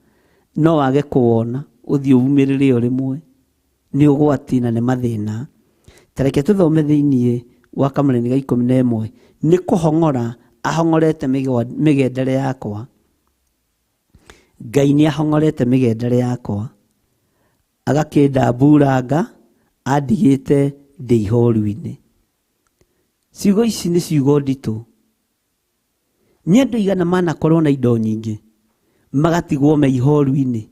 No wage kũwona, ũthiĩ umĩrĩre o rĩmwe. Nĩ ũgwati na nĩ mathĩna. Ta reke tũthome thĩiniĩ wa kamũrĩni ga 11. Nĩ kũhong'ora ahong'orete mĩgendere yakwa. Ngai nĩ ahong'orete mĩgendere yakwa, agakĩndamburanga andigĩte ndĩ ihoru-inĩ. Ciugo ici nĩ ciugo nditũ. Nĩ andũ aigana manakorwo na indo nyingĩ magatigwo me ihoru-inĩ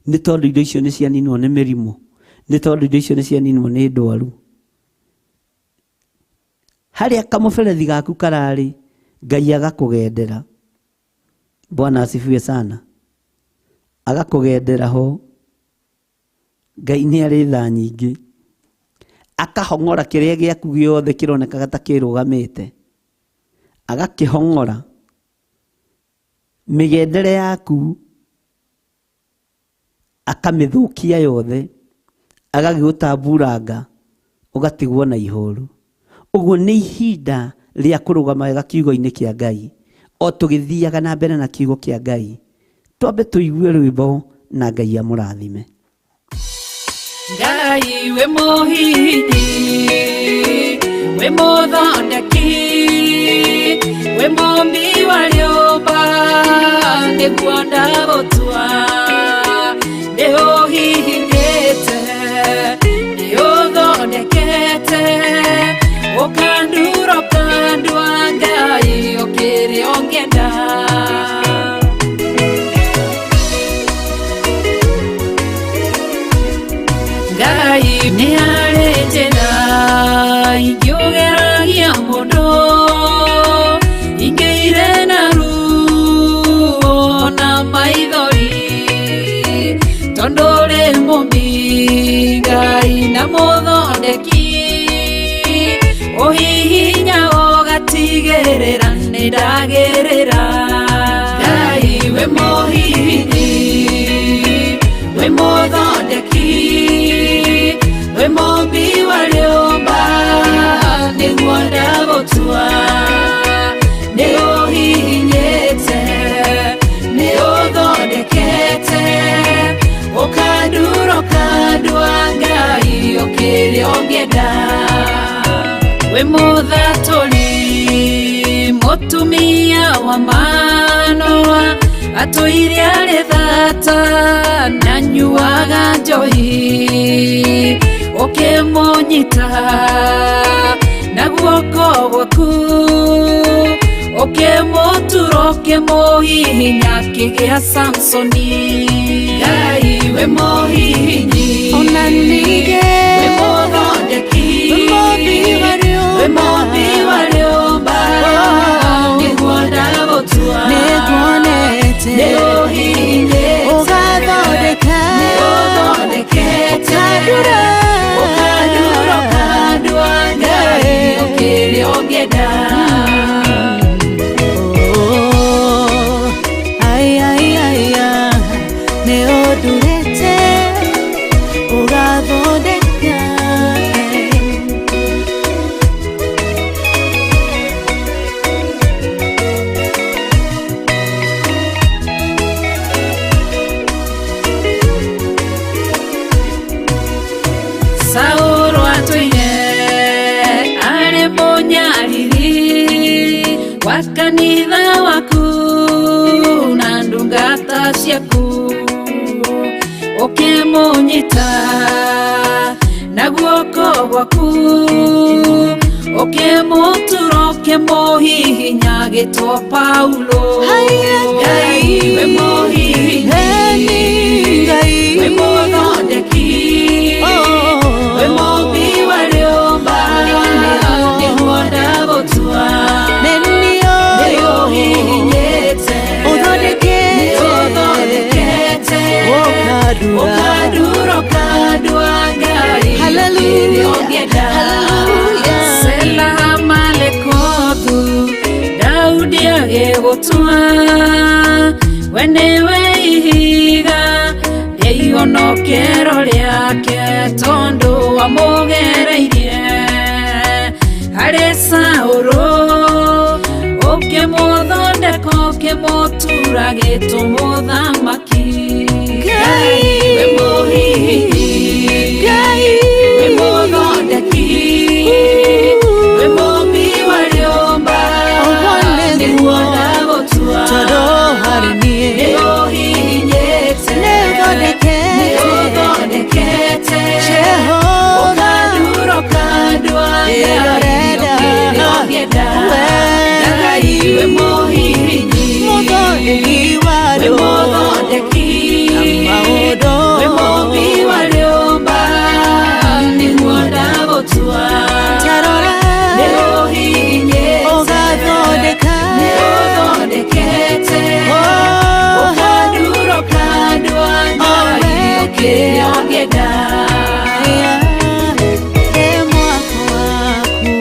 nĩ tondũ indo icio nĩ cianinwo nĩ mĩrimũ, nĩ tondũ indo icio nĩ cianinwo nĩ ndwaru. Harĩa kamũberethi gaku kararĩ, Ngai agakũgendera. Bwana asifiwe sana. Agakũgendera ho. Ngai nĩ arĩ tha nyingĩ. Akahong'ora kĩrĩa gĩaku gĩothe kĩronekaga ta kĩrũgamĩte, agakĩhong'ora mĩgendere yaku, akamĩthũkia yothe, agagĩgũtamburanga, ũgatigwo na ihoru. Ũguo nĩ ihinda rĩa kũrũgama wega kiugo-inĩ kĩa Ngai. O tũgĩthiaga na mbere na kiugo kĩa Ngai, twambe tũigue rwĩmbo na Ngai amũrathime. Ngai wĩ mũhihinyi, wĩ mũthondeki, wĩ mũmbi wa rĩũmba, nĩguo ndagũtua. Nĩ ũhihinyĩte, nĩ ũthondekete, ũkandura ũkandua, Ngai ũkĩrĩ ũngĩenda. Ngai nĩ harĩ njĩra ingĩũgeragia mũndũ, ingĩire na ruo na maithori, tondũ ũrĩ mũmbi Ngai na mũthondeki, ũhihinya ũgatigĩrĩra nĩ ndagĩrĩra. Ngai wĩ mũhihinyi, wĩ mũthondeki, wĩ mũmbi wa rĩũmba, nĩguo ndagũtua. Nĩ ũhihinyĩte, nĩ ũthondekete, ũkandura ũkandua, Ngai ũkĩrĩ ũngĩenda. Wĩ mũthatũri, mũtumia wa Manoa, Atũire arĩ thata na nyuaga njohi ũkĩmũnyita na guoko gwaku ũkĩmũtura ũkĩmũhihinya kĩgĩa Samsoni Ngai we mũhihinyi Ona ningĩ we mũthondeki we mũmbi wa rĩũmba. we mũmbi wa rĩũmba nĩguo ndagũtua Nĩnguonete. Nĩũhihinyĩte. Ũgathondeka. Nĩũthondekete. Ũkandura. Ũkandura, ũkandua, Ngai ũkĩrĩa ũngĩenda. Oh, ai, ai, ai, ah, nĩ ũndurĩte ũgathondeka. Saũlũ atũire arĩ mũnyariri wa kanitha waku na ndungata ciaku ũkĩmũnyita na guoko gwaku ũkĩmũtura ũkĩmũhihinya agĩtwo Paulo Haiya, Ngai we mũhihinyi Eni Ngai. we mũthondeki Oh. we mũmbi wa rĩũmba nĩguo ndagũtua Nĩ niĩ nĩũhihinyĩte Ũthondekete. nĩũthondekete Ũkandura. ũkandura ũkandua Ngai Hallelujah. ũkĩrĩa ũngĩenda. Hallelujah. Sela Malekothu Daudi agĩgũtua we nĩwe ihiga rĩa ihonokero rĩake tondũ wamũgereirie harĩ Saũlũ ũkĩmũthondeka ũkĩmũtura gĩtũ mũthamaki Ngai. we mũhihinyi Ngai. we mũthondeki we mũmbi wa rĩũmba Ũguo nĩguo. nĩguo ndagũtua Tondũ harĩ niĩ. nĩũhihinyĩte Nĩũthondekete. nĩũthondekete Jehova. ũkandura ũkandua Ngai Ĩrorenda. ũkĩrĩa ũngĩenda We. Ngai we mũhihinyi Mũthondeki wa we rĩũmba. mũthondeki Na maũndũ. we mũmbi wa rĩũmba nĩguo ndagũtua Tarora. nĩũhihinyĩte Ũgathondeka. nĩũthondekete Oh. ũkandura ũkandua Ngai ũkĩrĩa ũngĩenda Ĩ mwako waku.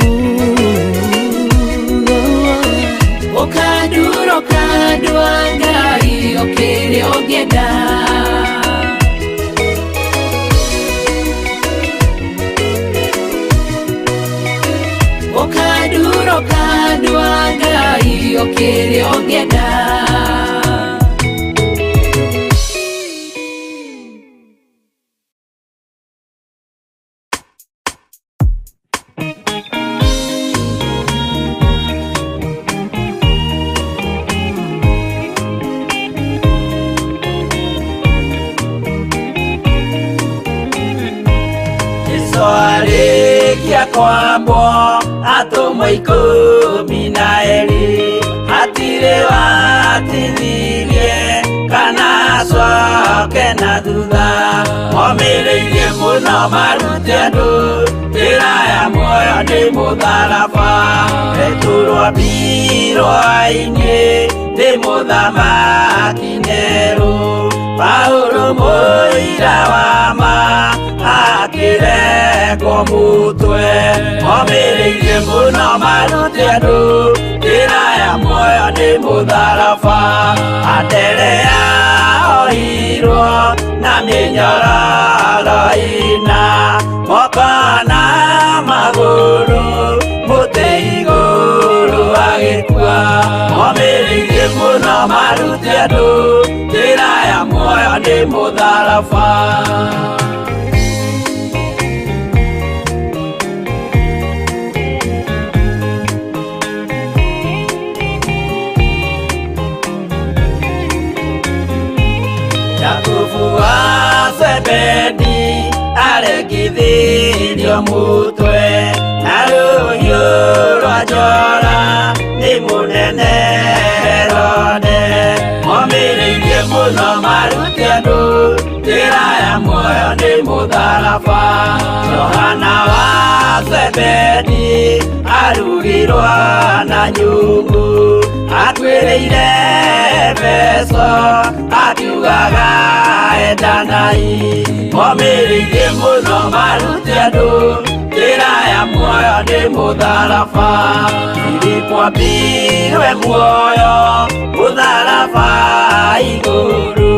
ũkandura ũkandua Ngai ũkĩrĩa ũngĩenda ũkandura ũkandua Ngai ũkĩrĩa ũngĩenda. Jesũ arĩkia kwambwo atũmwo 12 hatirĩ watithirie kana acoke na thutha momĩrĩirie mũno marute andũ njĩra ya muoyo nĩ mũtharaba Petero ambirwo-inĩ nĩ mũthamaki Nero Paulo mũira wa ma akĩrengwo mũtwe momĩrĩirie mũno marute andũ njĩra ya muoyo nĩ mũtharaba Anderea ohirwo na mĩnyororo ĩna moko na magũrũ mũtĩ igũrũ agĩkua momĩrĩirie mũno marute andũ njĩra ya muoyo nĩ mũtharaba. Jakubu wa Zebedi aregithirio mutwe na rũhiũ rwa njora nĩ mũnene Herode. Momĩrĩirie mũno marute andũ njĩra ya muoyo nĩ mũtharaba. Johana wa Zebedi arugirwo na nyungu, atuĩrĩire Efeso akiugaga endanai. Momĩrĩirie mũno marute andũ njĩra ya muoyo nĩ mũtharaba. Filipo ambirwe muoyo mũtharaba igũrũ,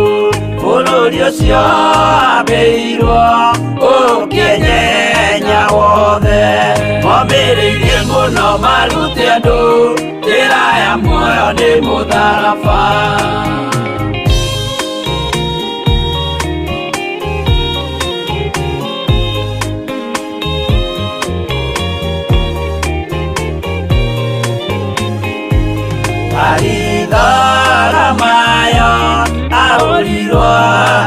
bũrũri ũcio ambĩirwo ũkĩnyenya wothe. Momĩrĩirie mũno marute andũ njĩra ya muoyo nĩ mũtharaba. Baritholomayo ahũrirwo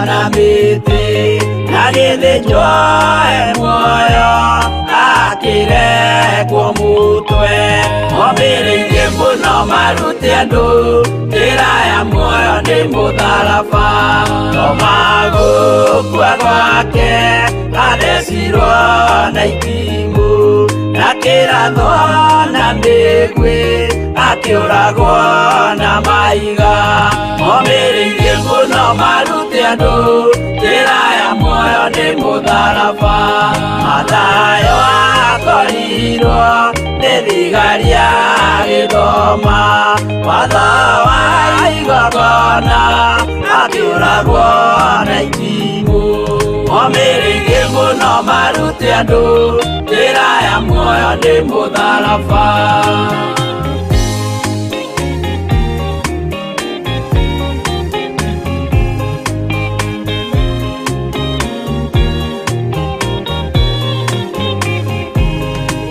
na mĩtĩ, agĩthĩnjwo e muoyo akĩrekwo mũtwe. Momĩrĩirie mũno marute andũ njĩra ya muoyo nĩ mũtharaba. Toma gũkua gwake athecirwo na itimũ, na kĩrathwo na mĩguĩ akĩũragwo na mahiga. Momĩrĩirie mũno marute andũ njĩra ya muoyo nĩ mũtharaba. Mathayo akorirwo nĩ thigari agĩthoma watho wa igongona, akĩũragwo na itimũ. Momĩrĩirie mũno marute andũ njĩra ya muoyo nĩ mũtharaba.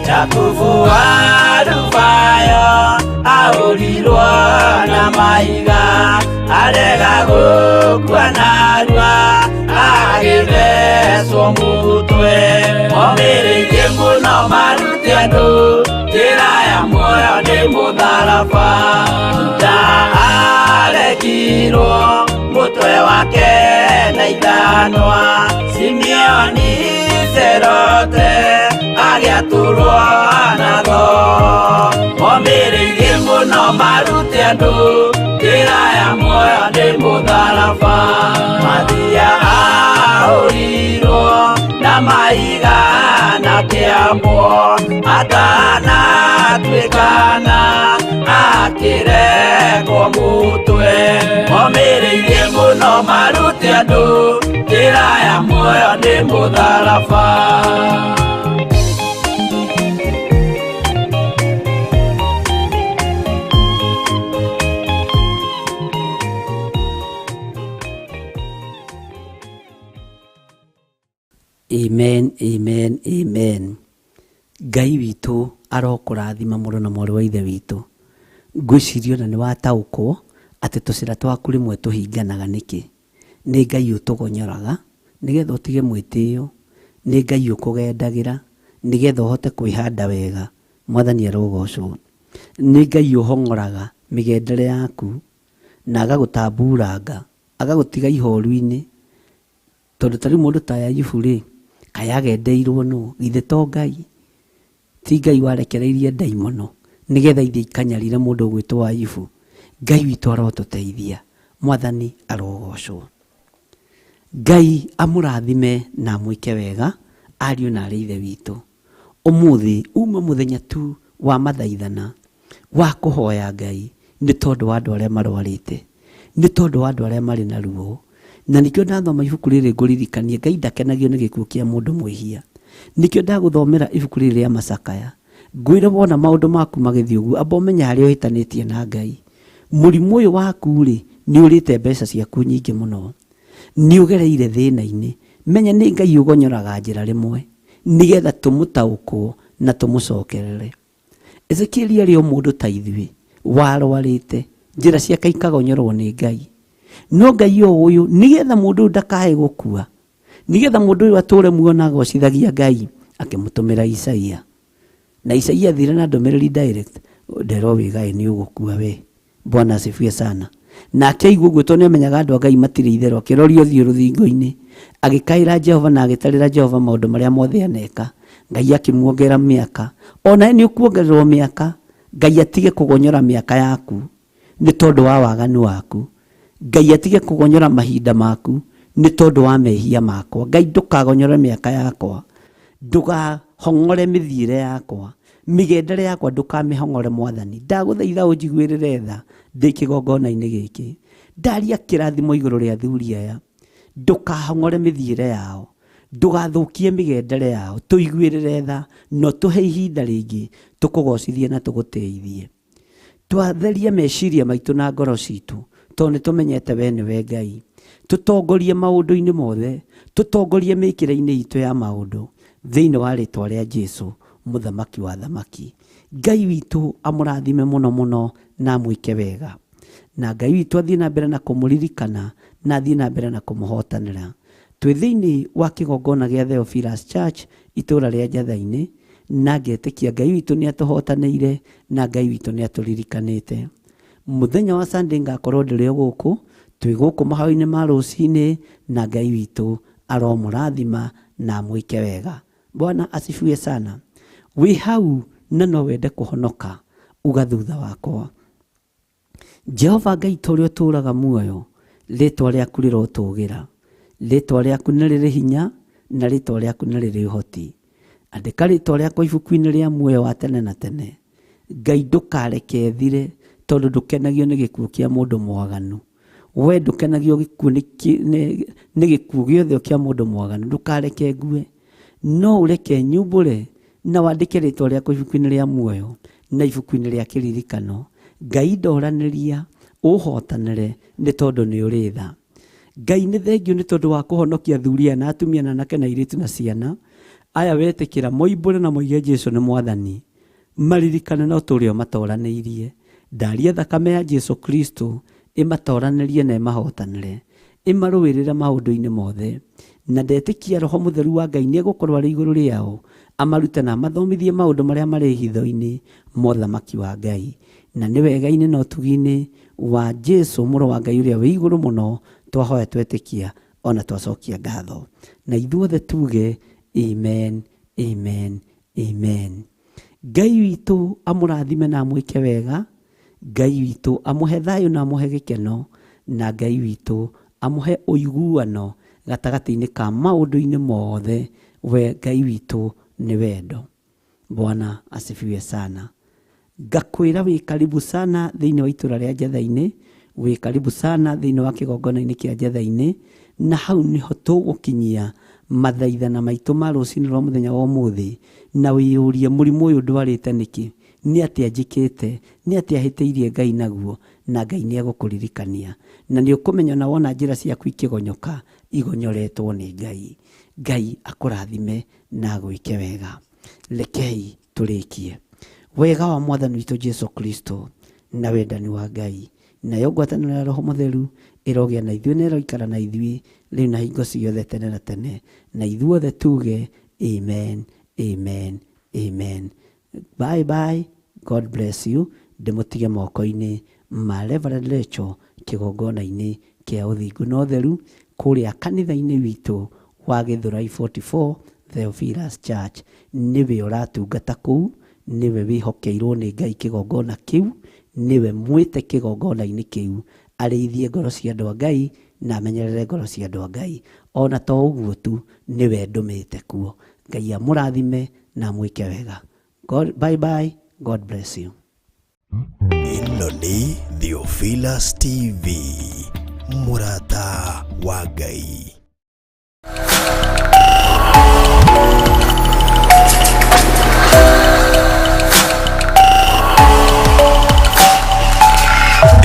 Jakubu wa Alufayo ahũrirwo na mahiga, arega gũkua narua agĩthecwo mũtwe. Momĩrĩirie mũno marute andũ njĩra ya muoyo nĩ mũtharaba. Juda arekirwo mũtwe wake na ithanwa, Simeoni Zerote agĩatũrwo na thoo. Momĩrĩirie mũno marute andũ njĩra ya muoyo nĩ mũtharaba. Mathia ahũrirwo na mahiga na kĩambwo, atanatuĩkana akĩrekwo mũtwe. Momĩrĩirie mũno marute andũ njĩra ya muoyo nĩ mũtharaba. Amen, amen, amen. Ngai witũ arokũrathima mũrũ na mwarĩ wa ithe witũ. Ngwĩciria ona nĩ wataũkwo atĩ tũcĩra twaku rĩmwe tũhinganaga nĩkĩ. Nĩ Ngai ũtũgonyoraga nĩgetha ũtige mwĩtĩo, nĩ Ngai ũkũgendagĩra nĩgetha ũhote kwĩhanda wega. Mwathani arogocwo. Nĩ Ngai ũhong'oraga mĩgendere yaku na agagũtamburanga, agagũtiga ihoru-inĩ. Tondũ ta rĩu mũndũ ta Ayubu rĩ, kaĩ agendeirwo nũ? Githĩ to Ngai? Ti Ngai warekereirie ndaimono nĩgetha ithiĩ ikanyarire mũndũ ũgwĩtwo Ayubu. Ngai witũ arotũteithia. Mwathani arogocwo. Ngai amũrathime na amwĩke wega ariũ na arĩ ithe witũ. Ũmũthĩ uma mũthenya tu wa mathaithana wa kũhoya Ngai nĩ tondũ wa andũ arĩa marwarĩte, nĩ tondũ wa andũ arĩa marĩ na ruo. Na nĩkĩo ndathoma ibuku rĩrĩ ngũririkanie Ngai ndakenagio nĩ gĩkuũ kĩa mũndũ mwĩhia. Nĩkĩo ndagũthomera ibuku rĩrĩ rĩa macakaya, ngwĩre wona maũndũ maku magĩthiĩ ũguo, amba ũmenye harĩa ũhĩtanĩtie na Ngai. Mũrimũ ũyũ waku rĩ, nĩ ũrĩte mbeca ciaku nyingĩ mũno, nĩ ũgereire thĩna-inĩ. Menya nĩ Ngai ũgonyoraga njĩra rĩmwe nĩgetha tũmũtaũkwo na tũmũcokerere. Ezekieli arĩ o mũndũ ta ithuĩ warwarĩte, njĩra ciake ikagonyorwo nĩ Ngai. No Ngai o ũyũ nĩgetha mũndũ ũyũ ndakae gũkua, nĩgetha mũndũ ũyũ atũre muoyo na agocithagia Ngai, akĩmũtũmĩra Isaia. Na Isaia athire na ndũmĩrĩri direct, nderwo wĩgaĩ nĩ ũgũkua we. Bwana asifiwe sana. Nake aigua ũguo tondũ nĩamenyaga andũ a Ngai matirĩ itherũ, akĩroria ũthiũ rũthingo-inĩ, agĩkaĩra Jehova na agĩtarĩra Jehova maũndũ marĩa mothe aneka. Ngai akĩmuongerera mĩaka. Onawe nĩ ũkuongererwo mĩaka, Ngai atige kũgonyora mĩaka yaku nĩ tondũ wa waganu waku. Ngai atige kũgonyora mahinda maku nĩ tondũ wa mehia makwa. Ngai ndũkagonyore mĩaka yakwa, ndũgahong'ore mĩthiĩre yakwa, mĩgendere yakwa ndũkamĩhong'ore Mwathani. Ndagũthaitha ũnjiguĩrĩre tha ndĩ kĩgongona-inĩ gĩkĩ. Ndaria kĩrathimo igũrũ rĩa athuri aya, ndũkahong'ore mĩthiĩre yao, ndũgathũkie mĩgendere yao, tũiguĩrĩre tha na ũtũhe ihinda rĩngĩ tũkũgocithie na tũgũtĩithie. Twatherie meciria maitũ na ngoro citũ tondũ nĩ tũmenyete we nĩwe Ngai. Tũtongorie maũndũ-inĩ mothe, tũtongorie mĩkĩre-inĩ itũ ya maũndũ thĩinĩ wa rĩtwa rĩa Jesu mũthamaki wa thamaki. Ngai witũ amũrathime mũno mũno na amwĩke wega. Na Ngai witũ athiĩ na mbere na kũmũririkana na athiĩ na mbere na kũmũhotanĩra. Twĩ thĩinĩ wa kĩgongona gĩa Theophilus Church itũra rĩa Njatha-inĩ, na ngetĩkia Ngai witũ nĩ atũhotanĩire na Ngai witũ nĩ atũririkanĩte. Mũthenya wa Sunday ngakorwo ndĩrĩ o gũkũ, twĩ gũkũ mahoya-inĩ ma rũcinĩ, na Ngai witũ aromũrathima na amwĩke wega. Bwana asifiwe sana. Wĩ hau na no wende kũhonoka, uga thutha wakwa. Jehova Ngai ta ũrĩa ũtũũraga muoyo, rĩtwa rĩaku rĩrotũgĩra, rĩtwa rĩaku nĩ rĩrĩ hinya na rĩtwa rĩaku nĩ rĩrĩ ũhoti. Andĩka rĩtwa rĩakwa ibuku-inĩ rĩa muoyo wa tene na tene. Ngai ndũkareke thire tondũ ndũkenagio nĩ gĩkuũ kĩa mũndũ mwaganu. We ndũkenagio nĩ gĩkuũ gĩothe kĩa mũndũ mwaganu, ndũkareke ngue. No ũreke nyumbũre na wandĩke rĩtwa rĩakwa ibuku-inĩ rĩa muoyo na ibuku-inĩ rĩa kĩririkano. Ngai ndoranĩria ũhotanĩre nĩ tondũ nĩ ũrĩ tha. Ngai nĩ thengio nĩ tondũ wa kũhonokia athuri aya na atumia na anake na airĩtu na ciana aya wetĩkĩra moimbũre na moige Jesu nĩ Mwathani, maririkane na ũtũũre ũmatoranĩirie. Ndaria thakame ya Jesu Kristo ĩmatoranĩrie na ĩmahotanĩre, ĩmarũĩrĩre maũndũ-inĩ mothe. Na ndetĩkia Roho Mũtheru wa Ngai nĩ egũkorwo arĩ igũrũ rĩao, amarute na amathomithie maũndũ marĩa marĩ hitho-inĩ ma ũthamaki wa Ngai. Na nĩ wega-inĩ na ũtugi-inĩ wa Jesu mũrũ wa Ngai ũrĩa wĩ igũrũ mũno twahoya twetĩkia ona twacokia ngatho. Na ithuothe tuge amen, amen, amen. Ngai witũ amũrathime na amwĩke wega. Ngai witũ amũhe thayũ na amũhe gĩkeno, na Ngai witũ amũhe ũiguano gatagatĩ-inĩ ka maũndũ-inĩ mothe. We Ngai witũ nĩ wendo. Bwana asifiwe sana. Ngakwĩra wĩ karibu sana thĩinĩ wa itũra rĩa Njatha-inĩ, wĩ karibu sana thĩinĩ wa kĩgongona-inĩ kĩa Njatha-inĩ, na hau nĩho tũgũkinyia mathaithana maitũ ma rũcinĩ rwa mũthenya wa ũmũthĩ, na wĩyũrie mũrimũ ũyũ ndwarĩte nĩkĩ, nĩ atĩa njĩkĩte, nĩ atĩa hĩtĩirie Ngai naguo, na Ngai nĩ egũkũririkania. Na nĩ ũkũmenya na wona njĩra ciaku ikĩgonyoka, igonyoretwo nĩ Ngai. Ngai akũrathime na agwĩke wega. Rekei tũrĩkie. Wega wa Mwathani witũ Jesu Kristo na wendani wa Ngai nayo ngwatanĩro ya Roho Mũtheru ĩrogĩa na ithuĩ na ĩroikara na ithuĩ rĩu na hingo ciothe tene na tene, na ithuothe tuge amen, amen, amen. Bye bye, God bless you. Ndĩmũtige moko-inĩ ma Reverend Rachel kĩgongona-inĩ kĩa ũthingu na ũtheru kũrĩa kanitha-inĩ witũ wa Gĩthũrai 44 Theophilus Church. Nĩwe ũratungata kũu, nĩwe wĩhokeirwo nĩ Ngai kĩgongona kĩu, nĩwe mwĩte kĩgongona-inĩ kĩu arĩithie ngoro cia andũ a Ngai na amenyerere ngoro cia andũ a Ngai. Ona to ũguo tu, nĩwe ndũmĩte kuo. Ngai amũrathime na amwĩke wega. God, bye bye, God bless you. Ĩno nĩ Theophilus TV, mũrata wa Ngai.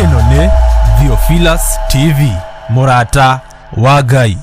Ĩno nĩ Theophilus TV, mũrata wa Ngai.